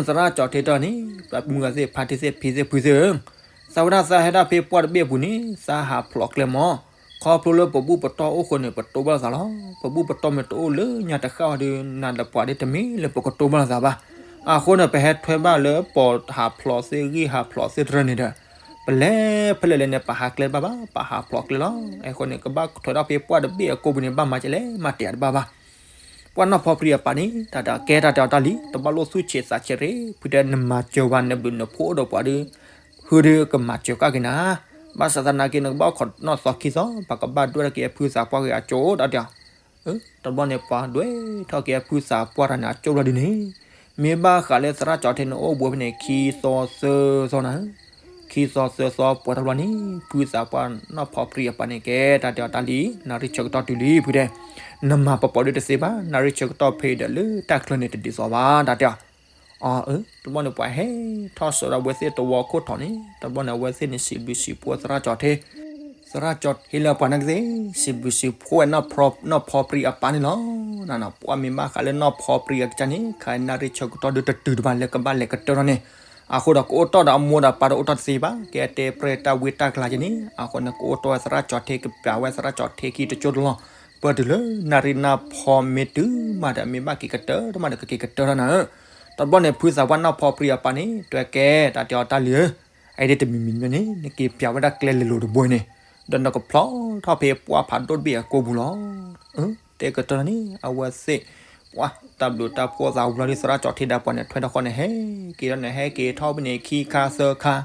သရၣ်ကၠီထံတဲန့ၣ် ပှၤမုၢ်ဂၤသ့ၣ် ဖါတံၢ်သ့ၣ် ဖံသ့ၣ်ဖုသ့ၣ်ဧၢ, သးဝဲဒၣ်သးဟဲဒၣ်ဖဲပှၢ်တဘ့ၣ်အပူၤန့ၣ် သးဟးဖျိးကျဲမး, ခီဖျိလၢပဘူၣ်ပတီၢ်အိၣ်ဃိန့ၣ် ပတိဘၣ်သးလီၤ, ပဘူၣ်ပတီၢ်မ့ၢ်တအိၣ်လၢညါတဃၣ်ဝဲဒီး နၤဒီးပှၤဒ်တမ့ၢ်လၢပကတိဘၣ်သးဘၣ်, အဃိန့ၣ် ပဟဲထွဲဘၣ်လၢပီၢ်ဟးဖျိးသ့ၣ်ဂံၢ်ဟးဖျိးသ့ၣ်တရၢန့ၣ်ဒီး ပလဲၤဖဲလဲၣ်လဲၣ်န့ၣ် ပဟးကျဲတဘၣ်ဘၣ်, ပဟးဖျိးကျဲလီၤ. အဃိန့ၣ် ကဘၣ်ထွဲထီၣ်ဖဲပှၢ်တဘ့ၣ်အကိာ်ပူၤန့ၣ် ဘၣ်မၤကလဲၣ် မၤတဲာ်တဘၣ်ဘၣ်. ပှၢ်နီၢ်ဖီပြံအပၢ်န့ၣ် တၢ်တၢ်ကဲတၢ်တဲာ်အီၤတၢ်လံ, တဘၣ်လိၣ်သူၣ်ဆံးသးဆံးရ့, ဖုတဲနမၤစၢၤဝဲ နဘျုးနဖှိၣ်အိၣ်ဒီးပှၤဒီး ဟုဒီးကမၤစၢၤကၣ်က့ၤနၤ. ဘၣ်ဆၣ်သနာ်က့ နကဘၣ်ခိးနီၢ်သီခံသီ, ပှၤကဘၣ်ဒွဲၣ်ထီၣ်က့ၤဖုသးပှၢ်ဂ့ၤအကၠိတၢ်တဲာ်အီၤ. တဘျီန့ၣ် ပှၤဒွဲၣ်ထီၣ်က့ၤဖုသးပှၢ်တၢ်န့ၣ် အကၠိလီၤဒုန့ၣ်, မ့ၢ်ဘၣ်ဃးလၢသရၣ်ကၠီၤထ့န့ၣ် အိၣ်ဘူးဖဲန့ၣ် ခံသီသၢသီနၤ, ခံသီသၢသီပှဲၤထီၣ်တဘျီန့ၣ် ဖုသးပှၢ်နီၢ်ဖီပြံအပၢ်န့ၣ် ကဲတၢ်တဲာ်အီၤတၢ်လံ, နၣ်ရံၣ်ဆၢကတီၢ်တုၤလံ ဖုတဲ, နမၤပပီၤဒုတသ့ဘၣ်, နၣ်ရံၣ်ဆၢကတီၢ်ဖဲအံၤဒီးလၢတၢ်ချၢန့ၣ်တဒ်သိးဘၣ် တၢ်တဲာ်အီၤ. အၢ တဘျီန့ၣ် ပှၤဟဲထီၣ်ဆှၢဒီးအဝဲသ့ၣ်တဝီခိၣ်ထီၣ်န့ၣ်, တဘျီန့ၣ် အဝဲသ့ၣ်န့ၣ် စံးဘျုးစံးဖှိၣ်သရၣ်ကၠီၤထ့, သရၣ်ကၠီၤထ့လၢပှၤနာ်က့သ့ၣ် စံးဘျုးစံးဖှိၣ်ဝဲနီၢ်ဖီပြံအပၢ်န့ၣ်လီၤ. ပှၢ်မ့ၢ်ဘၣ်ဃးလၢနီၢ်ဖီပြံအကစၢ်န့ၣ် ခါအံၤနၣ်ရံၣ်ဆၢကတီၢ်ဒုတတုၤတဘၣ်လၢကဘၣ်လဲၤကတၢၢ်ထီၣ်န့ၣ်, အဃိဒီး ကအိၣ်တီၢ်ဒီးအမိၢ်ဒီးပၢ်တအိၣ်တီၢ်တသ့ဘၣ်, ကဲတဲပြဲၢ်တၢ်ဝံတၢ်ကလၤက့န့ၣ်, အဃိန့ၣ် ကအိၣ်တီၢ်ဝဲသရၣ်ကၠီၤထ့ ကပျးဝဲသရၣ်ကၠီၤထ့ခံတကၠိတလီၢ်, ပၢၢ်တုၤလၢနၣ်ရံၣ်နၢ်ဖီမ့ၢ်တုၤမးဒီး မ့ၢ်ဘၣ်က့ၤကတၢၢ်တမးဒီး ကက့ၤကတၢၢ်ထီၣ်နၤဧၢ. တဘျီန့ၣ် ဖုသးပှၢ်နီၢ်ဖီပြံအပၢ်န့ၣ် တဲကဲတၢ်တဲာ်အီၤတၢ်လံဧၢ, အအံၤဒ်တမံၤမံၤမ့ၢ်န့ၣ် နက့ၤပျးဝဲဒၣ်ကျဲလဲၤလိၤတဘိန့ၣ်, ဒီးနကဖျီထီၣ်ဖဲပှၢ်ဖးဒိၣ်တဘ့ၣ်အကိာ်ပူၤလီၤ. တဲကတၢၢ်န့ၣ် အဝဲသ့ၣ် ပှၢ်တၢ်ဘျုးတၢ်ဖှိၣ်သးဝံၤလီၤဒီး သရၣ်ကၠီၤထ့ဒီးပှၤန့ၣ် ထွဲထီၣ်ဃီန့ၣ် ဟဲက့ၤထီၣ်န့ၣ် ဟဲက့ၤထီၣ်ဖဲန့ၣ် ခံခါသၢခါ,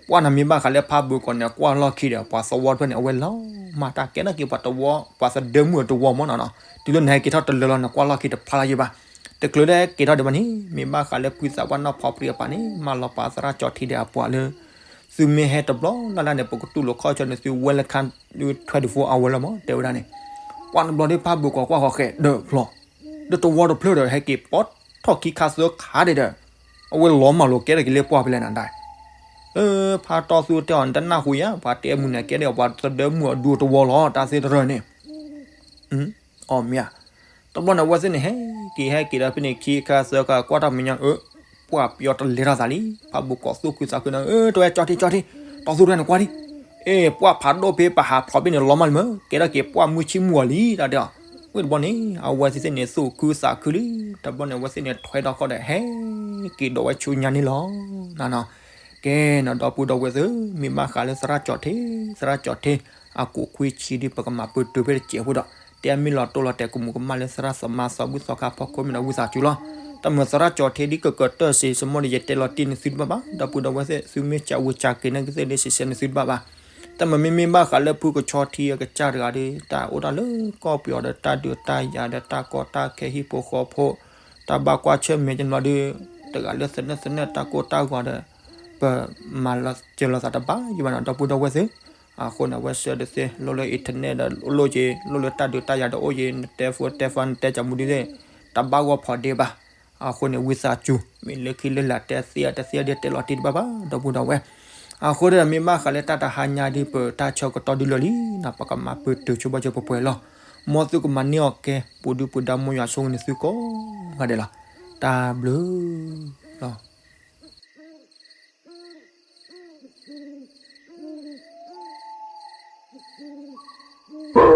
ပှၢ်နမ့ၢ်ဘၣ်ဃးလၢဖးဘုးကီးန့ၣ် ကွၢ်လီၢ်ခံဒီး ပှၤသဝီတဖျၢၣ်န့ၣ် အဝဲလီၤမၢ်တၢ်ကဲထီၣ်က့ၤပှၤတဝီ, ပှၤသဒၢမုၣ်အတဝီမ့ၢ်နီၤနီၤ, တုၤလၢနဟဲက့ၤထီၣ်တလၢလီၤ နကွၢ်လီၢ်ခံတဖျါလၢၤယဘၣ်. တချုးလၢက့ၤထီၣ်ဒံးဘၣ်န့ၣ် မ့ၢ်ဘၣ်ဃးလၢဖုသးပှၢ်နီၢ်ဖီပြံအပၢ်န့ၣ် မၢလီၤပာ်သရၣ်ကၠီၤထ့ဒီးအပှၤလၢ သုမ့ၢ်ဟဲတဘျီလၢ်လၢ်န့ၣ် ပကတူၢ်လိာ်ခီၣ်ဆၢန့ၣ် သုဝဲလၢခါ ထွဲတဖိအဝဲလီၤမး တဲဝဲဒၣ်န့ၣ်, ပှၢ်နဘျီဒ်ဖးဘုးကီးကွၢ်ဃီဃဲးဒၢးဖျီ, ဒီးတဝီတဖျၢၣ်ဒီး ဟဲက့ၤပိာ်ထီၣ်ခံခါသၢခါဒံးဒီး အဝဲလီၤမၢ်လိာ်ကဲထီၣ်က့ၤလၢပှၢ်ဖဲလဲၣ်နၤဒၣ်, ဖးတီသူတဲအီၤ နတနၢ်ဟူယါ ပှၤတဲမုာ်န့ၣ် ကဲဒ်အီၤ ပှၤသဒၢမုၣ်အဒူတဝီလီၤ တၢ်သ့တရၢန့ၣ် အီၤမ့ၢ်ဧါ. တဘျီန့ၣ် အဝဲသ့ၣ်န့ၣ် ဟဲက့ၤဟဲက့ၤဒီးဖဲန့ၣ် ခံခါသၢခါ ကွၢ်တၢ်မဲာ်ညါ အၢ ပှၢ်ပယီၤတလဲၤထီၣ်သးလံ, ဖးဘိးကိးသူၣ်ခုသးခုန့ၣ် အၢ တဝဲကၠီထံကၠီထံ, တီၢ်သူၣ်တဝဲန့ၣ်ကွၢ်ဒံး, အ့ ပှၢ်ဖးဒိၣ်ဖဲပဟးဖျိးဖဲန့ၣ် လီၤမၢ်လံမၢ်, ကဲထီၣ်က့ၤပှၢ်မုၢ်ဆံမုၢ်အီၤလံ တၢ်တဲအီၤ. ဝံၤတဘျီန့ၣ် အဝဲသ့ၣ်န့ၣ် သူၣ်ခုသးခုလံ, တဘျီန့ၣ် အဝဲသ့ၣ်န့ၣ် ထွဲထီၣ်ဃီဒီး ဟဲက့ၤဒီးဝဲဆူညါန့ၣ်လီၤ. နနီၤ ကဲနီၤ ဒီပုၢ်ဒီဝဲၢ်သ့ၣ်, မ့ၢ်ဘၣ်ဃးလၢသရၣ်ကၠီထံ, သရၣ်ကၠီထံ အကိးခွံဆံဒ် ပကမၤပၢၢ်တုၤဖဲတစဲးဖိဒီး တဲအမ့ၢ်လီၤတိၢ်လီၤတဲာ် ကမူးကမၣ်လၢသရၣ်သမါသီဘူၣ်သီခါဖီခိၣ်မ့ၢ်ဒီးဝံသးစူၤလီၤ. တၢ်မၤသရၣ်ကၠီထံဒ်ကကတၢၢ်စ့ၢ် စ့ၢ်မီၣ်ဒီး ယတဲလီၤတံၢ်န့ၢ်သုတဘၣ်ဘၣ်, ဒီပုၢ်ဒီဝဲၢ်သ့ၣ်, သုမ့ၢ်ကဝံကက့ၤန့ၢ်ကသ့ၣ်ဒ် စံးဆဲန့ၢ်သုတဘၣ်ဘၣ်. တၢ်မၤမ့မ့ၢ်ဘၣ်ဃးလၢဖုကဆီထံအကစၢ်တဂၤဒီး တၢ်အိၣ်တၢ်လၢကီၢ်ပယီၤဒီး တၢ်ဒုးတၢ်ယၤဒီး တၢ်ကီတၢ်ခဲဟံၣ်ဖိဃီဖိ, တၢ်ဘၣ်ကွၢ်ဆၢၣ်မဲာ်ကညီဒီး တဂၤလၢသနၢၣ်သနၢၣ်တၢ်ကိၢ်တၢ်ဂီၤဒီး ပမၤလီၤစၢၤလိာ်သးတဘၣ်ယံၤဘၣ်နီၤ ဒီပုၢ်ဒီဝဲၢ်သ့ၣ်. အဃိန့ၣ် အဝဲဆှၢဒၣ်သ့ၣ် လိၣ်လၢ internet ဒီး လိၣ်က့ၤ လိၣ်လၢတၢ်ဒုးတၢ်ယၤဒီးအိၣ်က့ၤ နတဲ phone တဲ phone နတဲကမူဒ်သ့ၣ် တဘၣ်ဂီၢ်ဖီးဒ့ဘၣ်. အဃိန့ၣ် ဝံသးစူၤ မ့ၢ်လၢခံလၢလာ်တဲသ့အတသ့အဒ်တဲလီၤတံၢ်တဘၣ်ဘၣ် ဒီပုၢ်ဒီဝဲၢ်. အဃိဒီး မ့ၢ်ဘၣ်ဃးလၢတၢ်တဟါညါဒ် ပတၢ်ဆၢကတီၢ်ဒ်လၢာ်လံနီၤ ပကမၤပၢၢ်တုၤဆိဘၣ်ဆိပှဲၤပှဲၤလီၤ. မ်သုကမၤန့ၢ်အီၤကဲ ပူၤဒုပူၤဒါ မ်ယွၤဆိၣ်ဂ့ၤန့ၢ်သုကိးဂၤဒဲးလီၤ. တၢ်ဘျုးလီၤ.